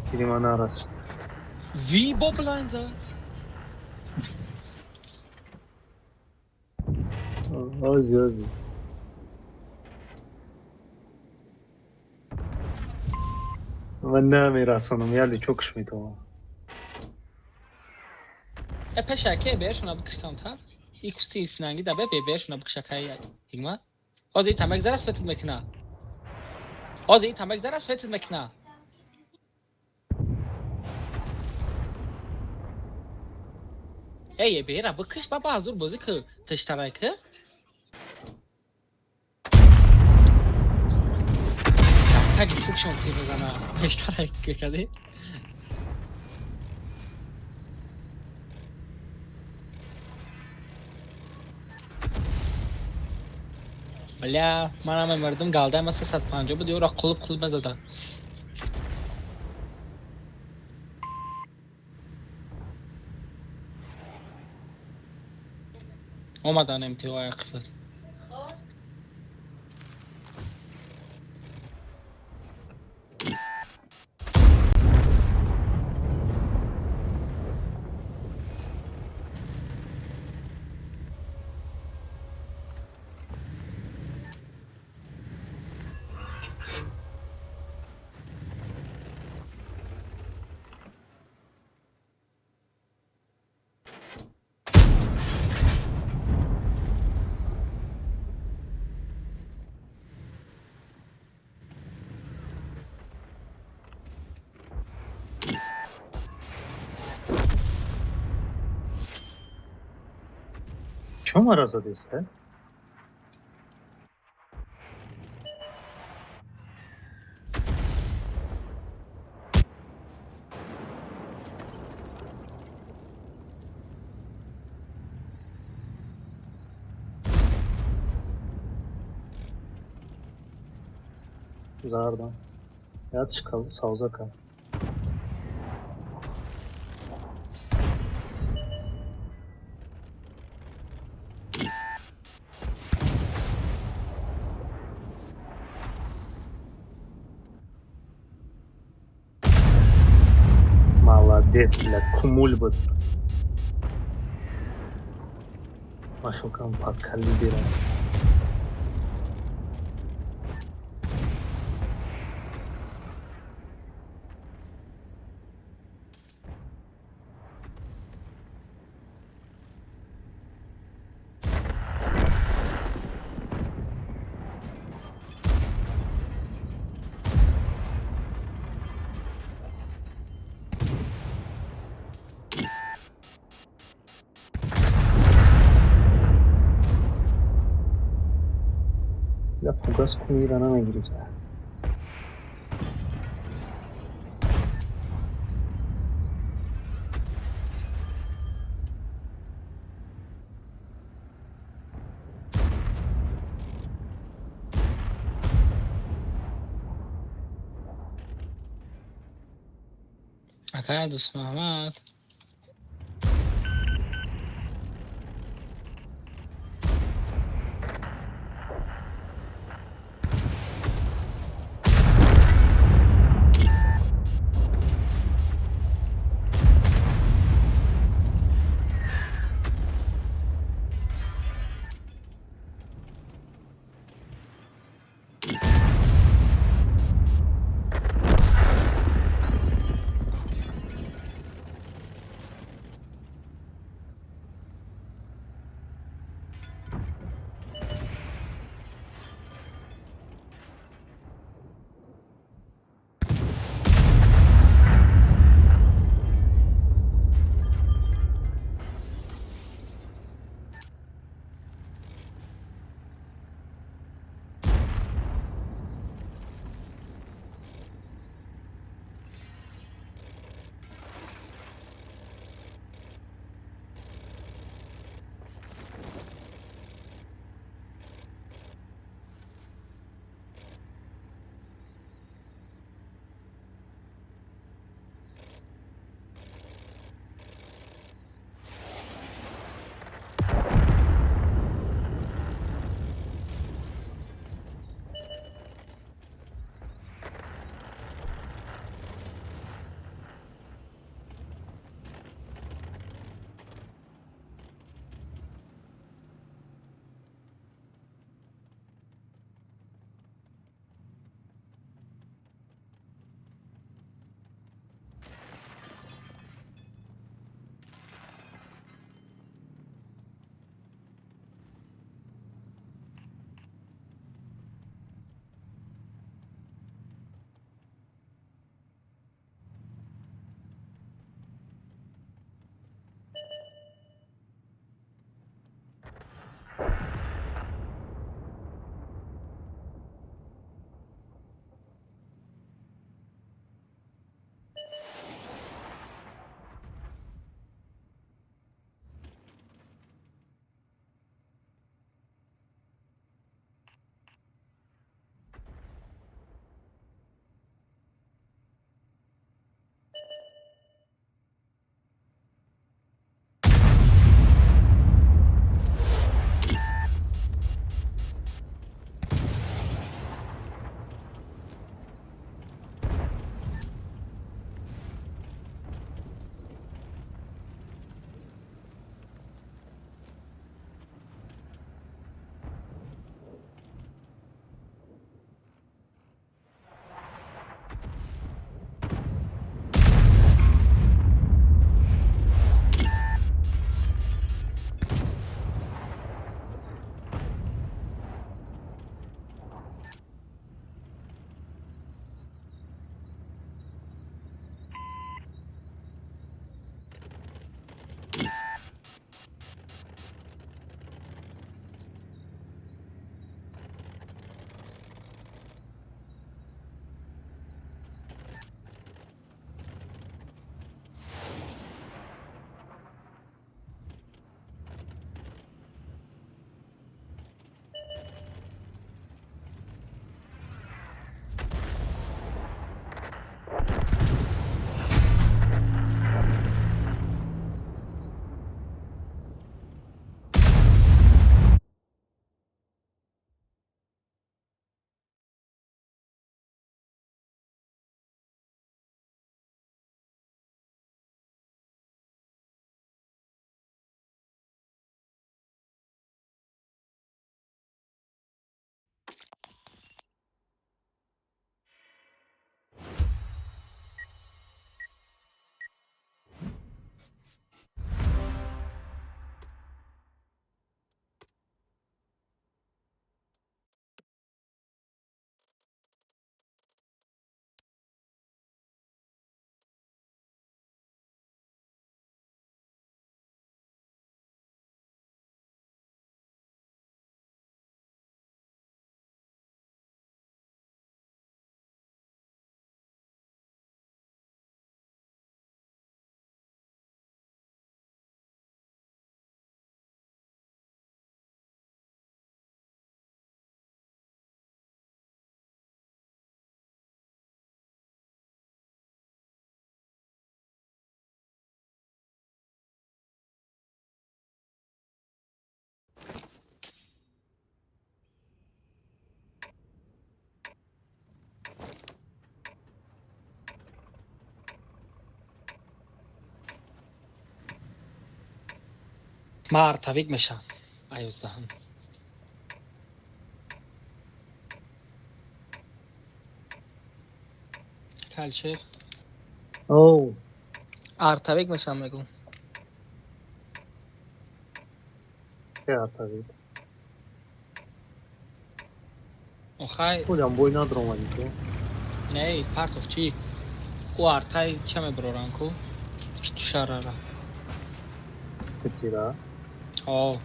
Тири ма нарасид. Ви бо блайн зад. Ози, ози. Ман намерасонам, яле чокш метавонам. Э пеша ке бершона бикш камтар. И кусти синанги да бе бершона бикшакай ҳикмат. Ҳозир и тамак зара светит мекуна. Ҳозир и тамак зара светит мекуна. Эй, бера бикш баба азур бозӣ ки пештарай ки. Таги фукшон ти бизана. Пештарай ки кади. Бля, манам мардум галдай ма 350 буд, ёра қулб қулб мезада. Омадан МТО қифл. Чо мара задиста? Зардам. Ятш савзака. Молодец, блядь, кумуль буд. Машукам подкалибером. Я фугас кумира намегирифта. Акай дӯст Муҳаммад. Ман артавик мешавам. Аюздаҳам. Калчер. Оу. Артавик мешавам мегӯм. Ке артавик? Охай. Худам бой надромадӣ ту. Не, партов чӣ? Ӯ артай ча мебароран ку? Шарара. Титира. О.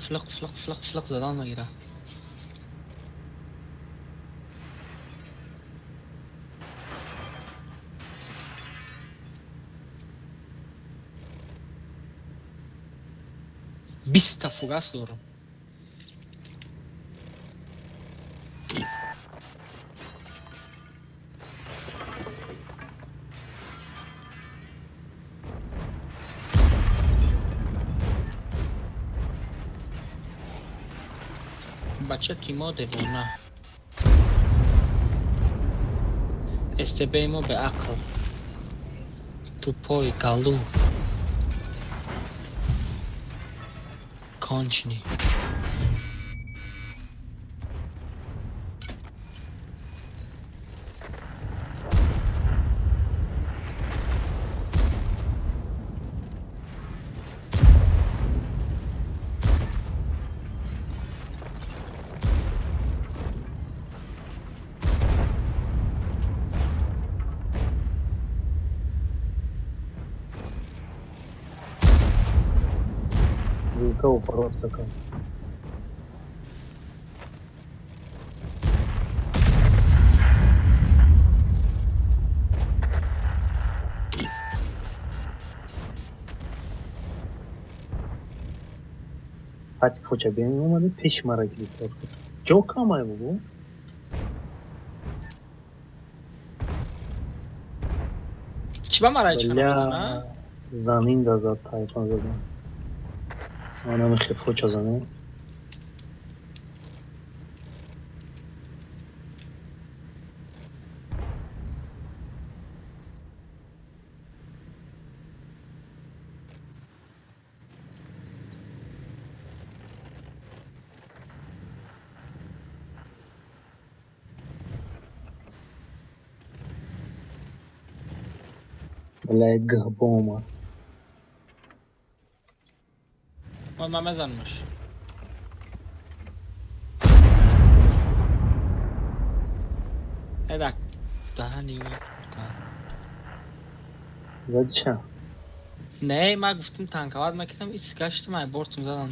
Флық флық флық флық задан мегира. Биста фугас дорам. Бача ки мо девона. СТБ мо беақл. Тупой галу. Конченый. Вилка упорот такая. Хати фоча бен омади пеш мара гирифт. Ҷо камай бугу? Чӣ ба мара чӣ Бля, замин да зад тайфан задам. Манам хе фоча занем. Бля, гҳбо омад. Ман мезанмаш. Эдак даҳани Зади ча? Не, ман гуфтам танковат мекунам, ис гаштам, ай бортум задам.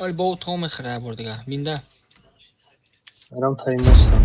Оли бо то мехӯра бор дига. Бинда. Арам таи мостам.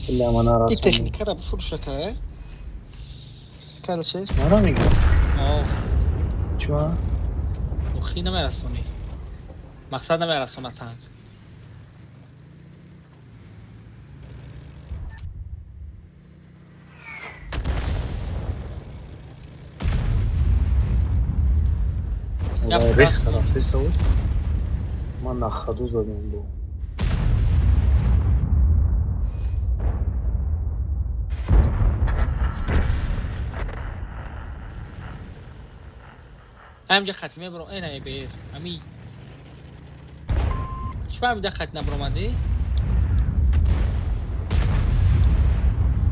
Бля, мана И расонд. техникара бифурӯша ка, э? Калшер. Мара мегӯям. О, Чуа? охи намерасонӣ. Мақсад намерасона танк. Я Вай, фугас резко рафтеса буд. Ман на ходу задам бо. Ҳамҷа хат мебаром, э на бер. Ами. Чӣ ҳамҷа хат набаромадӣ?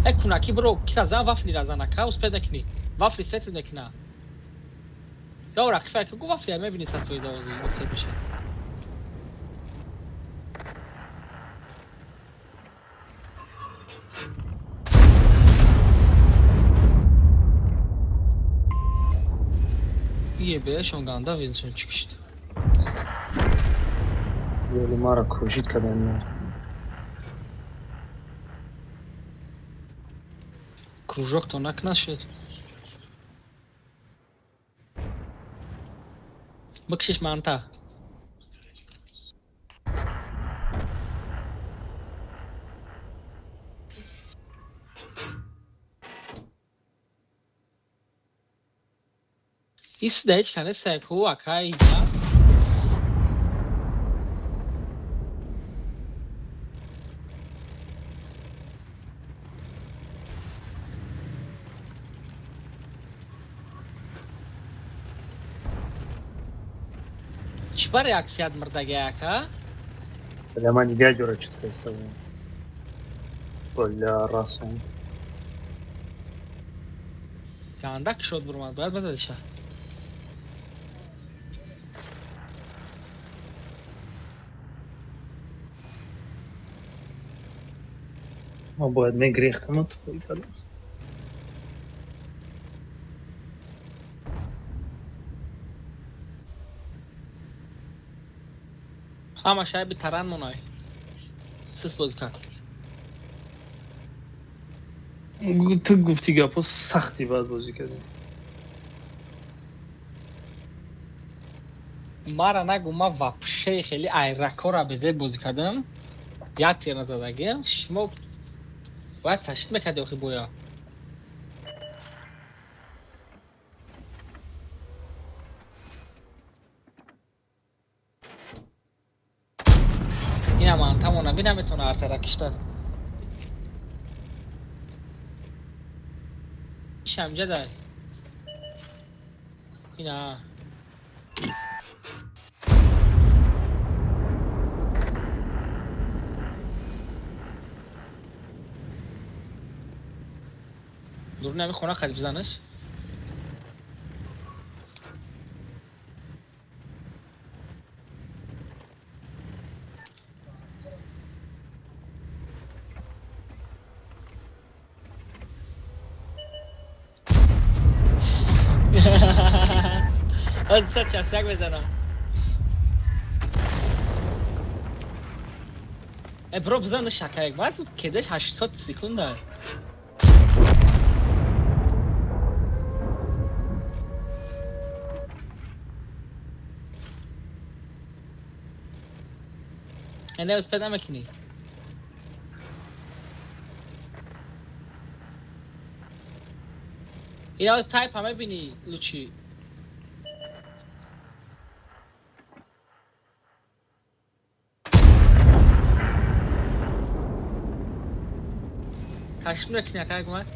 Э кунаки бро, кира зан вафли ра зана, ка успед накунӣ. Вафли сетл мекуна. Ё рақифа ки гу вафли мебини 100% ози сет меша. Ие бешон ганда винсон чикишт. Вели мара кӯшид кардем. Кружок то накунад. Бикшиш манта. Isso daí de cara é seco, Akai, tá? Чӣ ба реаксият мурдаги ака? Бля, ман дигар ҷора чутка ҳисобам. Бля, расон. Ганда кушод бурмад, бояд базадиша. Ман бояд мегирехтаму тупои кардам. Ҳама шайби таран монай. Сис бозӣ кард. Ту гуфти гапо сахти баъд бозӣ кардем. Мара нагу, ма вообще хеле айракора безеб бозӣ кардам. Як тир назадагиам. Шумо бояд ташкил мекарди охи боя. Ина ман тамона би наметавона артара киштан. Ишамҷа дай. Ина. Дур нами хона қадиб бизанаш. Аз 61 мезанам. Э бро бизан шакаяк баъд кедаш 80 секунда. Эне успед намекунӣ. Ина тайп ҳама бини лучи. Ташкил мекунӣ ака гумат?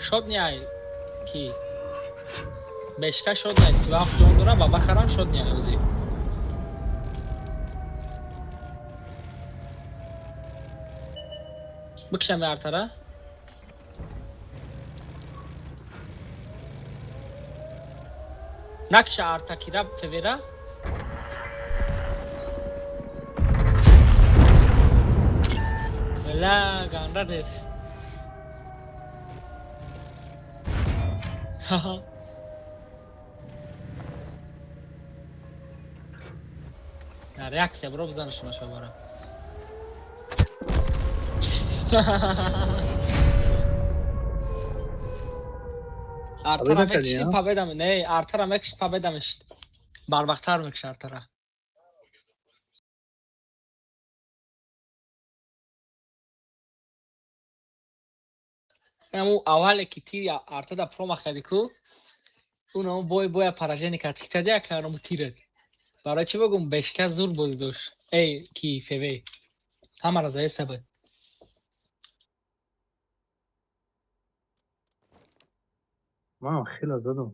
Шод ниай ки бешка шод най вақт ҷон дора ба бахарам шод ниай ози. Бикшам артара. Накша арта кира февера. Бля, ганда дер. Ха-ха. На реакция бро бизанаш шумо бара. Артара Победа мекши кардӣ, а? Победа не, артара мекши победа мешид. Барвақттар мекши артара. Ҳаму аввале ки ти артада промах кардӣ ку, унамо бой боя поражение кард. Китади акарому тирад. Барои чӣ бигум бешка зур бозӣ дошт. Эй ки ФВ. Ҳамаро заеса буд. Ман хеле задам.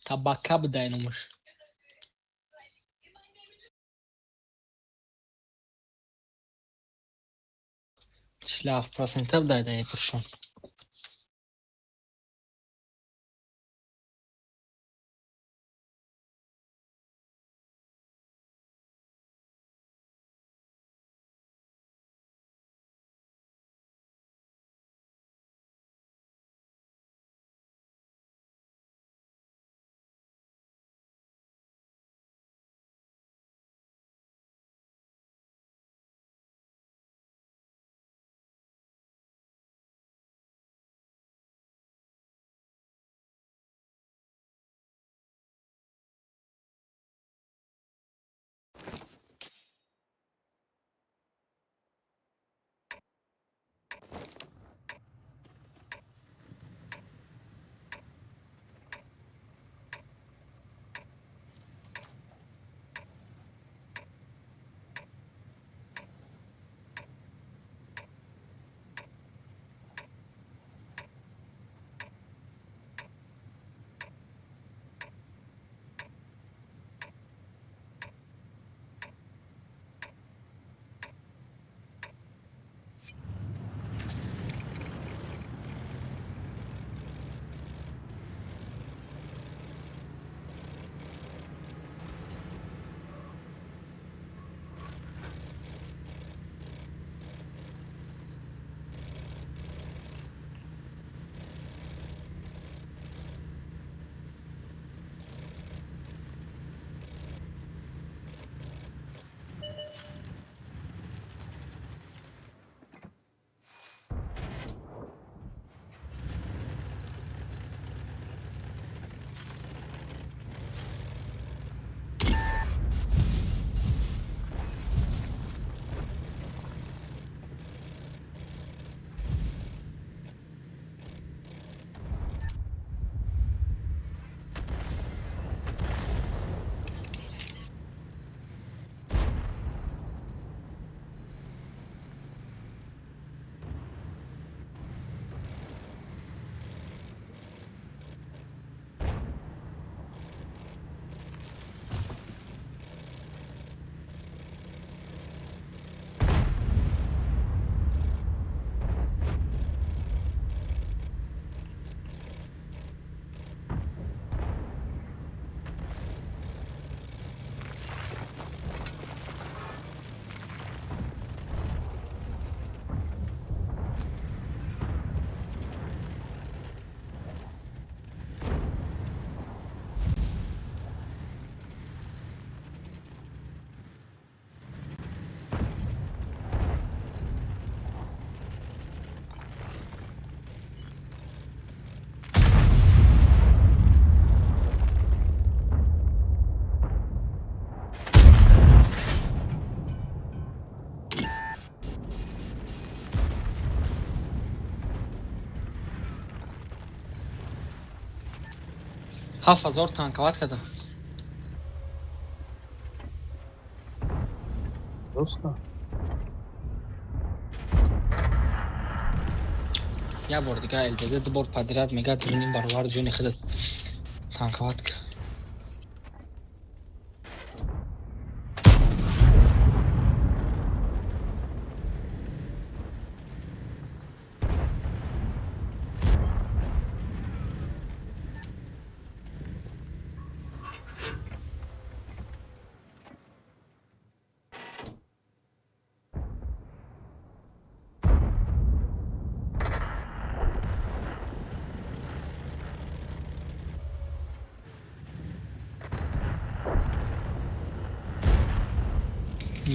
Табака будай номаш. 47% дай пуршон. 7000 танковать кардам. Просто? Я бор дига ЛДЗ ду бор подряд мега дуним баробар ҷони худат танковать кар.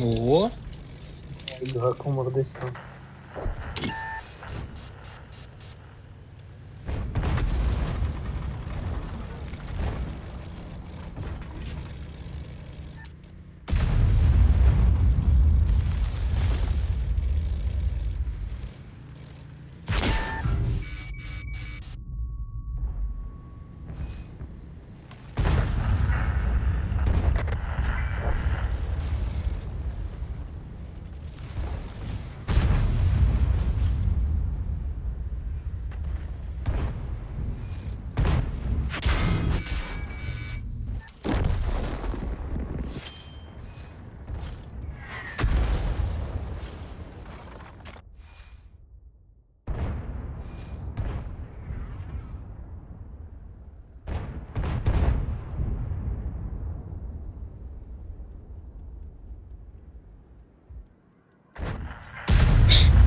О, Драку мордистан.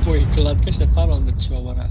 Пой кладкаша парондад чима бара.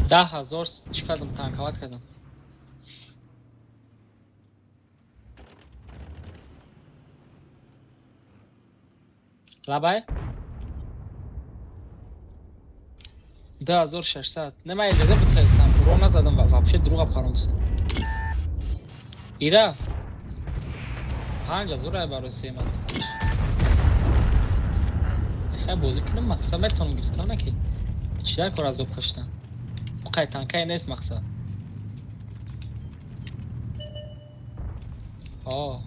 10 000 чӣ кардам, танковать кардам. Лабай 2600. Не, ман иҷоза битхестам, ро назадам ва вообще дурӯға паронсам. Ира 5000 ай барои сема. Хай, бозӣ кунам, мақсад метавонам гирифтам, на ки чӣ кор азоб кашидам. Қай танкае нест, мақсад. О,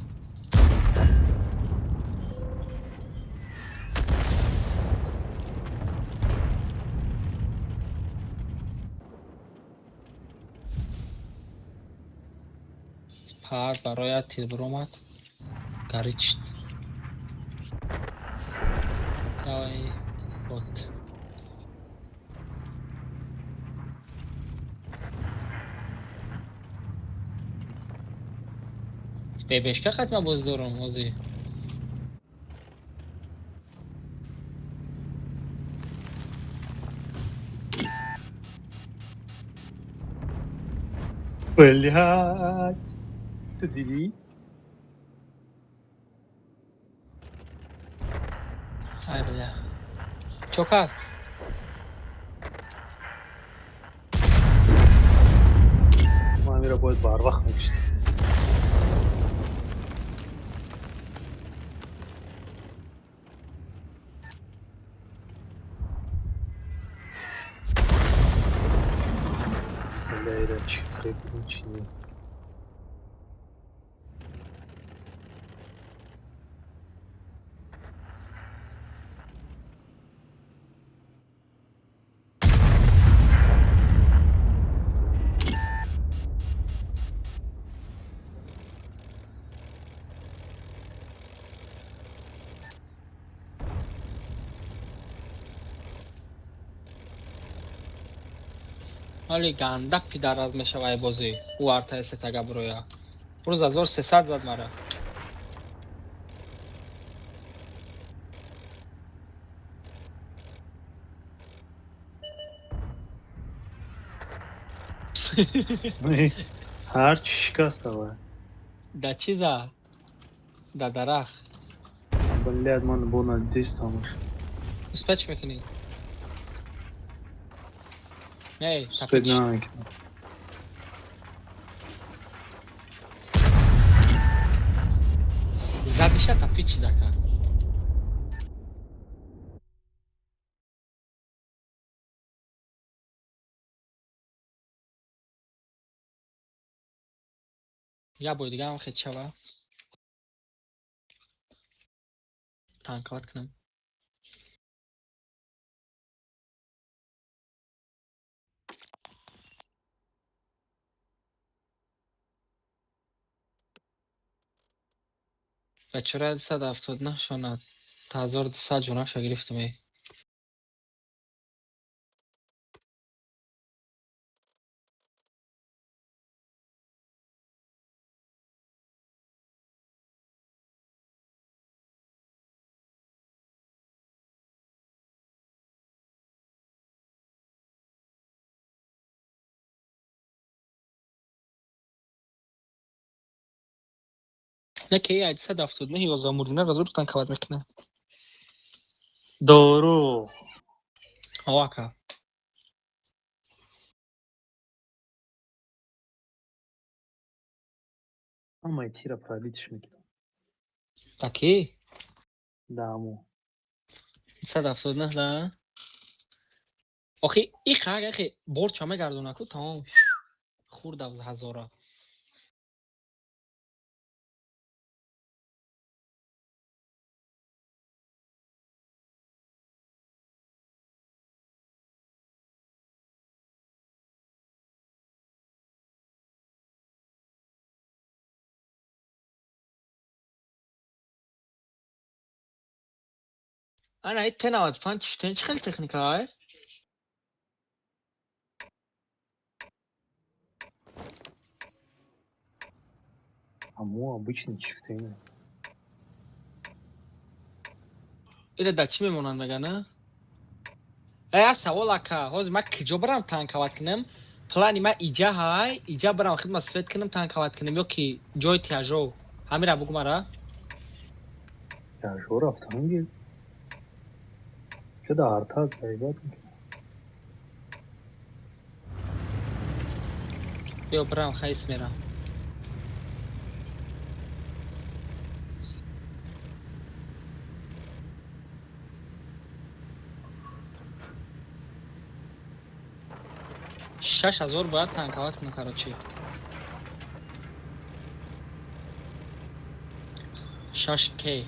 пар бароят тир биромад, гарид шуд. Давай, вот. Бебешка хатма боз дорам ҳозир. Блять. Ту дидӣ? Ай, бля. Чокар. Ман амира бояд барвақт мекиштам. Бля, ира чӣ фреб чӣ не. Ҳоли ганда пидараз мешавай бозӣ. Ӯ артаи сетага бироя. Рӯз 1300 зад мара. Ҳарчи шикаст ава. Да чӣ зад? Да дарахт. Блядь, ман бо надистамаш. Успеть чӣ мекунӣ? Не, Успеть тапич. намекунам. Задиша тапичи дака. Я бой дигаам хет шава. Танковать кунам. Бачора 179 шона та 1200 ҷонаша гирифтам эй. Не ки 179 11 мурдина разур танковать мекунад. Дору. О, ака. Ҳамаи тира пробитиш мекунам. Таки? Даму. 179 да? Охи, и хаг, ахи, борча мегардона ку, тамом. Хурда ҳазора. Ана, и Т95 чтен чӣ хел техника ай? Аму обычный чифтейна. Ира да чӣ мемонанд мегана? Э, савол, ака, ҳозир ман киҷо барам танковать кунам? Плани ман иҷа ҳай, иҷа барам хидмат свет кунам, танковать кунам ё ки ҷои тяжо? Ҳамира бугу мара. Тяжо рафтан гир. Чо да арта заебат. Биё барам хайс мерам. 6000 бояд танковать кунам, короче. 6К.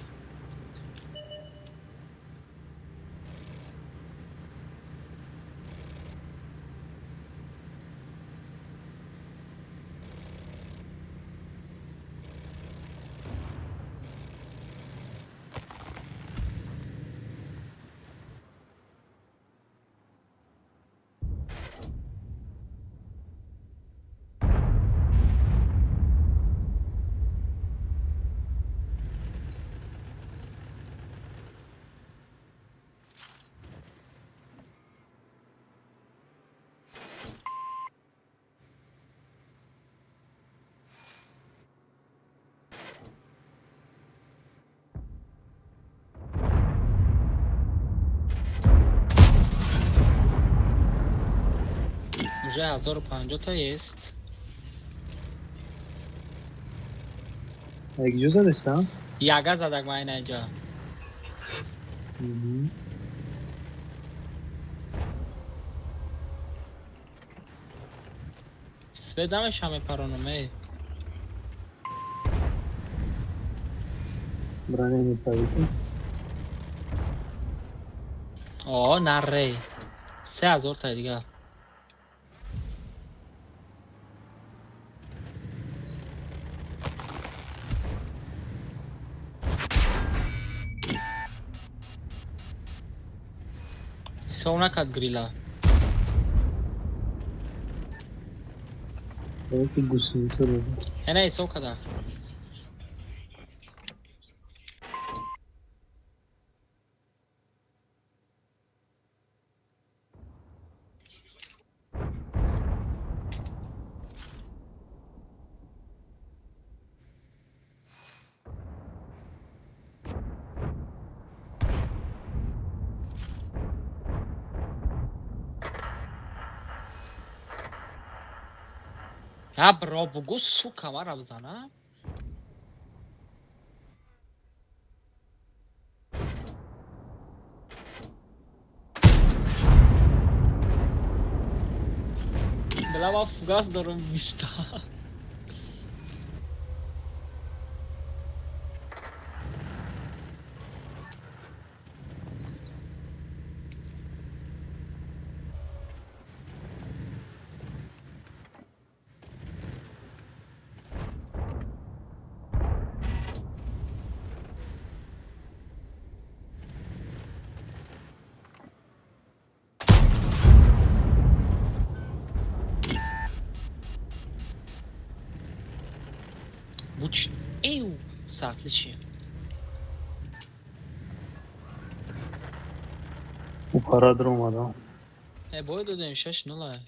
Уже 1050 та есть. Як ҷо задеса? Яга задак ма ина инҷа. Мгм. Свет намеша мепаронам, эй. Броня не пробита. О, наре. 3000 та дига. Ҳисоб накард грила. Яки гусеница дада. Ена ҳисоб када. На бро, бугу, сука, мара бизана. Била, ма фугас дорам биста. Буч. Эу, саатли чи? У пара даромада. Э, бой додем 6-0.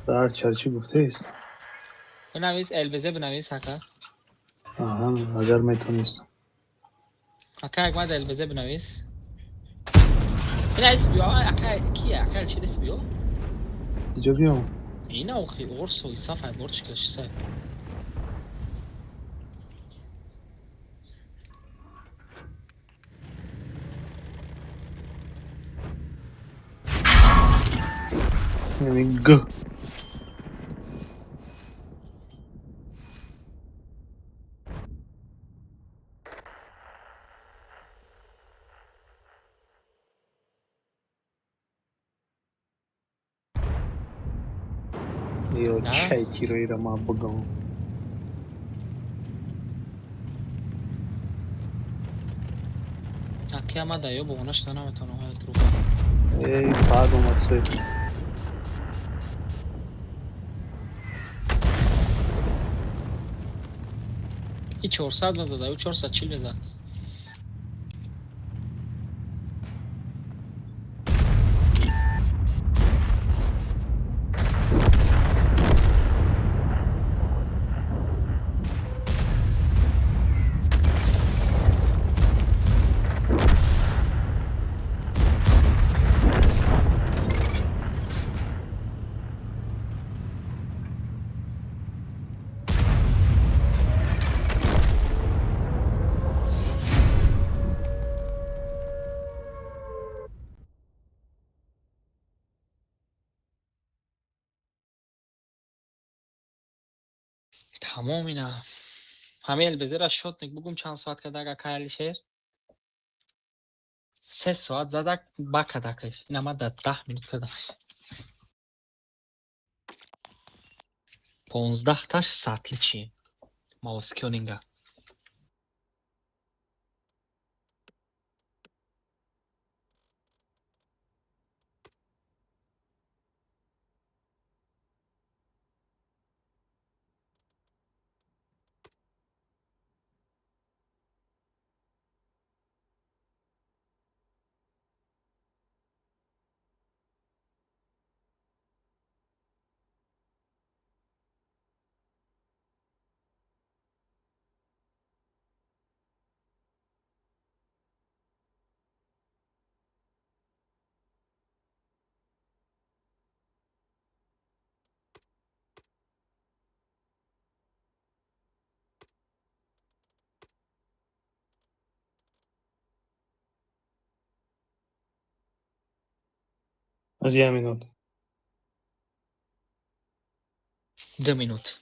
Дар чарчи гуфтаист? Бинавис, ЛБЗ бинавис, ака. Аҳа, агар метонист. Ака як мада ЛБЗ бинавис. Ина СБО, ака кия, ака чӣ СБО? Иҷо биём. Ина охи орсо исаф ай бор чикла шисай. Яъне Г. Ё Да? чай тироира ма бигам. Аки ама да ё богона шуда наметавонам ҳай друга. Эй, баъд омад сӯй. И 400 мезад, аю 440 мезад. Тамом ина. Ҳамаи ЛБЗ-ра шотник бугум чанд соат кадак ака Алишер? 3 соат задак ба кадакаш. Ина ма да 10 минут кадамаш. 15 таш сатли чи? Маоскёнинга. Аз я минут. 2 минут.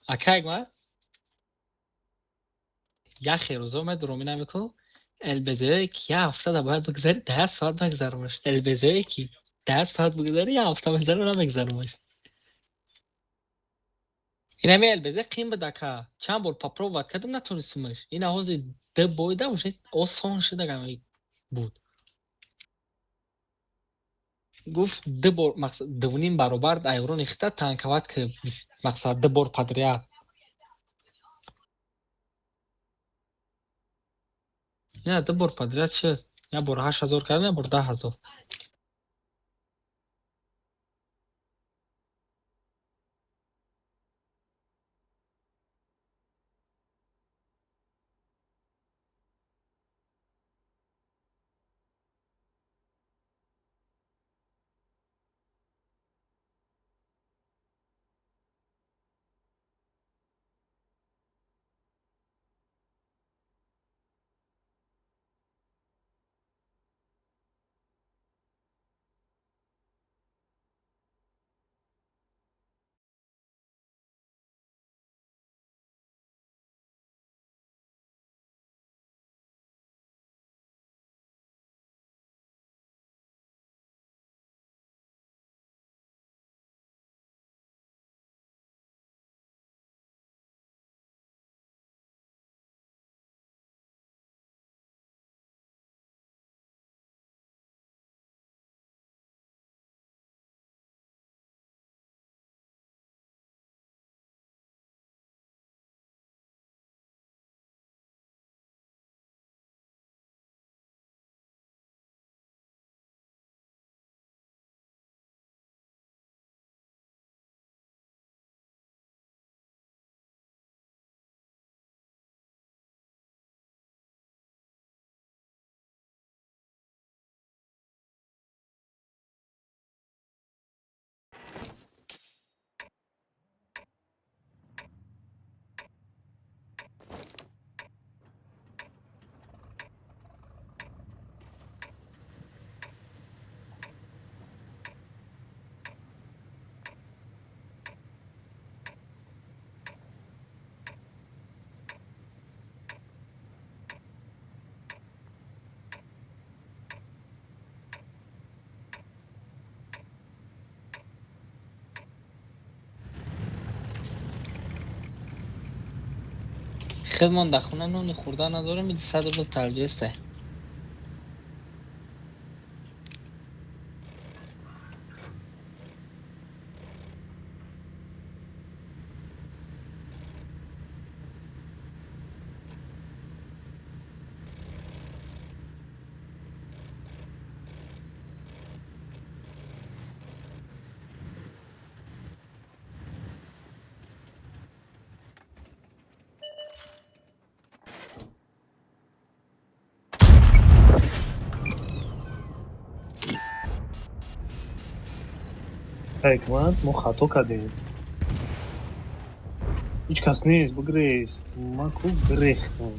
Ака ма яхе рӯзо медурам ина меку ЛБЗ ки я ҳафта да бояд бигзари 10 соат мегзаромаш. ЛБЗ ки 10 соат бигзари я ҳафта мегзари намегзаромаш. Инами ЛБЗ қим буд ака. Чанд бор попробовать кардам натонистимаш. Ина ҳозир ду бойда уже осон шуда гами буд. Гуфт ду бор мақсад дувним баробар айрон ихта танковать ки мақсад ду бор подряд. Не, ду бор подряд шуд. Я бор 8000 кардам, я бор 10000. Худмон дар хона нони хӯрда надорем, иди 100 рубл талбиестай. Ҳикмат, мо хато кардем. Ҳеҷ кас нест, бигрез. Ман ку гирехтам.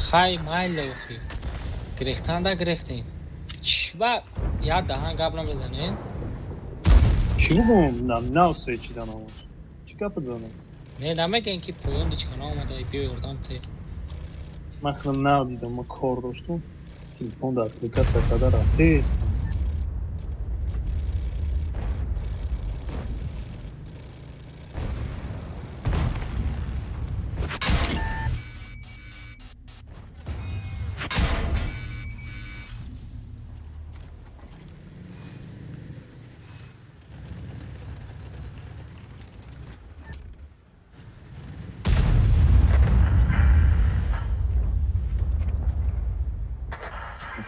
Хай, майле охи. Гирехтанда гирехтем. Чӣ ба як даҳан гап намезанед? Чӣ бугум? Нав сечидан омад. Чӣ гап бизанам? Не, намегӯем ки поён дичкана омада, биё ёрдам те. Ман худам нав дидам, ман кор доштум. Телефон дар аппликатсия карда рафтест.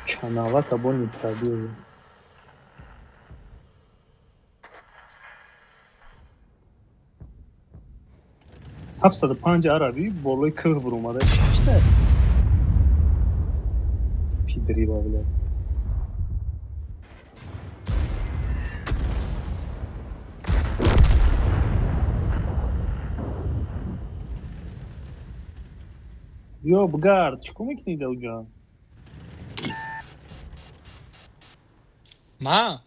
Чанавака бо не пробил. 705 арабӣ болои кӯҳ буромада чишта пидри бавля. Биё бигард, чӣ кор мекунӣ дауҷа? Ма?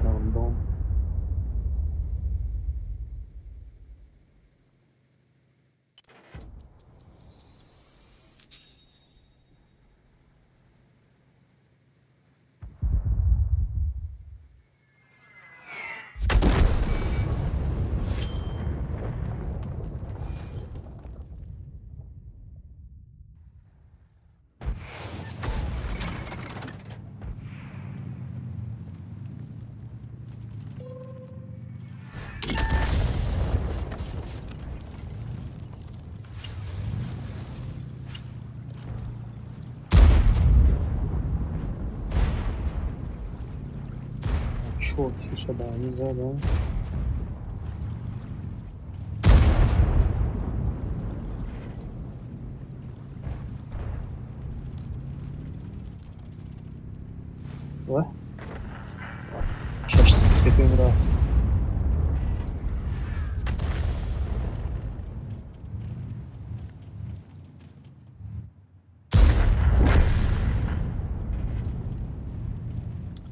Гандон. Чор тиша ба ҳамин задам. Ва? Шаш сетем рафт.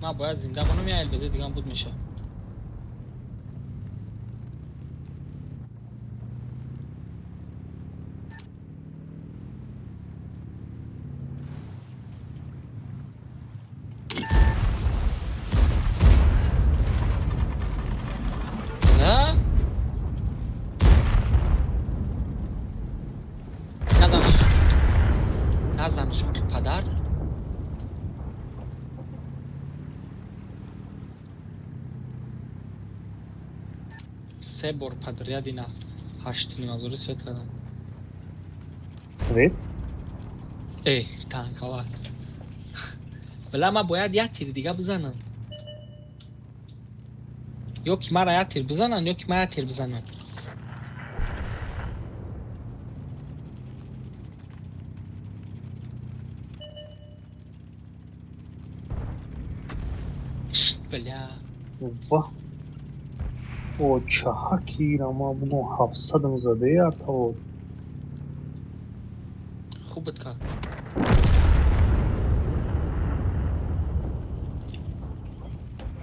Ман бояд зинда монам, я элбезе дигам буд меша. На? Назанш. Назаншон ки падар. Се бор подряд ина ҳаштнимазори свет кардам. Свет? Э, танковат. Била, ман бояд як тир дига бизанам. Ё ки мара як тир бизананд, ё ки ман як тир бизанам. Бля. Ва. О, чаҳа кира ма бугум 700-ам задея то. Хуб буд как.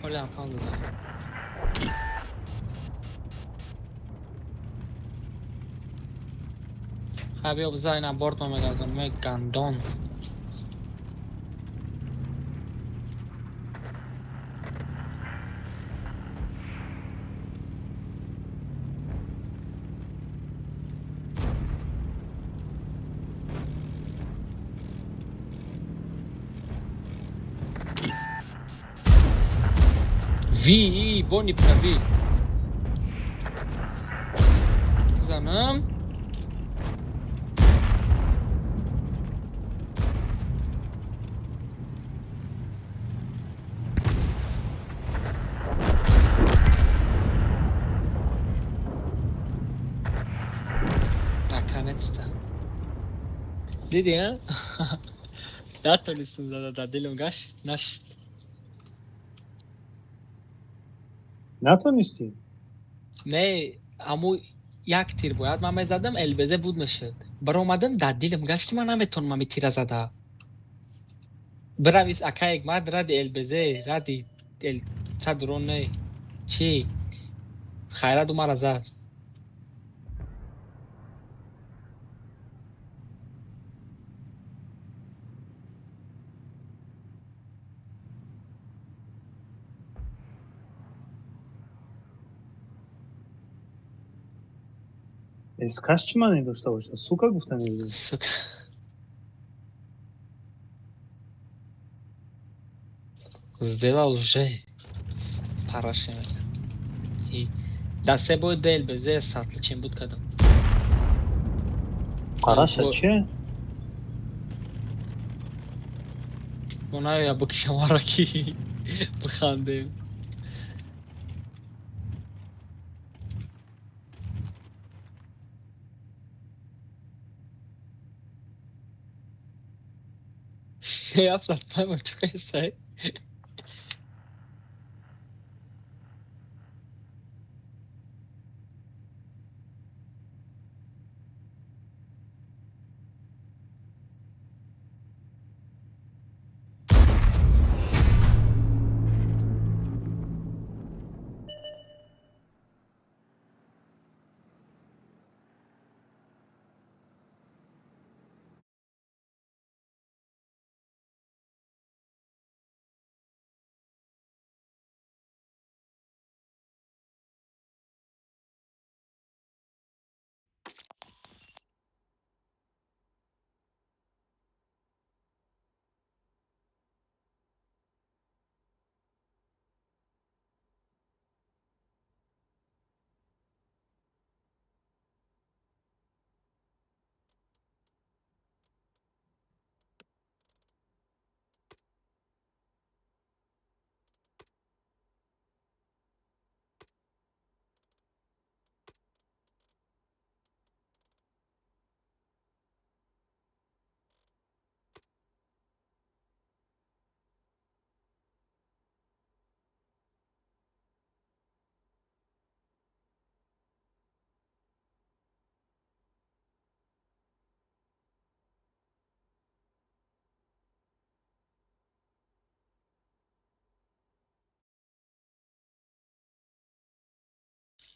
Ҳолиам кам зада. Хай, биё, биза ина борт ма мегардонам, эй гандон. Ви, бони прави. Занам. Наконец-то. Диди, а? Натонистам зада, да дилам гаш. Наш. Натонистӣ? Не, аму як тир бояд ман мезадам, ЛБЗ буд мешуд. Баромадам, дар дилам гашт, ки ман наметонам ами тира зада. Биравис, акаек, мад ради ЛБЗ, ради эл садрон не. Чӣ? Хайраду мара зад. Эскаш чӣ маъне дошта бошад? Сука гуфта мебудӣ? Сука. Сделал уже. Параше. И да се бой да ЛБЗ сатл чем буд кадам. Параша чие? Оная бикшамара ки бихандем. Абсат паймак чакайсай.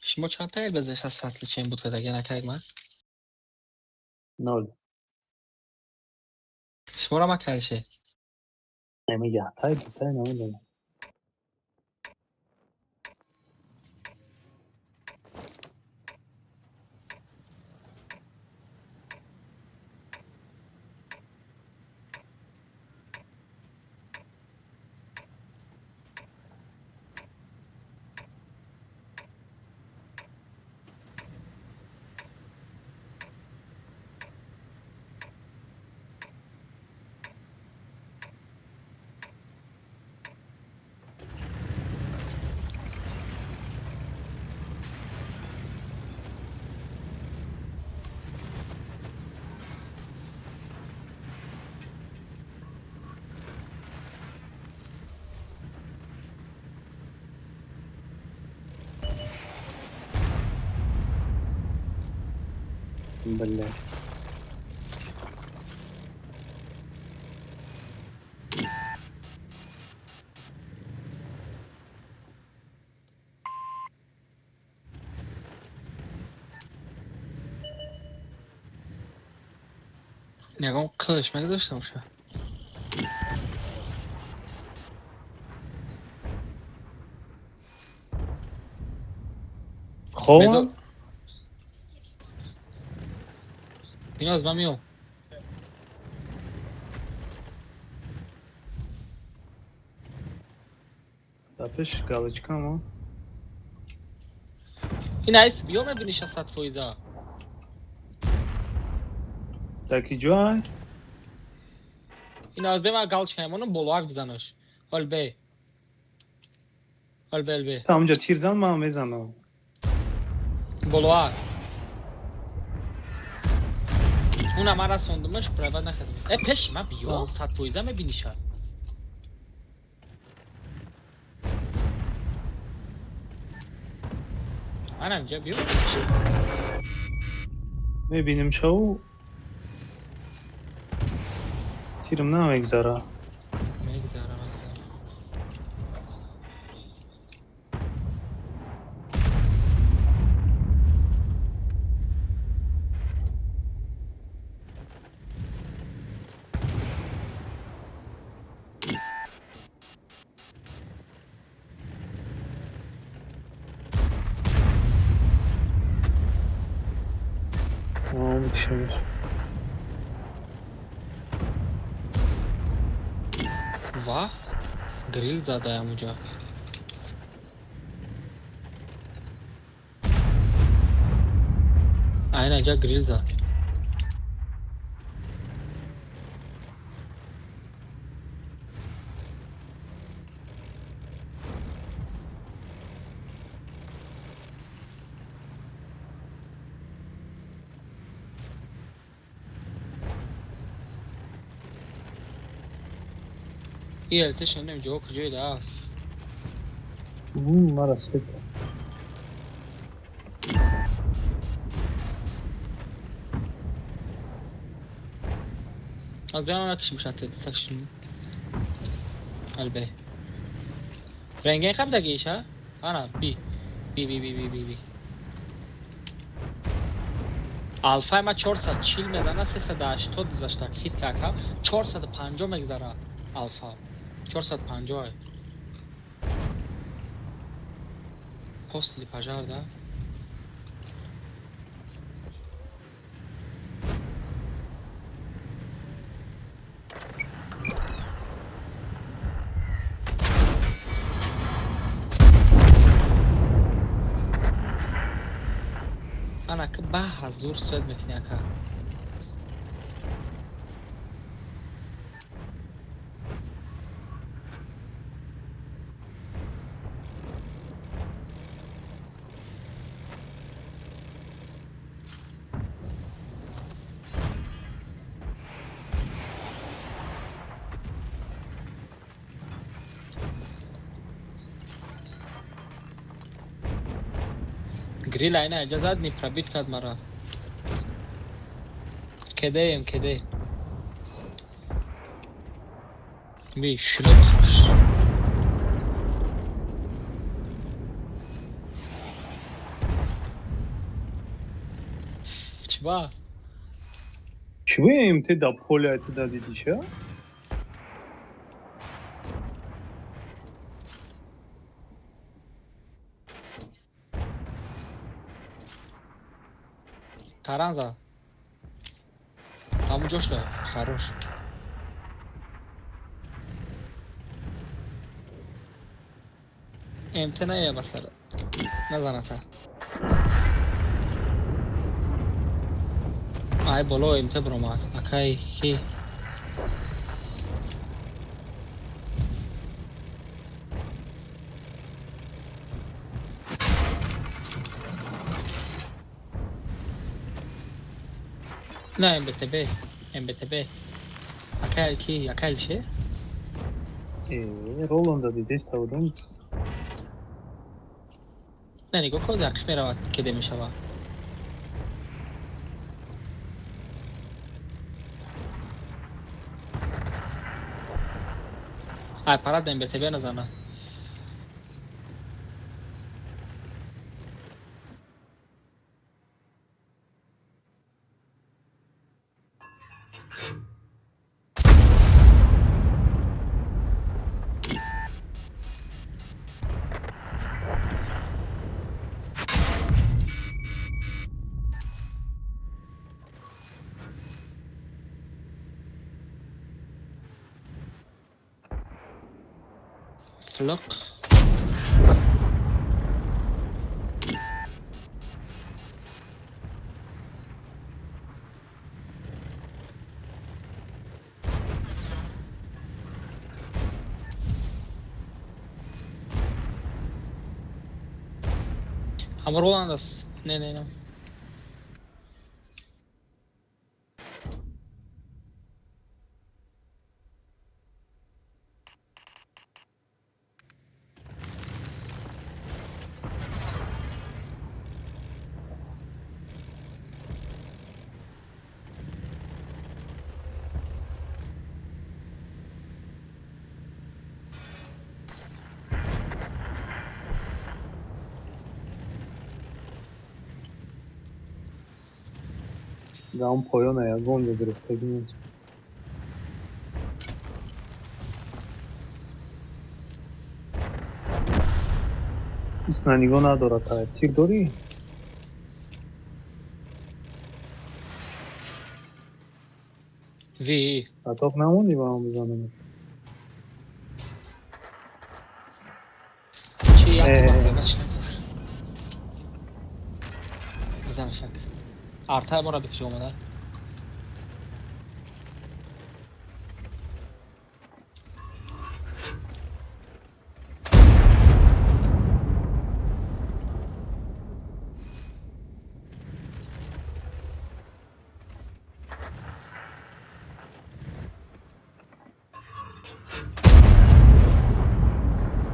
Шумо чанд та ЛБЗ аз сатли чен буд кадаги, акаек ман? Нол. Шуморо ма кардше? Ами яктай, дутай намедонам. Бля. Ягон қилиш мегузошта боша. Ховам? Биноз, ман миём. Дар пеши галочкамо. Ин айс биё, мебиниша 100%. Дар ки ҷой? Ин аз бе, ман галочка мемонам, болоак бизанаш. Ҳол бе. Ҳол бе, бе. Та онҷа тир зан, ман мезанам. Болоак. Уна ман расондумаш, права накардам. Э, пеши ман биё, 100% мебиниша. Манам инҷа биё. Мебинем шаву. Тирам намегзара. Мегзара, мегзара. Микшемиш. Ваҳ, грил задаям уҷа. Айна ҷа грил зад. И элтеш нем ҷо куҷои даст. Мара света. Аз беам накишим шат сакшин. Албе. Рентген қабдагиша? Ана би. Би би би би би би. Алфай ма 440 мезана, 380 гузашта хит кака 450 мегзара алфа 450 после пожар, да. Ана ки ба ҳазур свет мекунӣ, ака. Грил айна иҷозат ни пробит кард мара. Кедаем, кеде. Би шлем. Чба? Чӣ буем те да поля ту да дидиша? Таранза. Ҳамун ҷо шуда. Хорош. МТ ная басар. Назаната. Ай боло МТ бромад. Акай ки. На МБТБ. МБТБ. Акай ки, акай ше? Э, Роланда дидеста будам. Не, нигоҳ кун, акш меравад, кеде мешавад. Ай, парад МБТБ назана. Ташлиқ. Ҳама Роланд аст. Не, не, не. Дар он поёна ягон ҷо гирифтагӣ нест. Исна нигоҳ надорад, та тир дорӣ? Ви. Атоқ намондӣ ба ман бизанам? Чи як Э. бахта чи? Бизан шак. Артай мора бикши омада.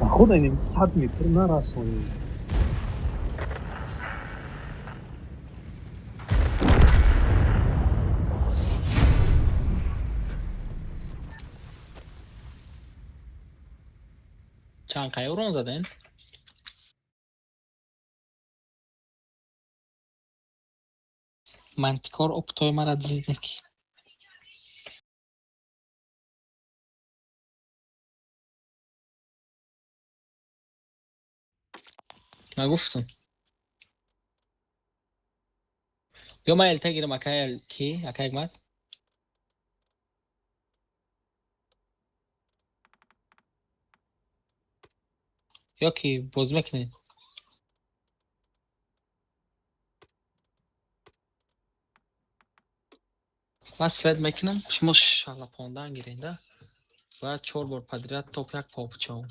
Ба худ айнем 100 метр нарасонӣ. Чанд қай урон заден? Мантикор оптои мара дизидек. Ман гуфтам. Ё ман элта гирам, акай ки, акай Ҳикмат? Ё ки бозӣ мекунед? Ман свет мекунам, шумо шалапондан гиренда. Бояд чор бор подряд топ як попчавам.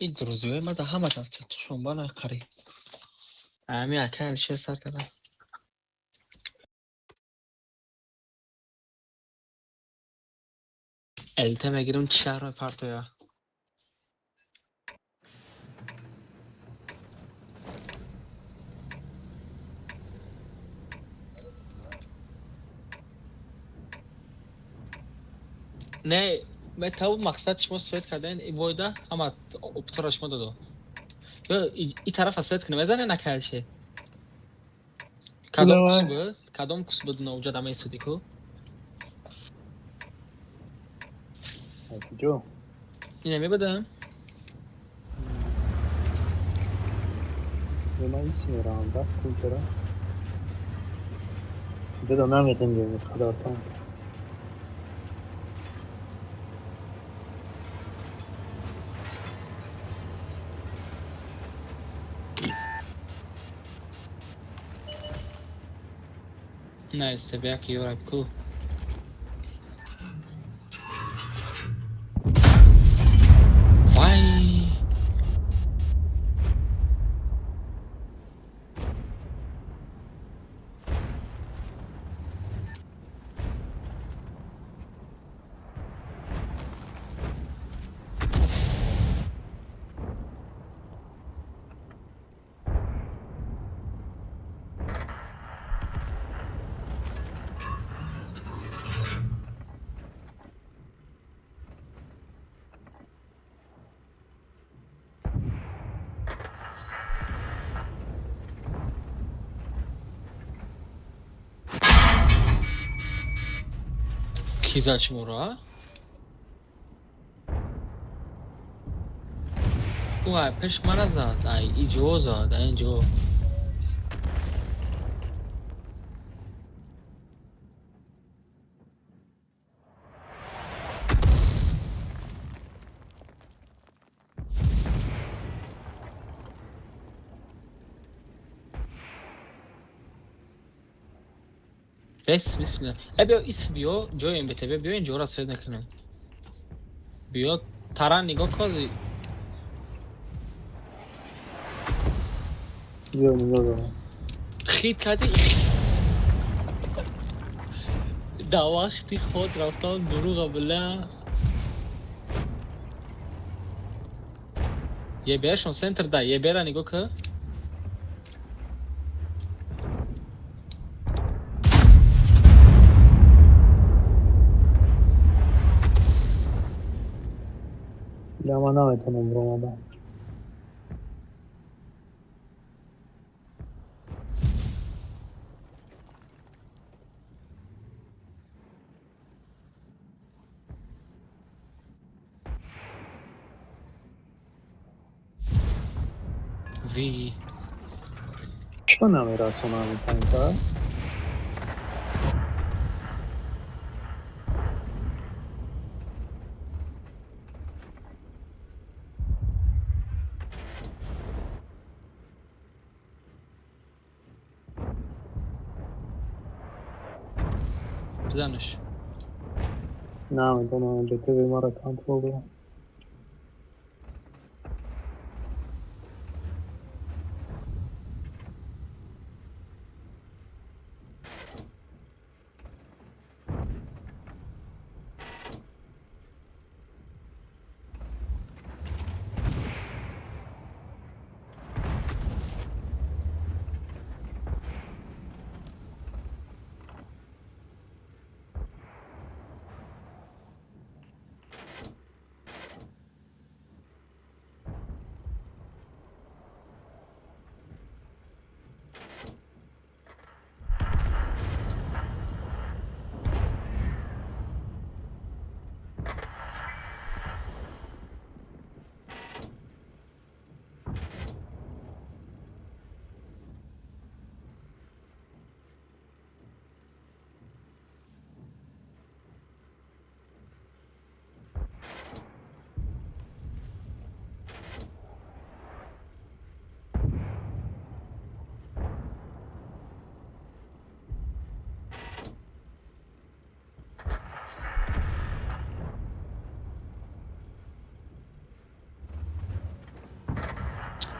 Ин друзиёи ма да ҳама дар чатшон бана қариб. Ами акай Алишер сар кардам. Элта мегирам, чӣ шаҳр мепартоя. Не, метавон мақсад шумо свет кардан и войда ҳама оптора шумо додо. Ё и тарафа свет кунем, мезанен, акай Алишер? Кадом Давай. кус буд? Кадом кус буд ноуҷа дамесуди ку? Куҷо? Ина мебудам? Ман иси меравам да куҷара. Деда наметонем қадар там. Не, себяки ёраб ку. Вай! Ки зад шуморо, а? Ӯ ай пеш мана зад, ай иҷо зад, ай инҷо. Бес бисмилла. Э, биё, ис, биё, ҷои МБТБ, биё, инҷора свет накунем. Биё, таран нигоҳ кози. Биё, нигоҳ дорам. Хит кардӣ. Дар вақти худ рафтан дурӯға била. Ебершон центр да, ебера нигоҳ ки. Бля, ман наметавонам биромадам. Ви. Чо намерасонам танка? Бизанаш. Наметавонам, МБТБ маро контрол дорам.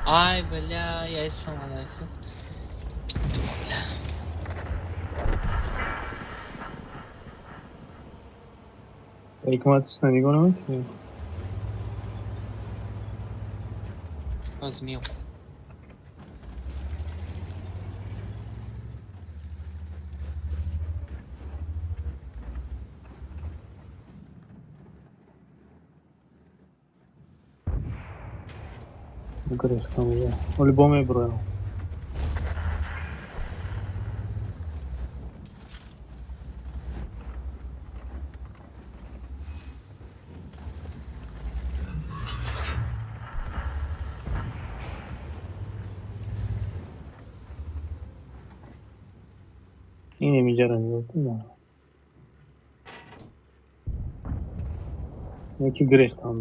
Ай, бля, я и сама нахуй. Бля. Ҳикмат нигоҳ намекунӣ? Боз миём. Гирифтам уже. Оли бо меброям. Ин инҷаро нигоҳ кун. Яки гирифтам.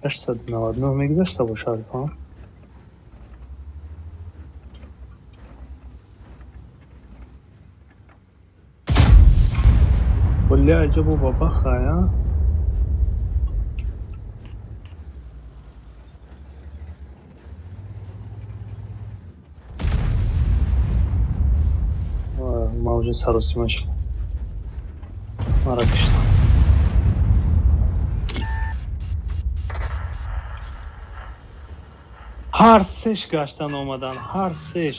899 мегузашта бошад, ҳа? Бля, аҷабо бабахая. Саросима шуд. Мара киштам. Ҳар сеш гаштан омадан, ҳар сеш.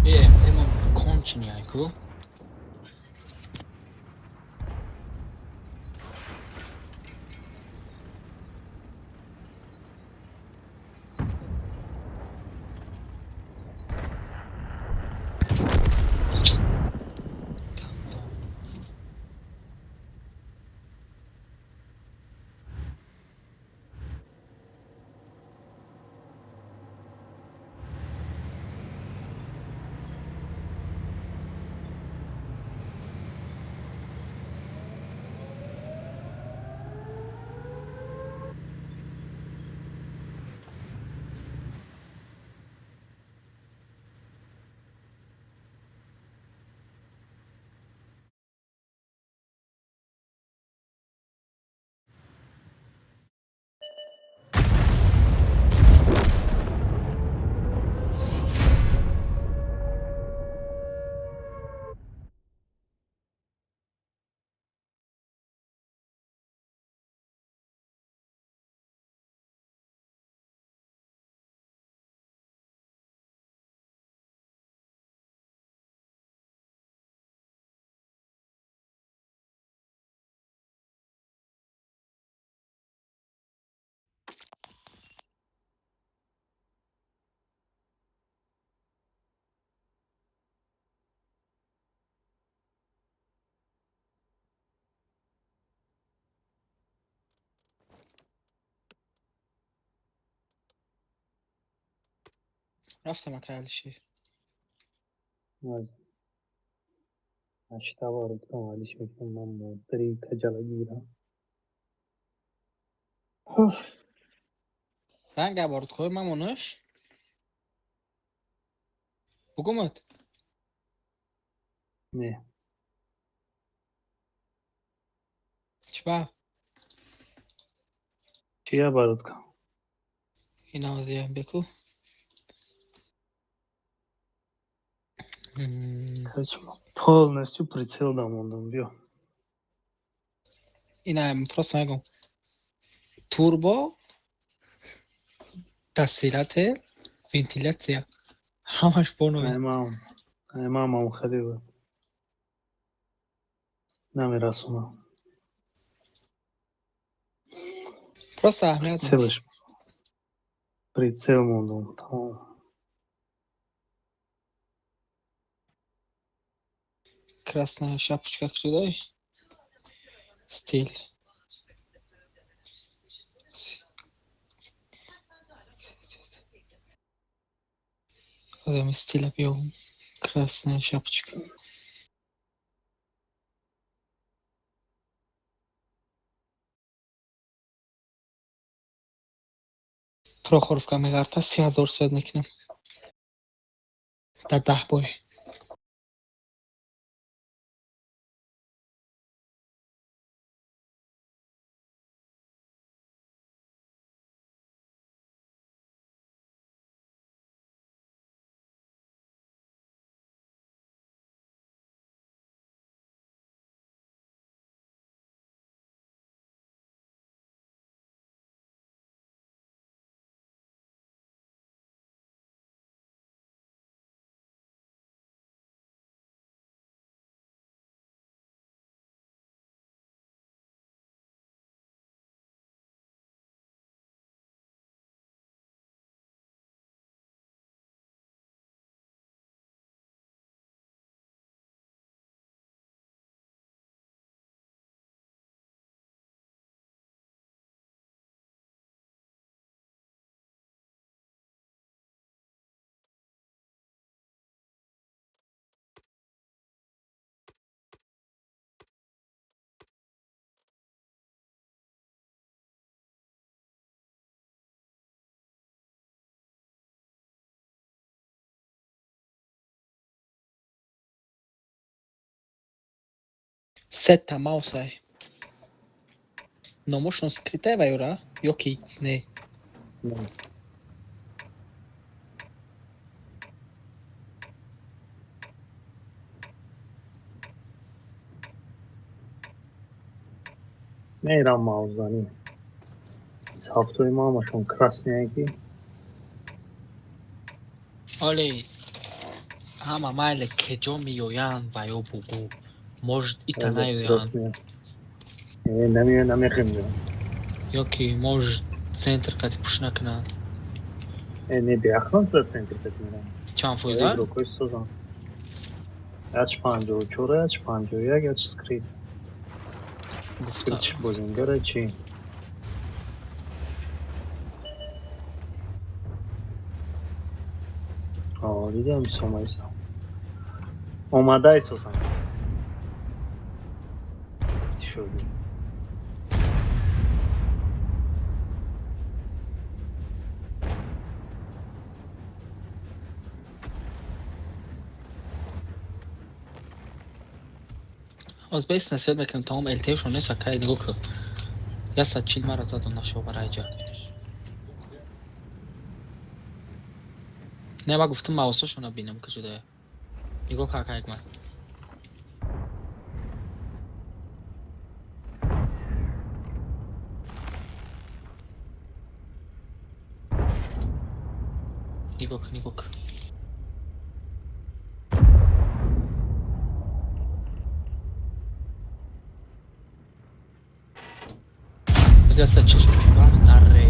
Э, конченый айку. Рафтам, ака Алишер. Аз ҳашта ворид кам, Алишер, ман модари каҷала гирам. Ранг абордкои мамонаш? Бугумат? Не. Чиба? Чия ворид кам? Инавзия беку. Полностью прицел дамондам, биё. Ина просто мегум. Турбо, дастилател, вентилятсия. Ҳамаш боно. Аймам, аймамам хеле буд. Намерасонам. Просто аҳамият. Прицелш. Прицел мондам, тамом. Красная шапочка кшидай. Стиль. Одами стиля биём. Красная шапочка. Прохоровка мегарта, 30 000 свет мекунем. Дар 10 бой. Сета маусай. Номошон скрытай вайора ё ки не? Мерам мавзанӣ. Ҳафтои ма ҳамашон красные ки. Оле ҳама майли, кеҷо меоянд ва ё бугӯ. Может, ита наёянд. Намеоянд, намехем. Ё ки может, центр қати пуш накунанд. Не, биахлан за центр қати мерам. Чанд фоиза? Игрокои созан. Яч 54, яч 51, яч скрит. Скрит чӣ бозингара чи? Дидам, сомаистам. Омадай созам. Шуди. Оз бес насиҳат мекунам, тамом ЛТшон нест, акай, нигоҳ кун. 140 мара задам нашобара иҷа. Не, ма гуфтам маусошона бинам куҷодая. Нигоҳ кун, акай, ман. Нигоҳ кун, нигоҳ кун. 140 наре.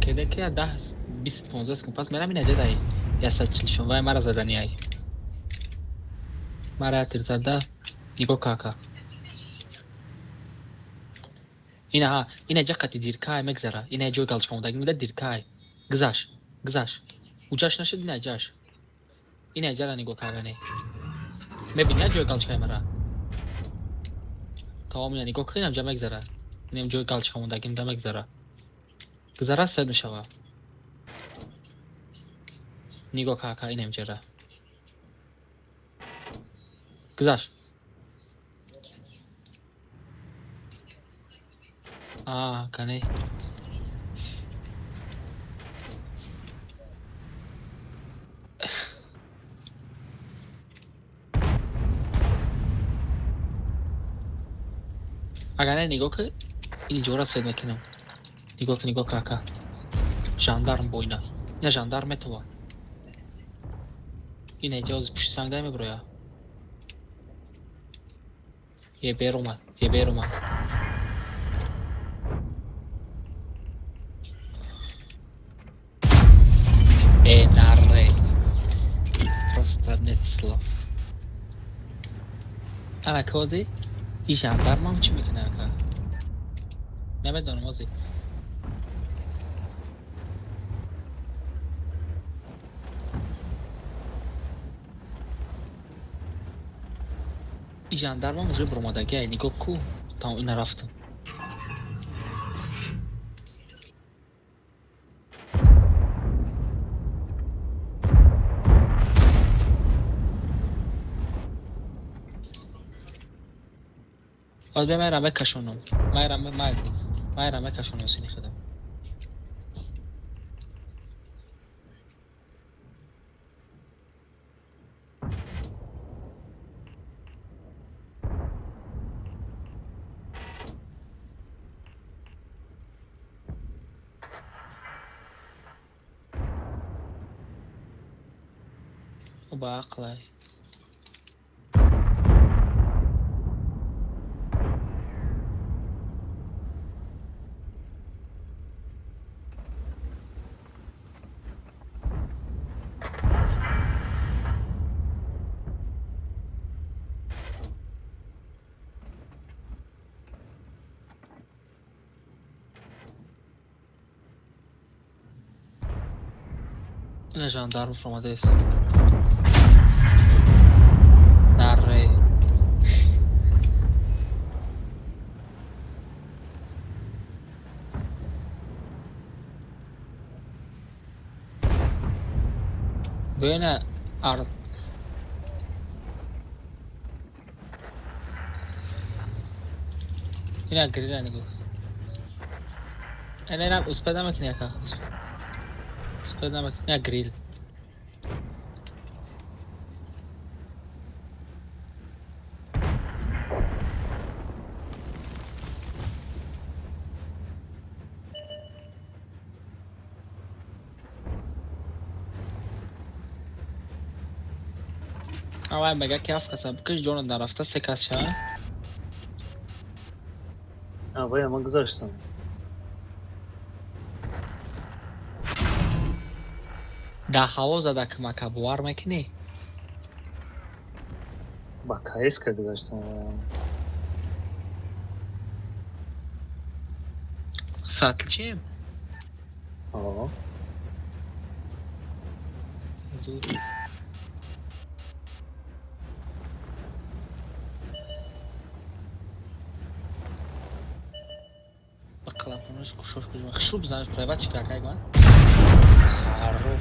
Кеде ки 10 20 15 секунд пас мерам, ина ҷадай. 140 вай мара задани ай. Мара тир зада. Нигоҳ кун, ака. Ина ҳа, ина ҷа қати диркай мегзара. Ина ҷои галчка мондагӣ муда диркай. Гузаш, гузаш. Уҷаш нашуд, ина ҷаш. Ина ҷара нигоҳ кардане. Мебини ҷои галчкаи мара? Тамом, ина нигоҳ кун, инам ҷа мегзара. Инам ҷои галчка мондагӣ муда мегзара. Гузара, свет мешава. Нигоҳ кун, ака, инам ҷара. Гузаш. А, кане. Агар не, нигоҳ кун, ин ҷора свет мекунам. Нигоҳ кун, нигоҳ кун, ака. Жандарм бо ина. Ина жандарм метавад. Ина иҷа ози пушти санг дай мебуроя. Е, бер омад, е, бер омад. Э, наре. Просто нет слов. Ана кози, и жандармам чӣ мекунад, ака? Намедонам ози. И жандармам уже буромадагиай, нигоҳ ку, там ина рафтам. Боз бия майрам бекашонам. Майрам майрам бекашонам сини худам. Ба ақлай. Ина жандарм фромадест. Нарре. Бена ар ина грила нигоҳ. Ина ина успеда макини ака. Успеда макини ина грил. Авай мега ки ҳафт каса бикиш ҷонат нарафта се кас шава. Авай ама гузаштам. Дар ҳаво зада кӯмака бовар мекунӣ? Ба КС-ка гузаштам. Сатлчием? О. Зуд. Ба қаламхонааш кушош кужма. Хушуб занаш прайват чӣ какай ган? Хару.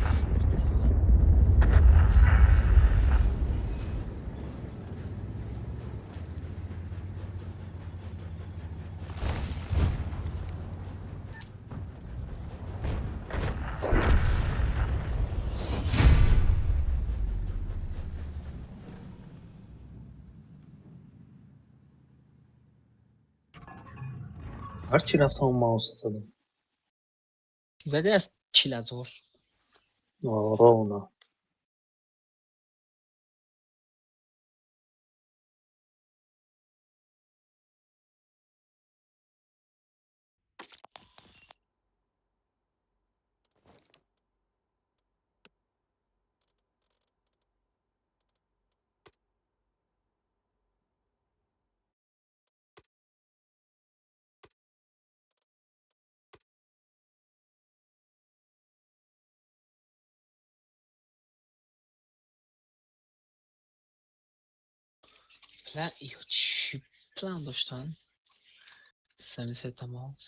Ҳарчи рафтам маус задам. Зади аз 40,000. Ровно. План ё чӣ план доштан? Семи сета маус.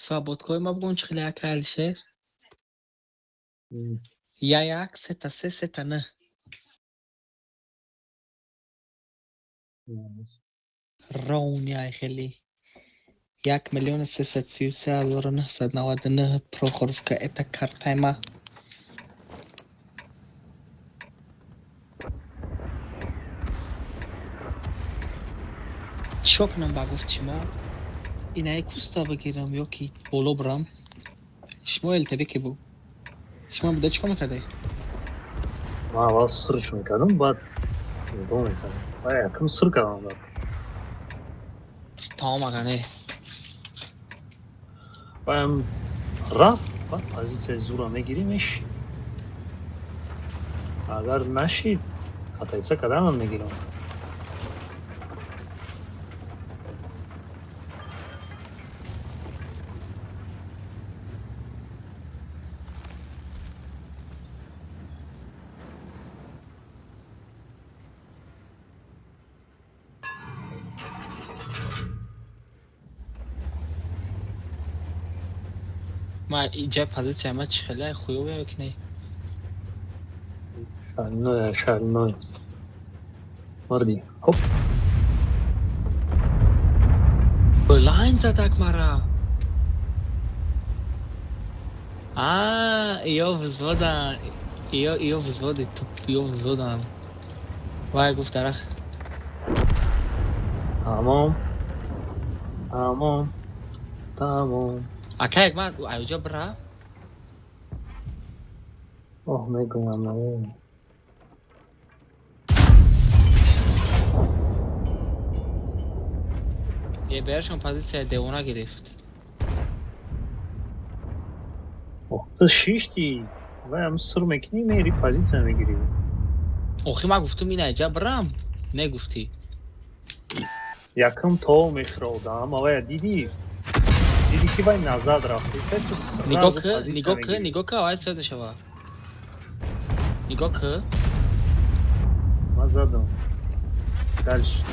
Свободкои ма бугун чӣ хеле ака Алишер? Я як, сета се, сета н. Ровняй хеле. 1 333 999 Прохоровка, это картаи ма. Чико кунам ба гуфти шумо? Инаи куста бигирам ё ки боло бирам? Шумо ЛТБ ки бу? Шумо буда чико мекардаед? Ман аввал сирш мекардам, баъд нигоҳ мекардам. Баъд якум сир кардам баъд. Тамом ага не. Баъдам рафт, баъд позитсияи зура мегирӣ, меши. Агар нашид, хатоица карданам мегирам. Ма иҷа позитсия ма чӣ хеле хуёве ё ки не? Шальной, шальной. Марди. Хоп. Лайн задак мара. А, ё взвода, ё взводи туп, ё взводан. Вай гуфт дарах. Тамом. Тамом. Тамом. Ака як ман аёҷа бира. Оҳ, мегӯям, на. Е бершон позитсия девона гирифт. Ох, ту шишти. Вай ам сир мекунӣ, мери позитсия мегирӣ. Охи ман гуфтум ина иҷа бирам. Негуфтӣ. Якум то мехӯродам, авая дидӣ? Дидӣ ки вай назад рафт. Ту сразу Нигоҳ ки, позитсия нигоҳ ки, мегирӣ. Нигоҳ ки, авай свет мешава. Нигоҳ ки. Ман задам. Дальше.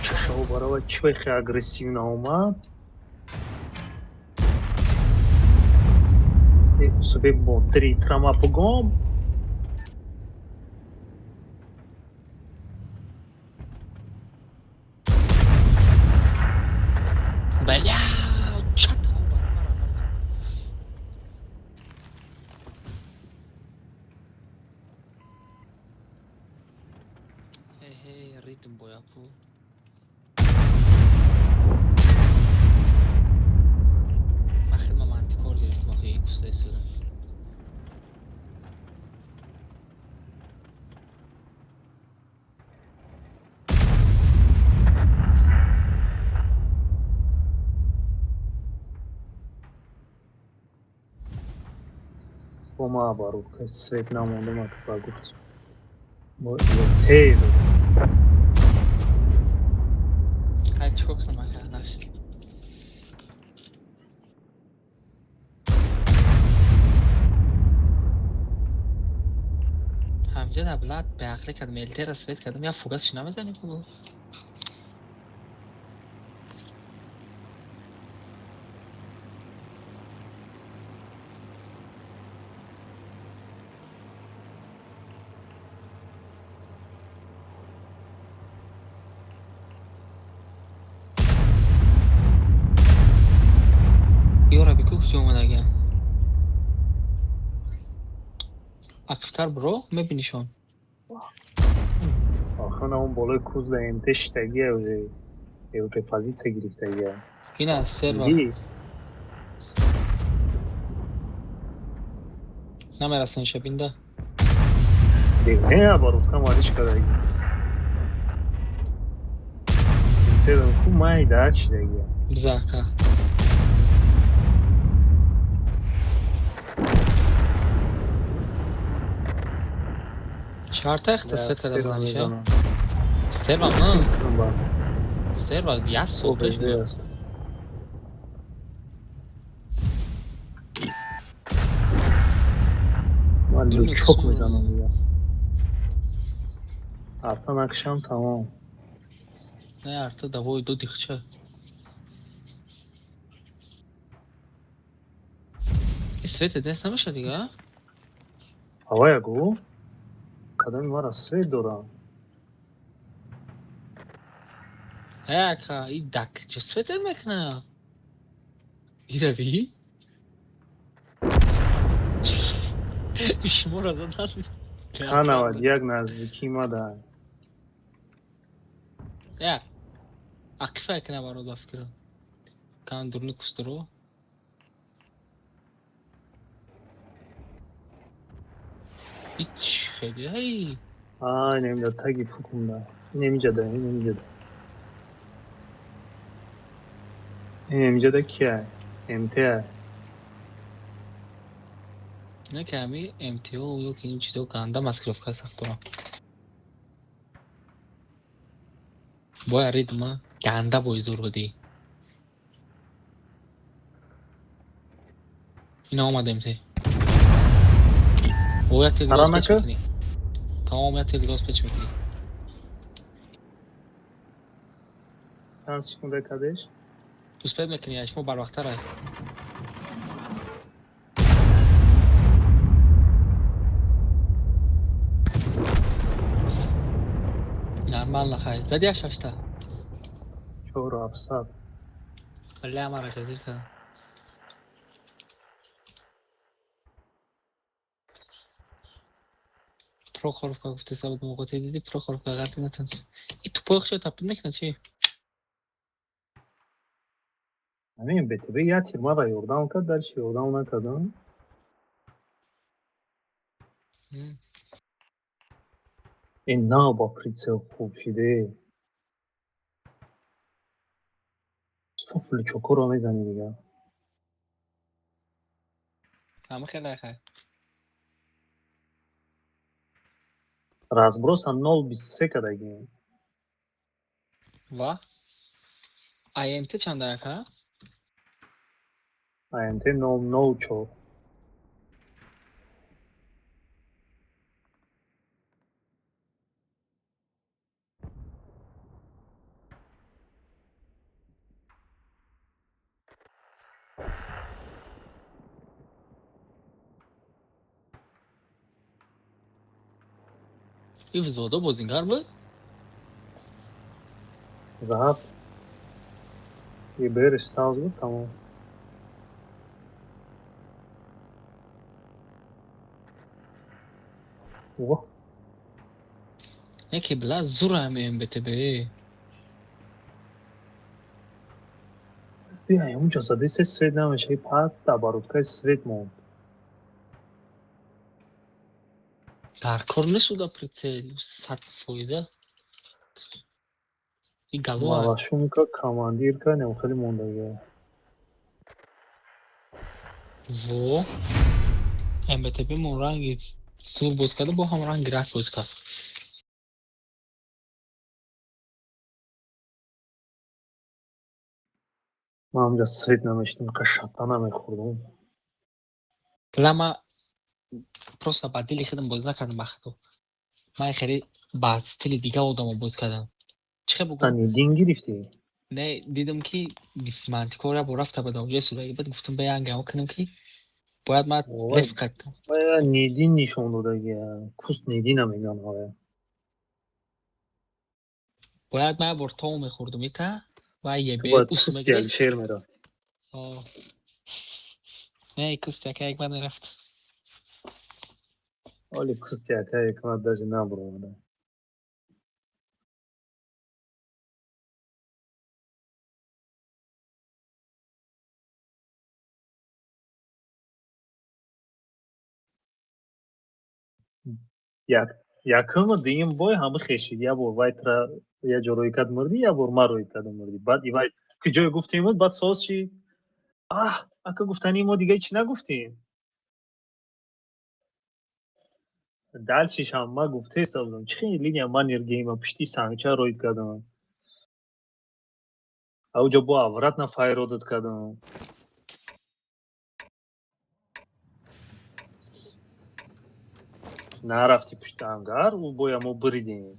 Чашао барова чӣ хеле агрессивно омад. Себе бодри трама погом. Бля, чат. Хе, ритм боя ку. Ман хидма мантикор гирифтам охи куста истодам. Бо ма бару свет намондам, ба гуфт. Мо те додем. Ҳай чико кунам ака нашид. Ҳамҷа даблат беақлӣ кардам, ЛТ-ра свет кардам, як фугасш намезанӣ бугу. Ёра бику куҷо омадагиам. Ақибтар биро, мебинишон. Охир он болои кузла МТ шитагия уже. ЛП позитсия гирифтагия. Ина серва. Дидӣ? Намерасониша бинда. Не, бару камариш кадаги. Седам ку майда шитагия. Биза ака. Чарта ихта свет када бизаниша. Стерва ма. Стерва як сол пеш буд. Аст. Ман Дурни чок кусум. мезанам дигар. Арта накшам, тамом. Не, арта давой доди хча. Свете дест намеша дига? Ҳавая гу? Кадами мара свет дорам. Ака, и дак, чо свете мекна? Ирави? Шуморо задан. Ҳа, 91 наздикӣ мада. Як. Акифа кина баро ба фикрам. Кан дурни кустро. Ич хеле ҳай. А, инамида таги фукумда. Инамиҷада, инамиҷада. Инамиҷада кия? МТ. Не ки ҳами МТО ё ки ин чизо ганда маскировка сахт дорам. Бояд ритма ганда бои зур будӣ. Ина омад МТ. О, як тел газ печ Ҳара. мекунӣ. Тамом, як тел газ печ мекунӣ. Чанд секунда кадеш? Успеть мекунӣ, шумо барвақттар ай. Нормально хай. Зади як шашта. 4700. Бля, мара жазир кардам. Прохоровка гуфте сабад моқоте диди, Прохоровка ғарти натонст. И тупои хушо тапид мекунад чи? Ҳамин БТБ як тир мара ёрдам кард, дальше ёрдам накардам. Ин нав ба прицел хуб шиде. Стоп, лючокоро мезанӣ дига. Ҳама хеле хай. Разброса 0,23 кардагим. Ва? АМТ чанда, яка? АМТ 0,04. И взводо бозингар буд? Зад. ЕБРш савз буд, тамом. Во. Не ки била зур ҳами МБТБ. Бия, унҷо зади се свет намеша, и пат оборудкаи свет монд. Дар кор нешуда прицел 100%. И галуа. Малашунка, командирка, нем хеле мондагия. Во. МБТБ мон ранги сур боз карда, бо ҳам ранги рак боз кард. Ман ҳамҷа свет намешидам, қа шата намехӯрдам. Била, ма просто ба дили худам боз накардам ба худо. Ман хеле ба стили дига одамо боз кардам. Чӣ хел бугӯм? Нидин гирифтӣ? Не, дидам ки мантикор як бор рафта ба даоҷаи судаги бад, гуфтам ба янгамо кунам ки бояд ман Вой. лес кардам. Вая нидин нишон додагия. Куст нидина меган ҳоя. Бояд ман як бор тов мехӯрдум ита ва Ту ебе бояд ус кусти мегирифт. Алишер мерафтӣ. О. Не, кусти яка як ман мерафт. Оли кусти яка якмат даже набуромада. Як якума дуюм бой ҳама хешид. Як бор вай тра як ҷо рӯй кард мурдӣ, як бор ман рӯй кардам мурдӣ. Баъд и вай ки ҷое гуфтем буд, баъд соз шид. Аҳ, ака гуфтани мо дига чӣ нагуфтем? Дальшешам ман гуфтеста будам. Чӣ хел линия Маннергейма пишти сангча рӯй кардам. Ауҷо бо обратно файродат кардам. Нарафти пушти ангар, ӯ боя мо биридем.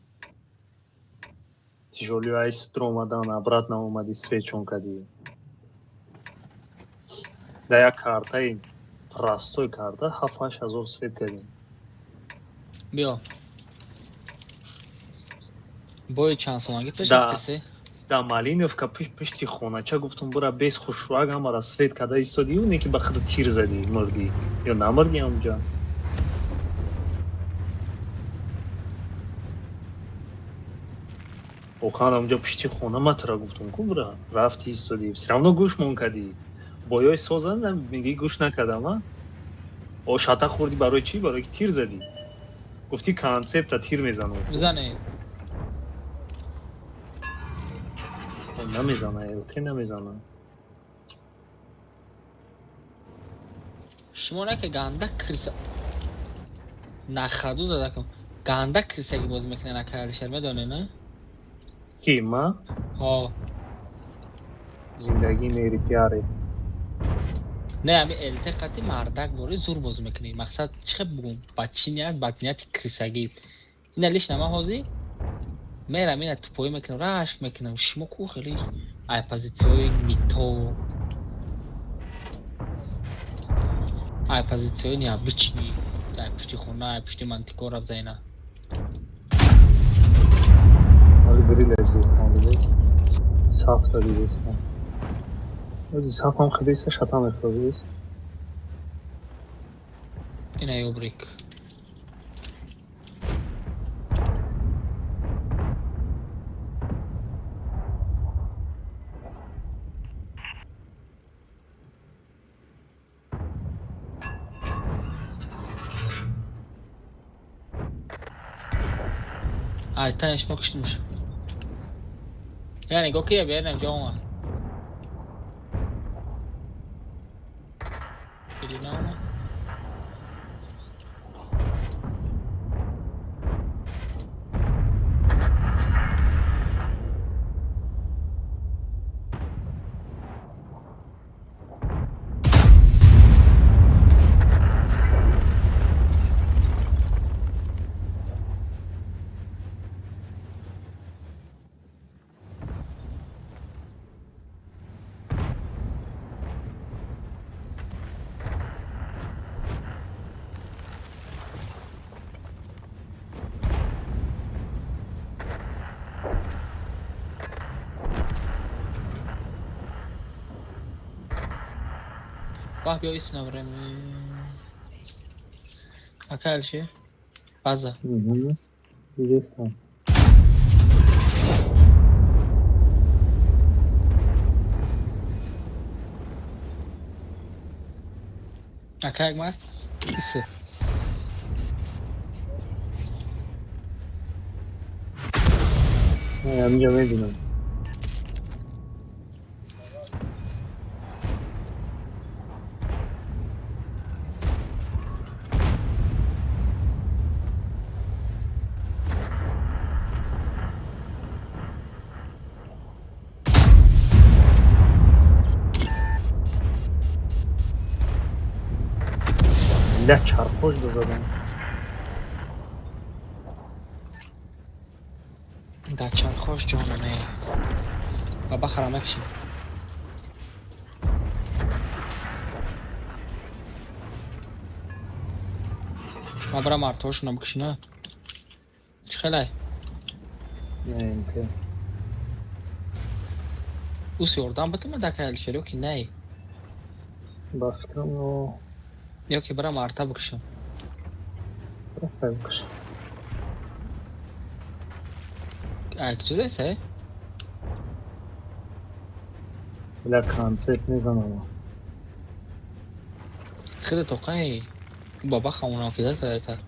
Тяжёлый айс омадан, обратно омадӣ, свечон кардӣ. Да як картаи простой карта 7-8 ҳазор свет кардем. Биё, бои чанд солагӣ пеш Да. рафтисе? Да Малиновка, пишти хонача гуфтум, бура бес хушрӯак ҳамара свет карда истодӣ, не ки ба худ тир задӣ, мурдӣ ё намурдӣ ҳамҷа. Охан ҳамҷа пишти хона матра гуфтум ку, бура рафти истодӣ, всё равно гӯш мон кардӣ. Боёи созан мегӣ, гӯш накардам, а о шата хӯрдӣ. Барои чӣ? Барои ки тир задӣ, гуфтӣ концепта тир мезанам. Бизане. Намезана, ЛТ намезана. Шумо на ки ганда крыса нахаду задакам, ганда крысаги боз мекунад на Алишер, медонӣ, на? Ки, ма? Ҳо. Зиндагӣ мери пиаре. Не, ами ЛТ қати мардак бори зур боз мекунӣ. Мақсад чӣ хел бугум, ба чӣ ният, ба нияти крысагӣ. Ина лично ман ҳозир мерам, ина тупоӣ мекунам, рашк мекунам. Шумо ку хеле ай позитсияҳои нито, ай позитсияҳои необычный, ай пушти хона, ай пушти мантикора бзайна. Ҳоли бирилер зистан дидед, сафта дидестан. Ози сафам хелеса шата мехӯрдист. Ина ёбрик. Ай танеш мо куштимш. Яъне го кия бернем ҷо омад. Или наомад? Баҳ, биё истина брем. Ака Алишер. База. Дидестам. Ака, як мард. Исе. Ҳаминҷа мебинам. Ля чархош дозадам. Дар чархош ҷонаме. Ба бахара мекшим. Ма бира мартҳошона бикшина. Чӣ хелай? Не, МТ. Ус ёрдам битума дака Алишер ё ки не? Ба фикрам, но Ё ки бира марта бикшам. рафтай бикш. Ай чизе? Ля концерт мезанам. Хида тоқай. Баба хамона кида та.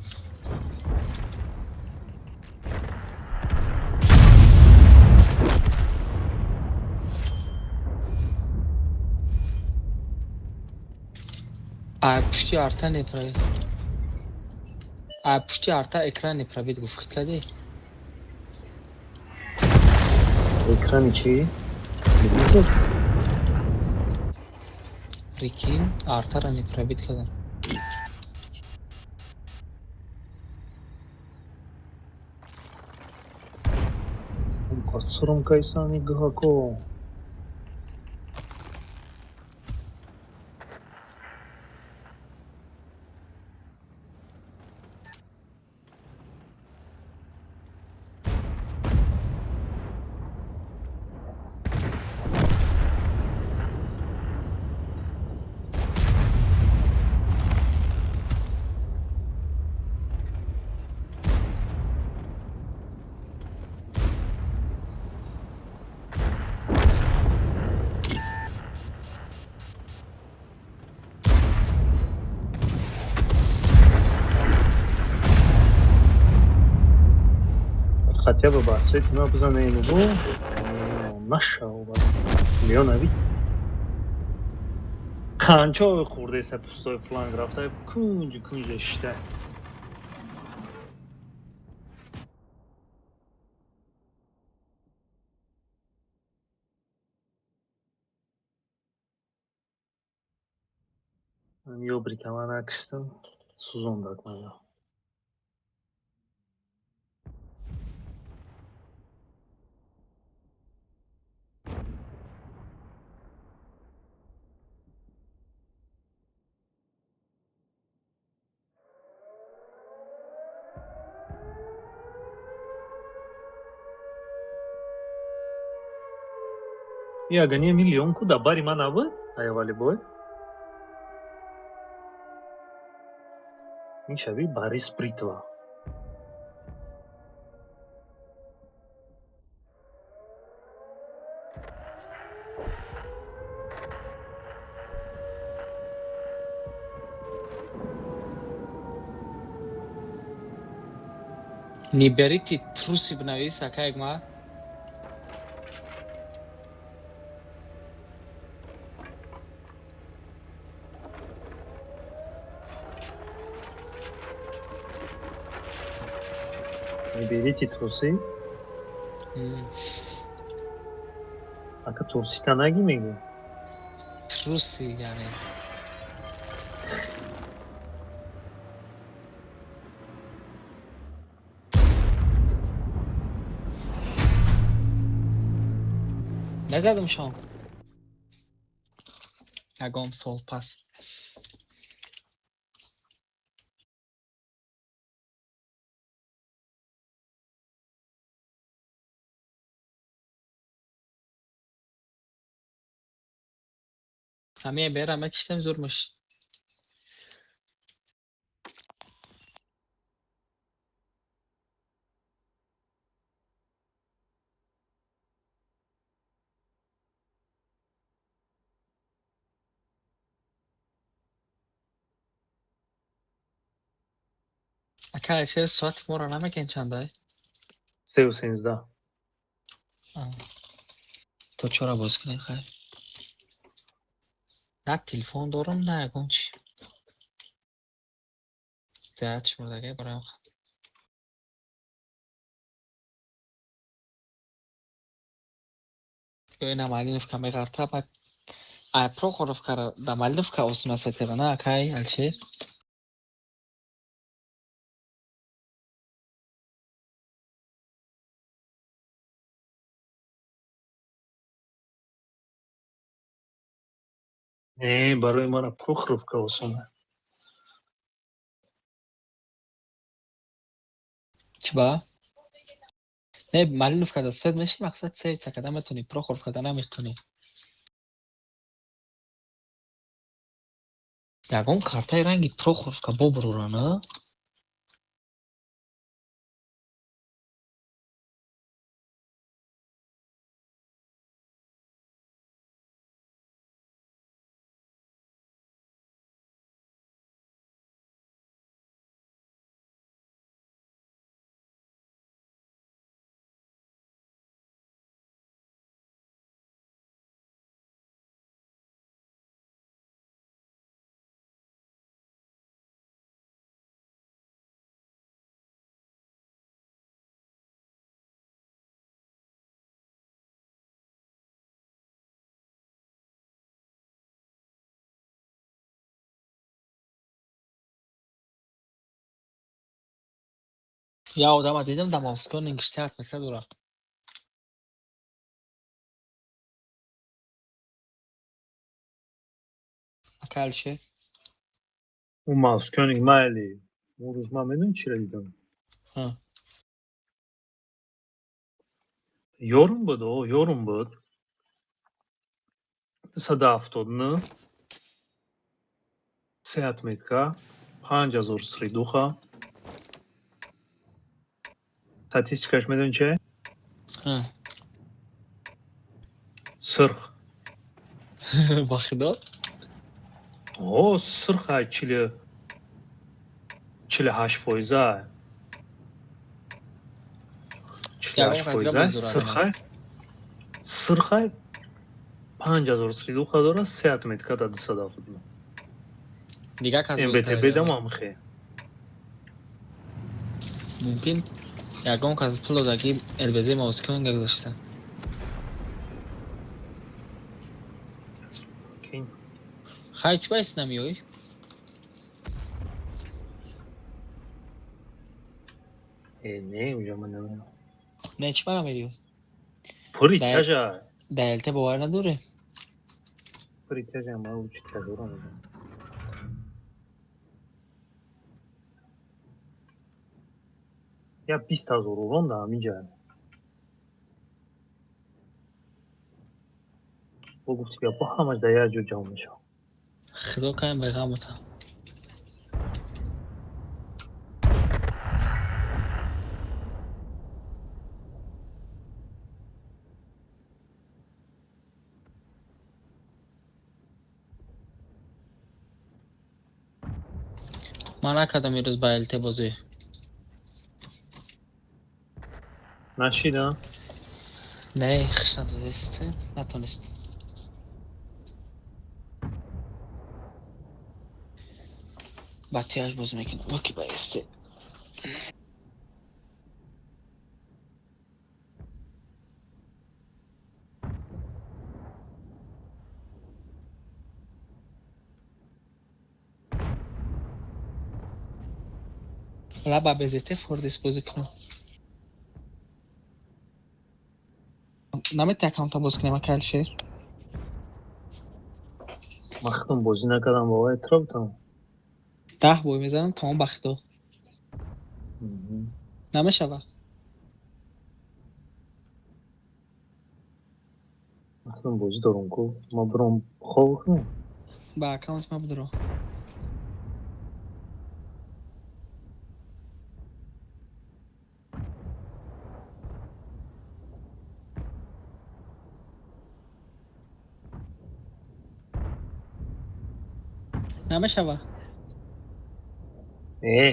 Ай пушти арта неправид. Ай пушти арта экран неправид гуфт, хит кардӣ? Экрани чӣ? Телевизор? Прикинь, артара неправид кардам. Сурм кайсани гҳако. Хотя бы басит на бзанейну нашав Леонави. Қанчо хӯрдеса пустои фланг рафта, кунҷи кунҷа шита. Ёбрика накиштам, сӯзондак мана. Ягоне миллионку да бари ма набуд? Аявали бой? Ин шаби Борис Бритва. Не берите трусы бинавис, акай ма. Не берите трусы. Ака трусы канаги мегӣ? Трусы, яъне. Назадам шом. Ягон сол пас. Ҳамея бера макиштем зур муш. Ака чер соати моро намекен чандай? 3:13. То чора боз кунем, хайр. На телефон дорам, на ягон чи. Зиёд шумурдагай бароям. Ё ина Малиновка меғарта, баъд ай Прохоровкаро да Малиновка осон аст карда, на акай Алишер? Не, барои мара Прохоровка осона. Чӣ ба? Не, Малиновка да свет меши, мақсад се када метавонӣ, Прохоровка да наметавонӣ. Ягон картаи ранги Прохоровка бобурора, на? Я одама дидам, дар Москва нингиштиат мекард ура. Ака Алишер. Ӯ Маускёник майли. Он рӯз ман медонӣ чиро дидам? Ҳа. Ёрум буд, о, ёрум буд. 279, се отметка, 5000 средуха. Статистикаш медонӣ чия? Ҳа. Сирх. Ба худо? О, сирха, 48 фоиза. 48 Ягон кас фоиза гап безура. Сирхай. Сирхай, 5000 средуха дора, се отметка да 279. Дигар кас боз МБТБ карда. дам амхе. Мумкин ягон кас пул додаги ЛБЗ Москва гузошта. Мумкин. Хай, чӣ байс намеёй? Э, не, уҷа ман намедонам. Не, чӣ ба намеёй? Пури тяжа. Да ЛТ бовар надорӣ? Пури тяжа, ман лучше тяжора мезанам. Я 20 000 урон да ҳаминҷа. Бо гуфти гапҳо ҳамаш дар як ҷо ҷамъ мешавад. Худо каем беғам бутам. Ман накардам ирӯз ба ЛТ бозӣ. Нашида? Не, хиш надонист, натонист. Ба тиаш бозӣ мекунам, ки ба СТ. Ла ба БЗТ Фордис бозӣ кунам. Наметавонӣ аккаунта боз кунем, ака Алишер? Ман худам бозӣ накардам, бо вай тра бутам. 10 бой мезанам, тамом, ба худо. Намешава? Ман худам бозӣ дорам ку. Ман биром хоб кунам. Ба аккаунти ман бидро. Намешава? Э,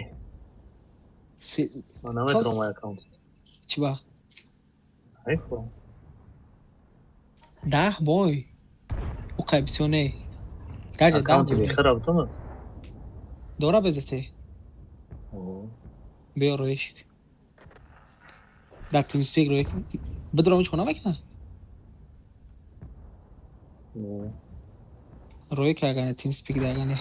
ман наметавонам вай аккаунт. Чӣ ба? Ҳайф. 10 бой. Ӯ қай бисёр не. Даҷа 10 Аккаунти бой. бехара бутам. Дора БЗТ? Биё, роиш. Дар TeamSpeak рӯй бидурам, ҳеҷ хона мекунад? Не. Рӯй кагане TeamSpeak дагане.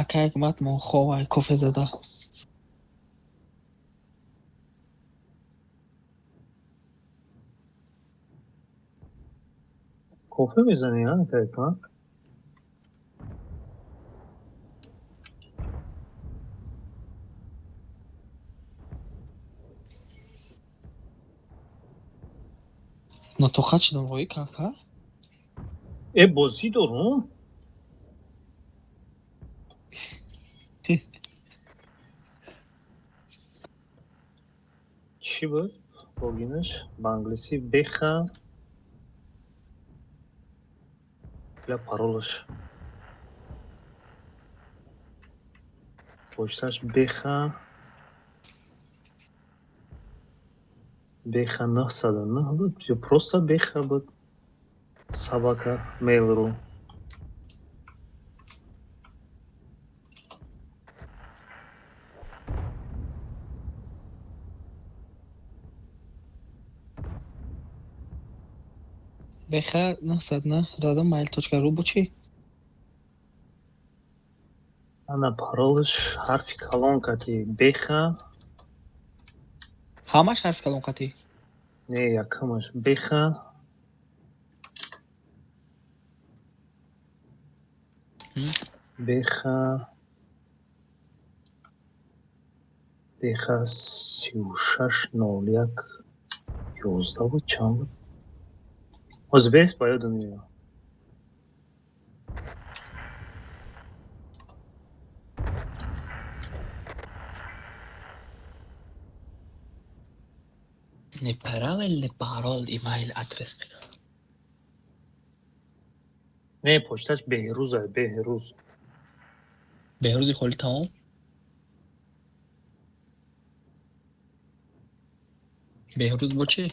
Ака, як мат мон ховай кофе зада. Кофе мезанӣ, а, кайф, а? Нотоқат шудам, рӯй кака. Э, бозӣ дорум? Чӣ буд? Логинаш ба англисӣ беха ля паролаш. Почташ беха беха 909 буд ё просто беха буд собака mail.ru. Беха 909 дадам mail.ru бу чӣ? Ана, паролаш ҳарфи калон кати беха. Ҳамаш ҳарфи калон қатӣ? Не, якумаш беха. Беха, беха, 360111 буд, чанд буд, ҳозир бес ба ёдам меояд. Неправильный пароль, email адрес мегӯяд. Не, почташ Беҳрӯза, Беҳрӯз. Беҳрӯзи холи, тамом. Беҳрӯз бо чӣ?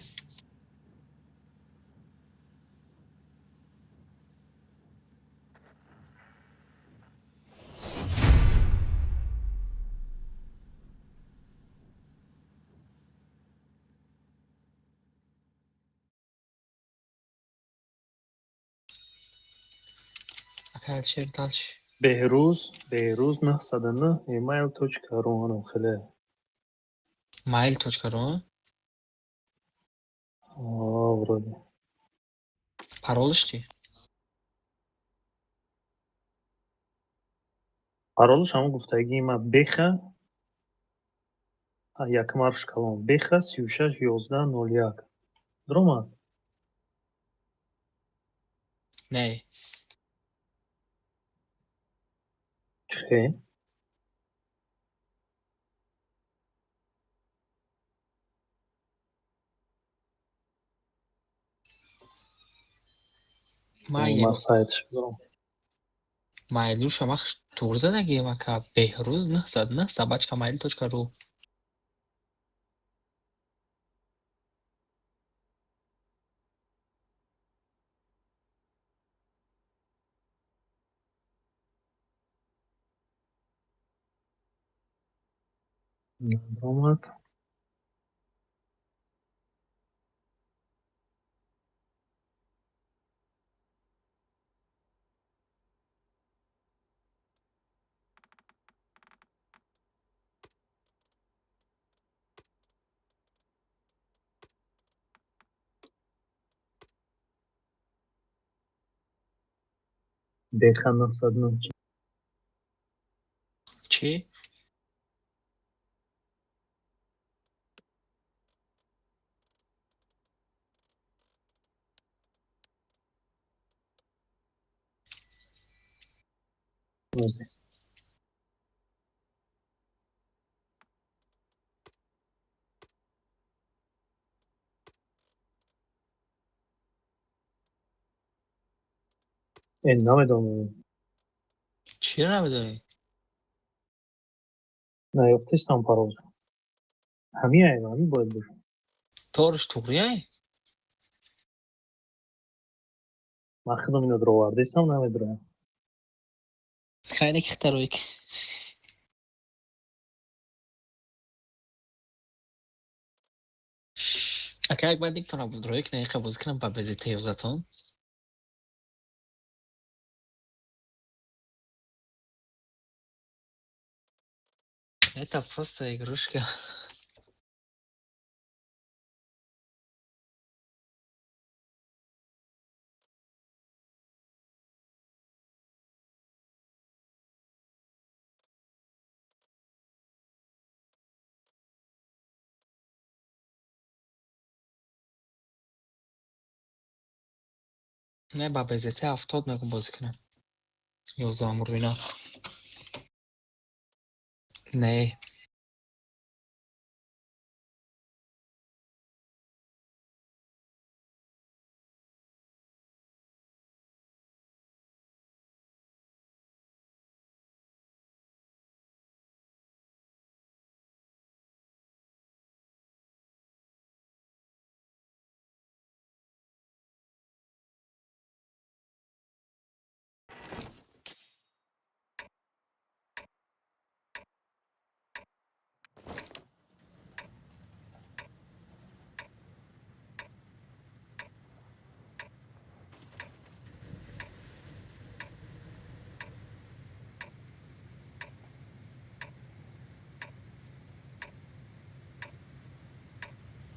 Акай Алишер, дальше. Беҳрӯз, Беҳрӯз 909 email.ru, анам хеле. Mail.ru? Вроде. Паролаш чӣ? Паролаш ҳамон гуфтагии ма, беха, якум ҳарфш калон, беха 3611 дуромад. Не. Хе. Ма сайтш бизорам. Майлуша мах тур задагием, ака, беҳрӯз 909@mail.ru. Омад. Беха 909. Чӣ? Намедонам. Чиро намедонӣ? Наёфтестам парол. Ҳамин, ҳамин бояд бошад. Торш туғрияй? Ман худам ино дуровардестам, намедонам. Хайне ки хитароик. Ака, як баъд никтона будроик на иқа бозӣ кунам ба бези теёзатон. Это просто игрушка. Не, ба БЗТ 70 мегум бозӣ кунам. 11-ум рӯйна. Не.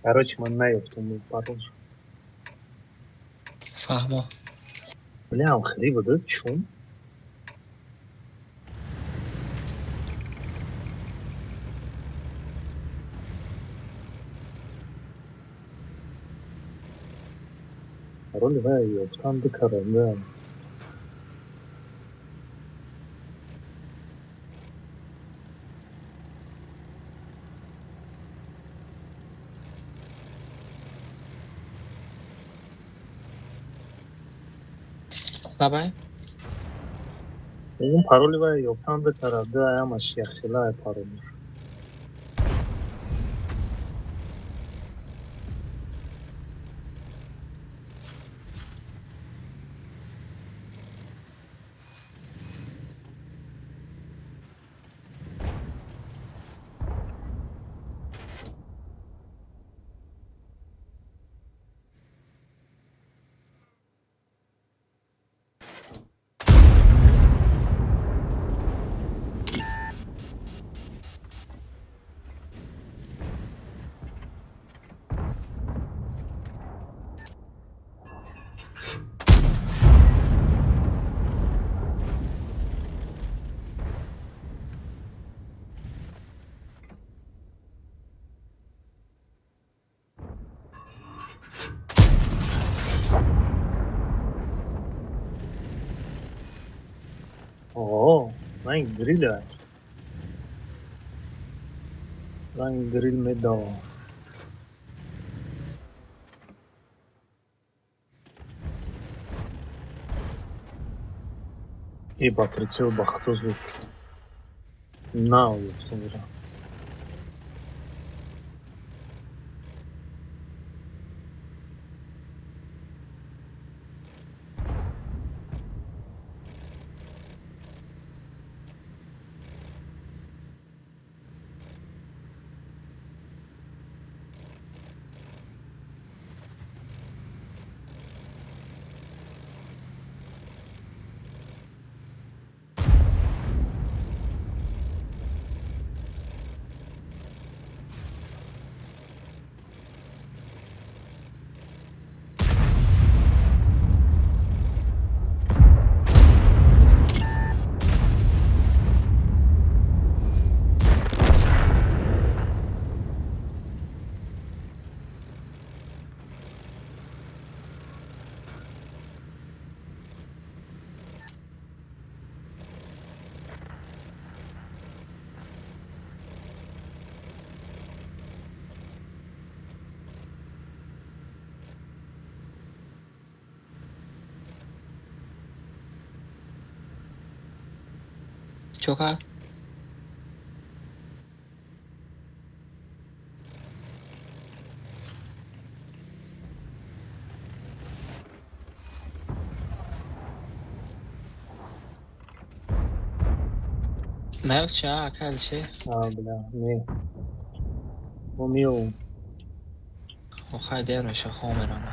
Короче, ман наёфтам пароль. Фаҳмо. Блям, хеле буда чун. Пароли вай ёфтан бикарам. Лабай. Мегум пароли вай ёфтан бикарам, да ҳамаш яхшила парол. О, ранг гриля. Ранг грил медал. И ба прицел ба хато звук. На, ёфтам. Чока. Наёфт ча, ака Алишер? А, бля, не. Умел. Охай дер меша, хом мерама.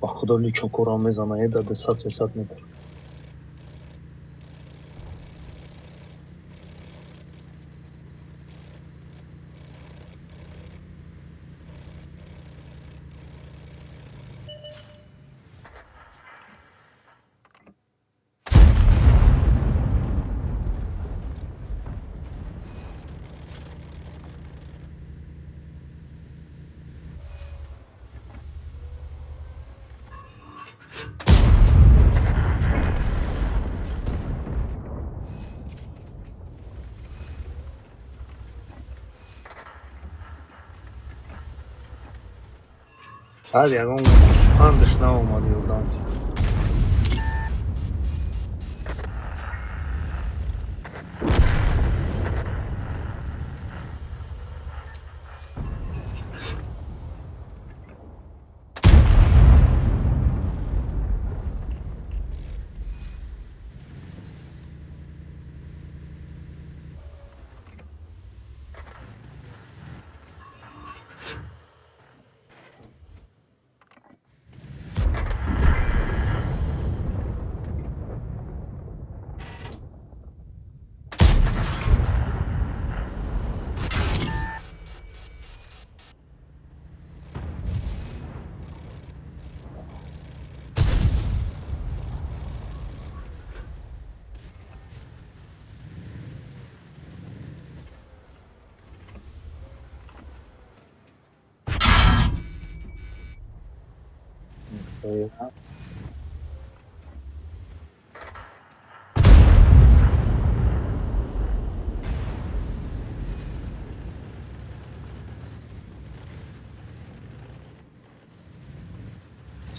Ба худо личокора мезана, еда 200-300 метр. Баъд ягон пандаш наомад ёрдам.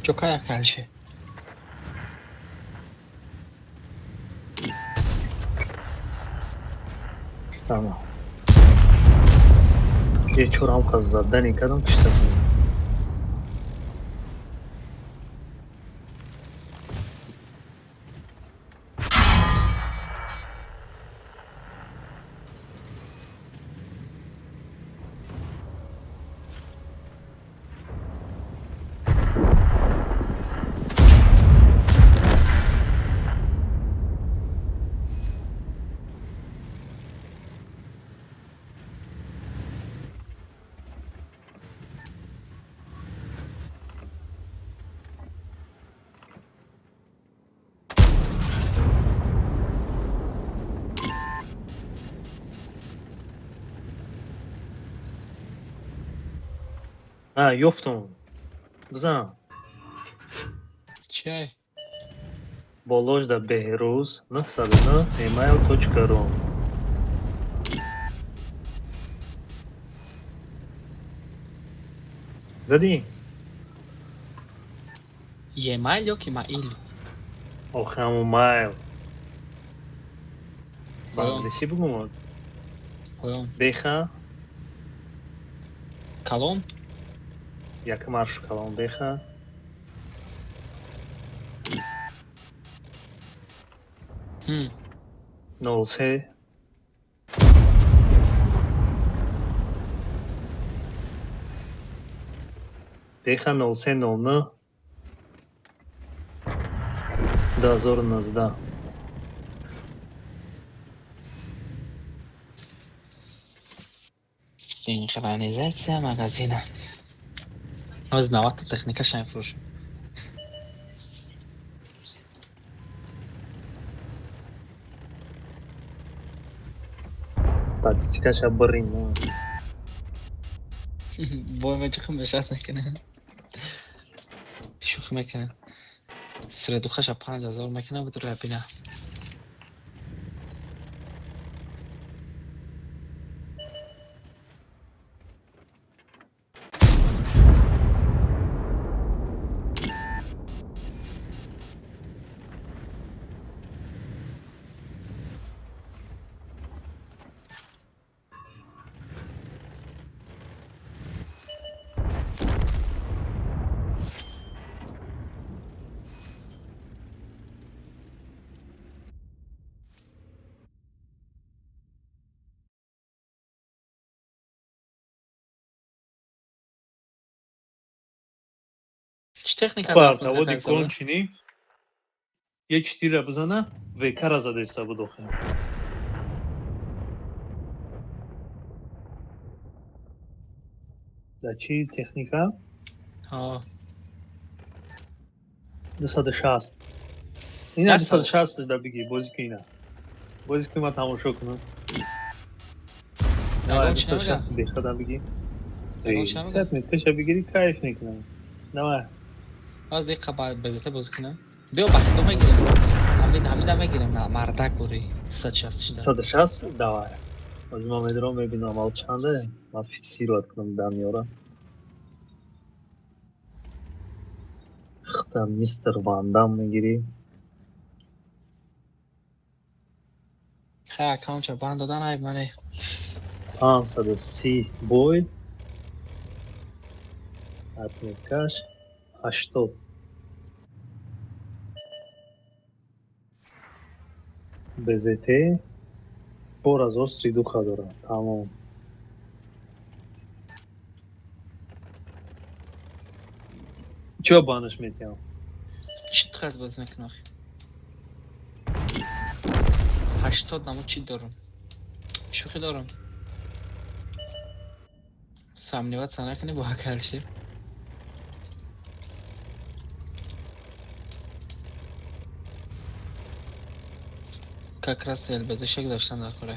Çok ayak her şey. Тамом. Е чорам қаз задани кардам кишта. А, ёфтум. Бизан. Чай. Боложда Беҳрӯз 909 email.ru. Задӣ? Email ё ки маил? Охе ҳамун майл. Ба Поён. англисӣ бугум? Поён. Беха Калон? Якум ҳарф калон беха. 03 беха 03 09 2019. Синхронизация магазина. Аз новата техника ще мефурӯшем. Статистикаша бирин. Бой мечахм мешат накунем. Шӯхӣ мекунем. Средухаша 5000 мекунам буд рабина. Чӣ техника Партаводи кончини як тира бизана векара задаиста буд охе. Да чӣ техника? Ҳо. 260. Ина 260 да бигӣ, бозӣ ки ина. Бозӣ ки ман тамошо кунам. Давай 260 беха да бигӣ. Сет меткаша бигирӣ кайф мекунам. Давай. Аз дақиқа базата бозӣ кунам. Биё ба худо мегирем. Ҳамин ҳамина мегирем мардак бури 260. 260 давай. Аз ман медорам мебинам ал чанде. Ман фиксировать кунам дамёра. Хта мистер Ван Дам мегирӣ. Хай аккаунтча банд додан айб мане. 530 бой. Отметкаш 80. БЗТ 4032 дорад. Тамом. Чё банаш метиҳам? Чӣ тхат бозӣ мекунӣ охи? 80 намуд чӣ дорам? Шӯхӣ дорам. Сомневаться накунӣ бо акалши. Как раз ЛБЗ гузаштан дар кора.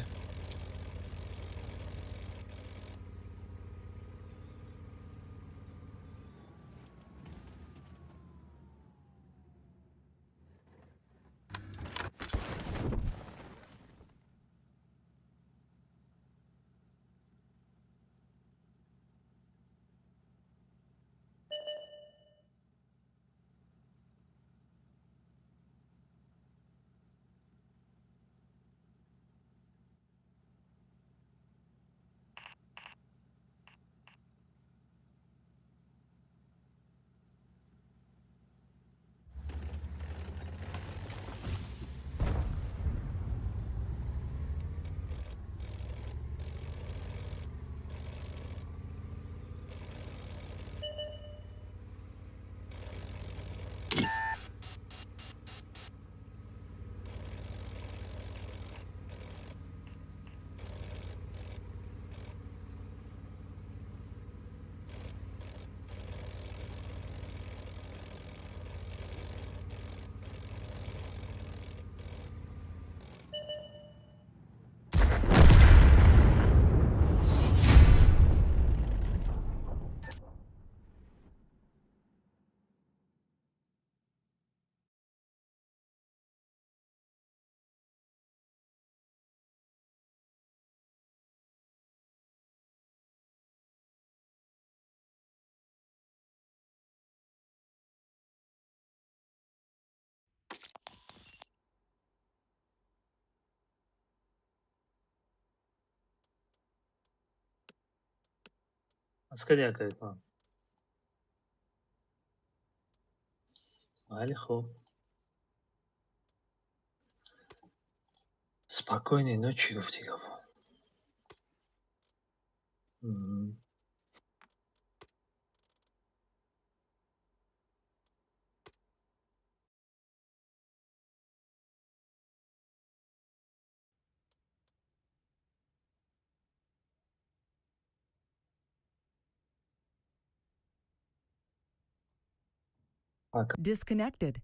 Запись кардӣ, акай Ислам? Майли, хуб. Спокойной ночи гуфти гапо. Disconnected.